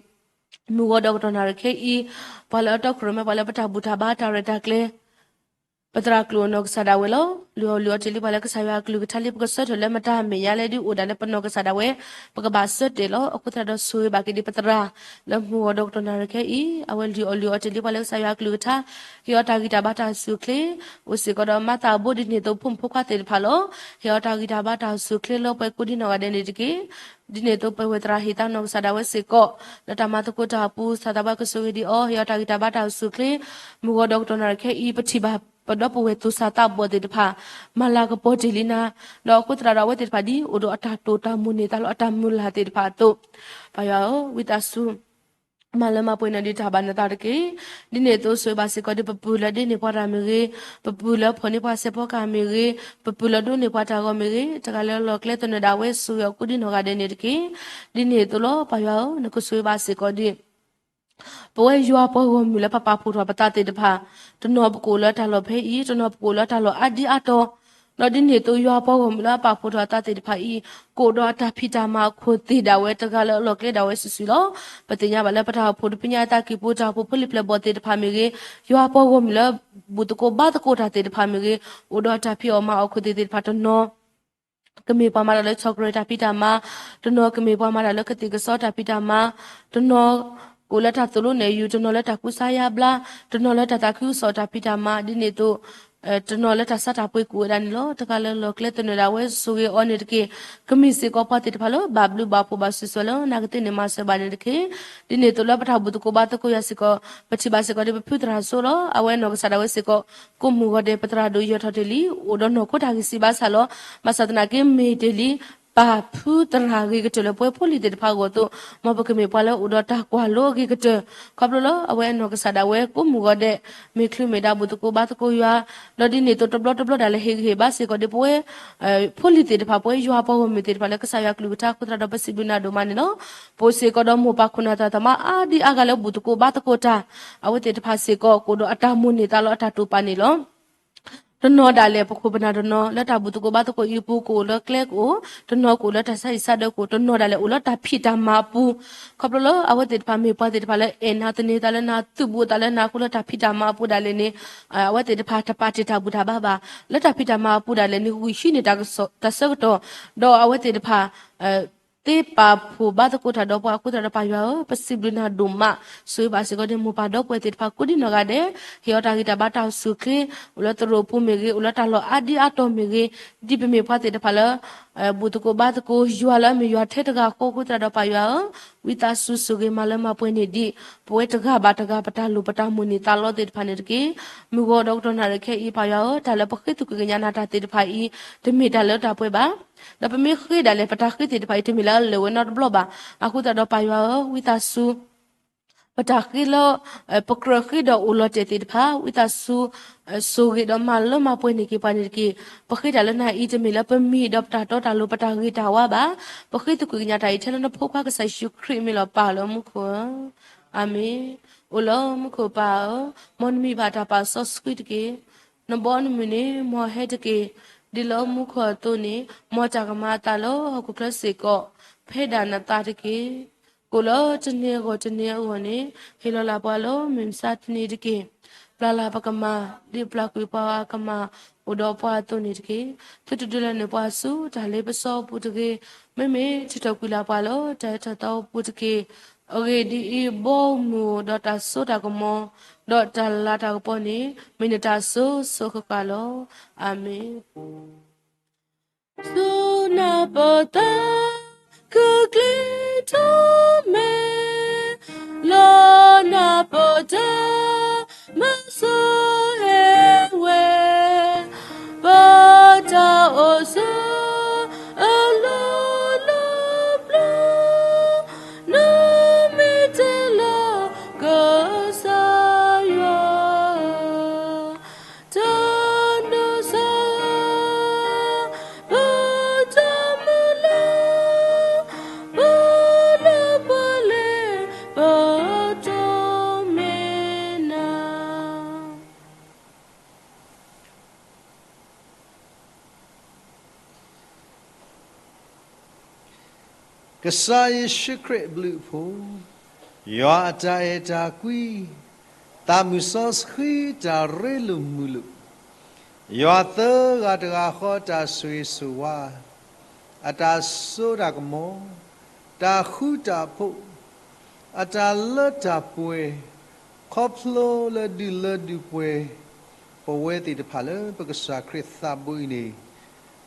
မုၢ်ဂီၤဒီးကတီၢ်နၣ်ရံၣ်ခဲအံၤ, ပှၤလၢအတီခိၣ်ရိၣ်မဲ ပှၤလၢပတၢ်ဘူၣ်တၢ်ဘါတၢ်ရဲၣ်တၢ်ကျဲၤ ပသရၣ်ကျိာ်အနီၢ်ကစၢ်ဒၣ်ဝဲလီၤ. လုၢ်အီၣ်လုၢ်အီတ့ၢ်လံပှၤလၢကစၢ်ယွၤအကလုၢ်ကထါလံ ပကဆၢထၢၣ်လၢမတၤမဲာ်ညါလဲၣ်ဒုးအိၣ်ဒၣ်လၢပနီၢ်ကစၢ်ဒၣ်ဝဲ, ပကဘၣ်ဆၢတဲာ်လီၤ. အဃိသတးဒီးဆိၣ်ဂ့ၤဘၣ်က့ၤဒ်ပသရၣ် လၢမုၢ်ဂီၤဒီးကတီၢ်နၣ်ရံၣ်ခဲအံၤ, အဝဲလုၢ်အီၣ်လုၢ်အီတ့ၢ်လံပှၤလၢကစၢ်ယွၤအကလုၢ်ကထါ, ဟ့ၣ်အီၤတၢ်ဂံၢ်တၢ်ဘါတၢ်အိၣ်ဆူၣ်အိၣ်ချ့, အိၣ်စ့ၢ်ကီးဒီးမၤသးအဘိဒ်န့ၣ်အသိး ဖိမုၣ်ဖိခွါသ့ၣ်တဖၣ်လီၤ. ဟ့ၣ်အီၤတၢ်ဂံၢ်တၢ်ဘါတၢ်အိၣ်ဆူၣ်အိၣ်ချ့လၢပှဲၤကိးဒ်နီၢ်ဂၤဒဲးန့ၣ်တက့ၢ်. ဒ်န့ၣ်အသိးပဝဲသရၣ်ဟ့ၣ်သးနီၢ်ကစၢ်ဒၣ်ဝဲစ့ၢ်ကီး, လၢတၢ်မၤသကိးတၢ်အပူၤ စၢ်သးပှၢ်ကဆိၣ်ဂ့ၤဒံးအီၤ, ဟ့ၣ်အီၤတၢ်ဂံၢ်တၢ်ဘါတၢ်အိၣ်ဆူၣ်အိၣ်ချ့, မုၢ်ဂီၤဒီးကတီၢ်နၣ်ရံၣ်ခဲအံၤ ပထံၣ်ဘၣ် ပဒီပုၢ်ဝဲၢ်သူၣ်စၢ်သးဘီၣ်သ့ၣ်တဖၣ် မၤလၤကပီၤတ့ၢ်လံနၤ, ဒီးအဃိသတးဒီးအဝဲသ့ၣ်တဖၣ်ဒ်အိၣ်ဒီးအတၢ်တိာ်တၢ်မိၣ်န့ၢ်သးလၢအတၢ်မုၢ်လၢ်သ့ၣ်တဖၣ်အသိး, ပၢ်ယွၤဧၢ, ဝံသးစူၤ မၤလၢမၤပှဲၤန့ၢ်ဒံးတၢ်ဘၣ်နသးတက့ၢ်. ဒ်န့ၣ်အသိးဆိၣ်ဂ့ၤဘၣ်စ့ၢ်ကီးဒ်ပပုၢ်လၢဒ့န့ၢ်ပှၤတၢ်မ့ၢ်ဂ့ၤ, ပပုၢ်လၢဖီၣ်န့ၢ်ပှၤစဲးဖီကဟၣ်မ့ၢ်ဂ့ၤ, ပပုၢ်လၢဒိးန့ၢ်ပှၤတၢ်ဂီၤမ့ၢ်ဂ့ၤ, တဂၤလၢ်လၢ်ကျဲသနၢၣ်ဒၣ်ဝဲဆိၣ်ဂ့ၤအီၤကိးဒ်နီၢ်ဂၤဒဲးန့ၣ်တက့ၢ်. ဒ်န့ၣ်အသိးလီၤ ပၢ်ယွၤဧၢ, နကဆိၣ်ဂ့ၤဘၣ်စ့ၢ်ကီးဒ် ပဝဲယွၤပှၤဂီၢ်မုၢ်လၢပပာ်ဖှိၣ်ထီၣ်ပသးသ့ၣ်တဖၣ်, တနီၤပကအိၣ်လၢတၢ်လီၢ်ဖဲအံၤ, တနီၤပကအိၣ်လၢတၢ်လီၢ်အါဒံအါတီၤ, ဒီးဒ်န့ၣ်အသိးယွၤပှၤဂီၢ်မုၢ်လၢအပာ်ဖှိၣ်ထီၣ်အသးသ့ၣ်တဖၣ်အံၤ, ကအိၣ်ဒီးအတၢ်ဖံးတၢ်မၤအခိၣ်သ့ၣ်ဒၣ်ဝဲတဂၤလၢ်လၢ်ကျဲဒၣ်ဝဲစုာ်စုာ်လီၤ. ပသ့ၣ်ညါဘၣ်လၢပတၢ်အိၣ်ဖှိၣ်တပညါအတၢ်ကံၢ်ပူၤ တၢ်အိၣ်ဖှိၣ်ဖိလံၤပျဲၢ်ဘီၣ်သ့ၣ်တဖၣ်မ့ၢ်ဂ့ၤ, ယွၤပှၤဂီၢ်မုၢ်လၢ ဘူၣ်သကိးဘါသကိးတၢ်သ့ၣ်တဖၣ်မ့ၢ်ဂ့ၤ, အိၣ်ဒီးတၢ်ဖံးအီၣ်မၤအီၣ်အခိၣ်သ့ၣ်သ့ၣ်တဖၣ်တနီၤ ကမ့ၢ်ပှၤမၤတၢ်လၢဆီၣ်ကရၢၢ်တၢ်ဖံးတၢ်မၤ, တနီၤကမ့ၢ်ပှၤမၤတၢ်လၢကသံၣ်ကစီတၢ်ဖံးတၢ်မၤ, တနီၤကအိၣ်လၢတၢ်သိၣ်လိနဲၣ်ယူၤ, တနီၤလၢတၢ်ကူစါယါဘျါ, တနီၤလၢတၢ်သးခုကစီၣ်တၢ်ဖံးတၢ်မၤ, ဒ်န့ၣ်အသိး တနီၤလၢတၢ်ဆါတၢ်ပှ့ၤကူၣ်ဝဲဒၣ်န့ၣ်လီၤ. တဂၤလၢ်လၢ်ကျဲသနၢၣ်ဒၣ်ဝဲဆိၣ်ဂ့ၤအီၤန့ၣ်တက့ၢ်. ကမ့ၢ်စ့ၢ်ကီးပှၤသ့ၣ်တဖၣ်လၢဘၣ်ဘျုးဘၣ်ဖှိၣ်ဘၣ်စုာ်စုာ်လၢနကသ့န့ၣ်မၤစၢၤဘၣ်န့ၣ်တက့ၢ်. ဒ်န့ၣ်အသိးလၢပတၢ်ဘူၣ်သကိးဘါသကိးယွၤစ့ၢ်ကီး, ပထံၣ်ဘၣ်စ့ၢ်ကီးဒ်ပဖုသရၣ်စိလီၤ. အဝဲအနီၢ်ကစၢ်ဒၣ်ဝဲစ့ၢ်ကီး ကိးမုၢ်ဂီၤဒဲး ပသရၣ်ဒိၣ်ယဲၢ်ထီၣ်တ့ၢ်လံ, အိၣ်ဒီးနီၢ်ခိတၢ်ဂံၢ်စၢ်ဘါစၢ်လီၤ. ဘၣ်ဆၣ်သနာ်က့မ့ၢ်တ့ၢ်လံ ပၢ်ဖုသရၣ်အဂ့ၤကတၢၢ်လၢပဝဲဖိလံၤသ့ၣ်တဖၣ်အဂီၢ်အသိး, မ်ပကမ့ၢ်ပှၤလၢအိၣ်ဒီးတၢ်ကွၢ်လိအဂ့ၤကတၢၢ်, ခီဖျိလၢအဝဲအနီၢ်ကစၢ်ဒၣ်ဝဲကိးမုၢ်ဂီၤဒဲး မ့ၢ်ချုးမ့ၢ်ဒၣ်ဘူၣ်သကိးဘါသကိးယွၤ, ဒီးဒ်န့ၣ်အသိးတဘျီတဘျီဒၣ်လဲာ်ဟ့ၣ်ဂံၢ်ဟ့ၣ်ဘါစ့ၢ်ကီးဒ်ပဝဲ ဖိလံၤသ့ၣ်တဖၣ် ပဝဲယွၤပှၤဂီၢ်မုၢ်သ့ၣ်တဖၣ်လၢကစၢ်ယွၤကလုၢ်ကထါအဃိသတးဒီး ပစံးဘျုးနၤဒိၣ်မးန့ၣ်လီၤ. ပအိၣ်စ့ၢ်ကီးဒီးမိၢ်ပၢ်ခိၣ်နၢ်သရၣ်သမါအါဒံအါဂၤလၢဘူၣ်သကိးဘါသကိးတၢ်, အဝဲသ့ၣ်တဖၣ်စ့ၢ်ကီး ကအိၣ်ဒီးအတၢ်မိၣ်န့ၢ်သးလီအတၢ်တိာ်ပာ်န့ၣ်လီၤ. တနီၤဒၣ်လဲာ် ပခိၣ်ပနၢ်တနီၤ လၢတၢ်ဘူၣ်သကိးဘါသကိးအံၤအပူၤ ကအိၣ်လၢကျဲကအိၣ်, တနီၤကအိၣ်လၢတၢ်ဆါဟံၣ်ဆါဒၢကအိၣ်, တနီၤဒၣ်လဲာ်အိၣ်လၢတၢ်ဖံးတၢ်မၤအပူၤ, ခီဖျိလၢအဝဲသ့ၣ်တဖၣ်မ့ၢ်ပှၤသ့ၣ်တဖၣ်လၢအဲၣ်နၤသန့ၤသးလၢနၤ သုးဘူးအသးလၢနၤအဃိလၢတၢ်ဖံးတၢ်မၤအပူၤဒၣ်လဲာ်န့ၣ်, အဝဲသ့ၣ်တဖၣ်တပာ်တ့ၢ်တၢ်ဘူၣ်တၢ်ဘါဘၣ်, လၢတၢ်ဖံးတၢ်မၤအပူၤဒၣ်လဲာ်န့ၣ် ဂုာ်ဟံးန့ၢ်တၢ်ဆၢကတီၢ်, ဒီးအဝဲသ့ၣ်တဖၣ် သ့ပာ်ဖှိၣ်ဘါသကိးတၢ်ဒီးပှၤအဃိသတးဒီးပၢ်ယွၤဧၢ, ပစံးဘျုးနၤဒိၣ်မး, ဆိၣ်ဂ့ၤဘၣ်စ့ၢ်ကီးဒ်မိၢ်ပၢ်ဒီပုၢ်ဝဲၢ်သ့ၣ်တဖၣ်ကိးဒ်နီၢ်ဂၤဒဲး, ဟ့ၣ်အီၤတၢ်ဂံၢ်တၢ်ဘါတၢ်အိၣ်ဆူၣ်အိၣ်ချ့, အိၣ်လၢသရိာ်ပူၤမ့ၢ်ဂ့ၤ, အိၣ်လၢတၢ်လီၢ်အါဒံအါတီၤမ့ၢ်ဂ့ၤ, ဒ်ပမ့ၢ်ပှၤသ့ၣ်တဖၣ်လၢ ဘူၣ်သကိးဘါသကိးယွၤလၢအမ့ၢ်ယွၤထဲတဂၤအဃိသတးဒီးပၢ်ယွၤဧၢ, ဝံသးစူၤဆိၣ်ဂ့ၤမၤလၢမၤပှဲၤန့ၢ်ဒံး ပဝဲတဂၤဘၣ်တဂၤ ပတၢ်လိၣ်ပတၢ်မိၣ်န့ၢ်သးလီသ့ၣ်တဖၣ်န့ၣ်တက့ၢ်. မုၢ်ဂီၤဒီးကတီၢ်နၣ်ရံၣ်ခဲအံၤပၢ်ယွၤဧၢ, တၢ်လၢပဃ့သကွံာ်ကညးနၤတၢ်သ့ၣ်တဖၣ်အံၤ တမ့ၢ်တၢ်လၢတၢ်ပှဲၤဘၣ်. ဒီးပမ့ၢ်ဃ့ဒၣ်လဲာ် ပတၢ်ဃ့သ့ၣ်တဖၣ်အံၤ တမ့ၢ်လၢအလၢာ်ဝဲနီတဘျီဘၣ်. အဃိသတးဒီးပၢ်ယွၤဧၢ, ဝံသးစူၤ ပတၢ်ဃ့လၢ ပကြၢးဃ့ဒီးအိၣ်လီၤတဲာ်သ့ၣ်တဖၣ် ဝံသးစူၤ ဆိၣ်ဂ့ၤဒီးမၤလၢမၤပှဲၤန့ၢ်က့ၤပှၤန့ၣ်တက့ၢ်. ပဃ့တၢ်လၢနၤအံၤ တမ့ၢ်လၢပမံၤဒီးပတၢ်တီတၢ်လိၤ ပတၢ်ဂ့ၤတၢ်ဝါဘၣ်. ပဃ့သကွံာ်ကညးတၢ်အံၤထဲလၢနဖိခွါကစၢ်ယ့ၣ်ၡူးခရံာ်အမံၤလီၤ. ပၢ်လၢမူခိၣ်ဧၢ, အၤမ့ၣ်. အိၣ်လၢမူခိၣ်ပၢ်ဧၢ, မ်နမံၤဘၣ်တၢ်ပာ်စီဆှံတက့ၢ်. နဘီနမုၢ်န့ၣ် မ်အဟဲတက့ၢ်. ဒ်လၢမူခိၣ်အသိးန့ၣ် မ်တၢ်ကမၤအသးလၢဟီၣ်ခိၣ်ချၢစ့ၢ်ကီး ဖဲဒၣ်နသးတက့ၢ်. ကိးလၢတနံၤအဂီၢ်တနံၤအဂီၢ်န့ၣ် ဟ့ၣ်လီၤလၢ်ပှၤလၢမုၢ်မဆါတနံၤတက့ၢ်. ပျၢ်လၢ်ပကမၤ ဒ်ပျၢ်ကွံာ်ပှၤအကမၤအိၣ်ဒီးပှၤအသိးန့ၣ်တက့ၢ်. သုတဒုးလၢ်န့ၢ်ပှၤဆူတၢ်လ့ပစီအပူၤတဂ့ၤ. မ့မ့ၢ်ထုးထီၣ်ကွံာ်လၢ်ပှၤလၢတၢ်အဲၣ်ထီၣ်သးအပူၤတက့ၢ်. အဂ့ၢ်ဒ်အံၤ, ဘီမုၢ်အိၣ်ဒီးတၢ်စိတၢ်ကမီၤ ဒီးတၢ်လၤတၢ်ကပီၤန့ၣ် မ့ၢ်နတၢ်စိၤစိၤဃၣ်ဃၣ်လီၤ. အၤမ့ၣ်. ဆူနၢ်ပၢၢ်သး ခုၣ်ကျ့ထီၣ်မဲာ် လီၤနၢ်ပၢၢ်တၢ် မၤစိဟဲဝဲ ပတၢ်အိၣ်ဆူ အလီၢ်လီၢ်ဘျီ နမ့ၢ်တဲလီၤ ကစၢ်ယွၤ တၢ်ဒိၣ်စၢ် ပတၢ်မုၢ်လၢ် ပလၢပှဲၤလၢ ပတၢ်မ့ၢ်နၤ ကစၢ်ယ့ၣ်ၡူးခရံာ်အဘျုးအဖှိၣ်, ယွၤအတၢ်အဲၣ်တၢ်ကွံ, သးမုၢ်စီဆှံတၢ်ရ့လိာ်မုာ်လိာ်, ယွၤသၢဂၤတဂၤဃီတၢ်ဆိၣ်ဂ့ၤဆိၣ်ဝါ, အတၢ်စိတၢ်ကမီၤ, တၢ်ဃူတၢ်ဖိး, အတၢ်လၢတၢ်ပှဲၤ, ခီဖျိလၢဒုးလၢဒုးပှဲၤ ပဝဲသ့ၣ်တဖၣ်လၢပကစၢ်ခရံာ်သးဘိအံၤန့ၣ်,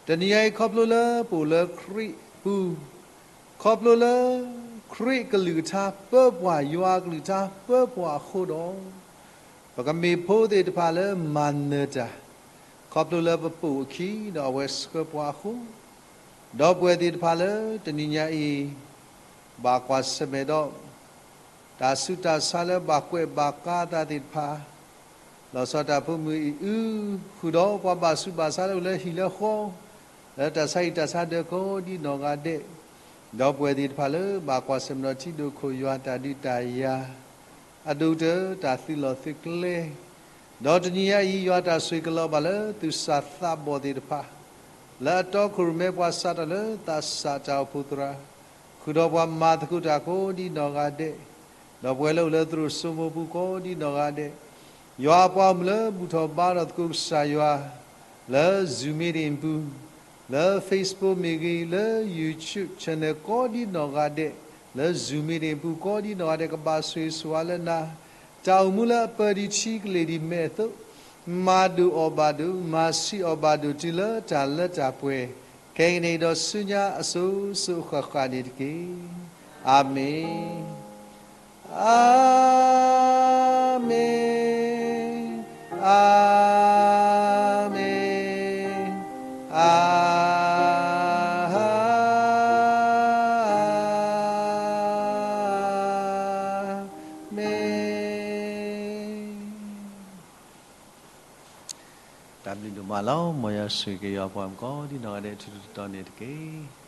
တနံၤအံၤခီဖျိလၢပအိၣ်လၢခရံာ်အပူၤ, ခီဖျိလၢခရံာ်ကလုၢ်ကထါပၢပှၤ ယွၤကလုၢ်ကထါပၢပှၤအဃိဒီး, ပကမ့ၢ်ဖိသ့ၣ်တဖၣ်လၢမၤနၢၤတၢ်, ခီဖျိလၢပပိာ်အခံဒီးအဝဲဆှၢပှၤအဃိ, ဒီပုၢ်ဝဲၢ်သ့ၣ်တဖၣ်လၢတနံၤညါအံၤ ဘၣ်ကွၢ်ဆၢၣ်မဲာ်ဒီး တၢ်ဆူးတၢ်ဆါလၢဘၣ်ကွဲးဘၣ်ကါသးသ့ၣ်တဖၣ် လီၤဆီတၢ်ဖိမုၣ်အံၤအု, ဃုာ်ဒီးပှၤဘၣ်ဆူးဘၣ်ဆါလၢအိၣ်လၢဟံၣ်လၢဃီ, လၢတၢ်ဆါဟံၣ်တၢ်ဆါဒၢးကိးဒံနီၢ်ဂၤဒဲး, ဒီပုၢ်ဝဲၢ်သ့ၣ်တဖၣ်လၢဘၣ်ကွၢ်ဆၢၣ်မဲာ်ဒီးထံဒိၣ်ခိၣ်ယွၤတၢ်ဒုးတၢ်ယၤ, အဒိၣ်ကတၢၢ်တၢ်သုးလီၢ်သုးကျဲ, ဒီးတနံၤအံၤ ယွၤတၢ်ဆိၣ်ဂ့ၤကလီၤဘၣ်လၢသူၣ်စၢ်သးဘီၣ်သ့ၣ်တဖၣ်, လၢအတီခိၣ်ရိၣ်မဲပှၤစးထီၣ်လၢသးစၢ်တၢ်အိၣ်ဖှိၣ်သရၣ်, ဃုာ်ဒီးပှၤမၤသကိးတၢ်ကိးဒံနီၢ်ဂၤဒဲး, ဒီပုၢ်ဝဲၢ်လၢအိၣ်လၢသရိာ်စိမိၤပူၤကိးဒံနီၢ်ဂၤဒဲး, ယွၤအပှၤမုၣ်လၢဘူၣ်ထီၣ်ဘါထီၣ်သကိးကစၢ်ယွၤ, လၢ Zoom meeting ပူၤ, လၢ Facebook မ့ၢ်ဂ့ၤ, လၢ YouTube channel ကိးဒံနီၢ်ဂၤဒဲး, လၢ Zoom meeting ပူၤကိးဒံနီၢ်ဂၤဒဲး ကဘၣ်ဆိၣ်ဂ့ၤဆိၣ်ဝါလၢနၤ, တၢ်အိၣ်မူလၢအပၢၢ်ဒံးထံကလ့ၢ်ဒံးမဲာ်အသိး, မၤဒိၣ်အီၣ်ဘၣ်ဒိၣ်, မၤဆံးအီၣ်ဘၣ်ဒိၣ် တုၤလၢတၢ်လၢတၢ်ပှဲၤ, ခဲကနံၣ်အံၤဒီးဆူညါအစိၤစိၤအဃၣ်ဃၣ်န့ၣ်တက့ၢ်. အၤမ့ၣ်. အၤမ့ၣ်, အၤမ့ၣ်, အၤမ့ၣ်. တၢ်ဘျုးဒိၣ်မးလီၤ. မ်ယွၤဆိၣ်ဂ့ၤက့ၤယွၤပှၤမုၣ်ကိးဒံနီၢ်ဂၤဒဲး ထူးထူးတီၤတီၤန့ၣ်တက့ၢ်.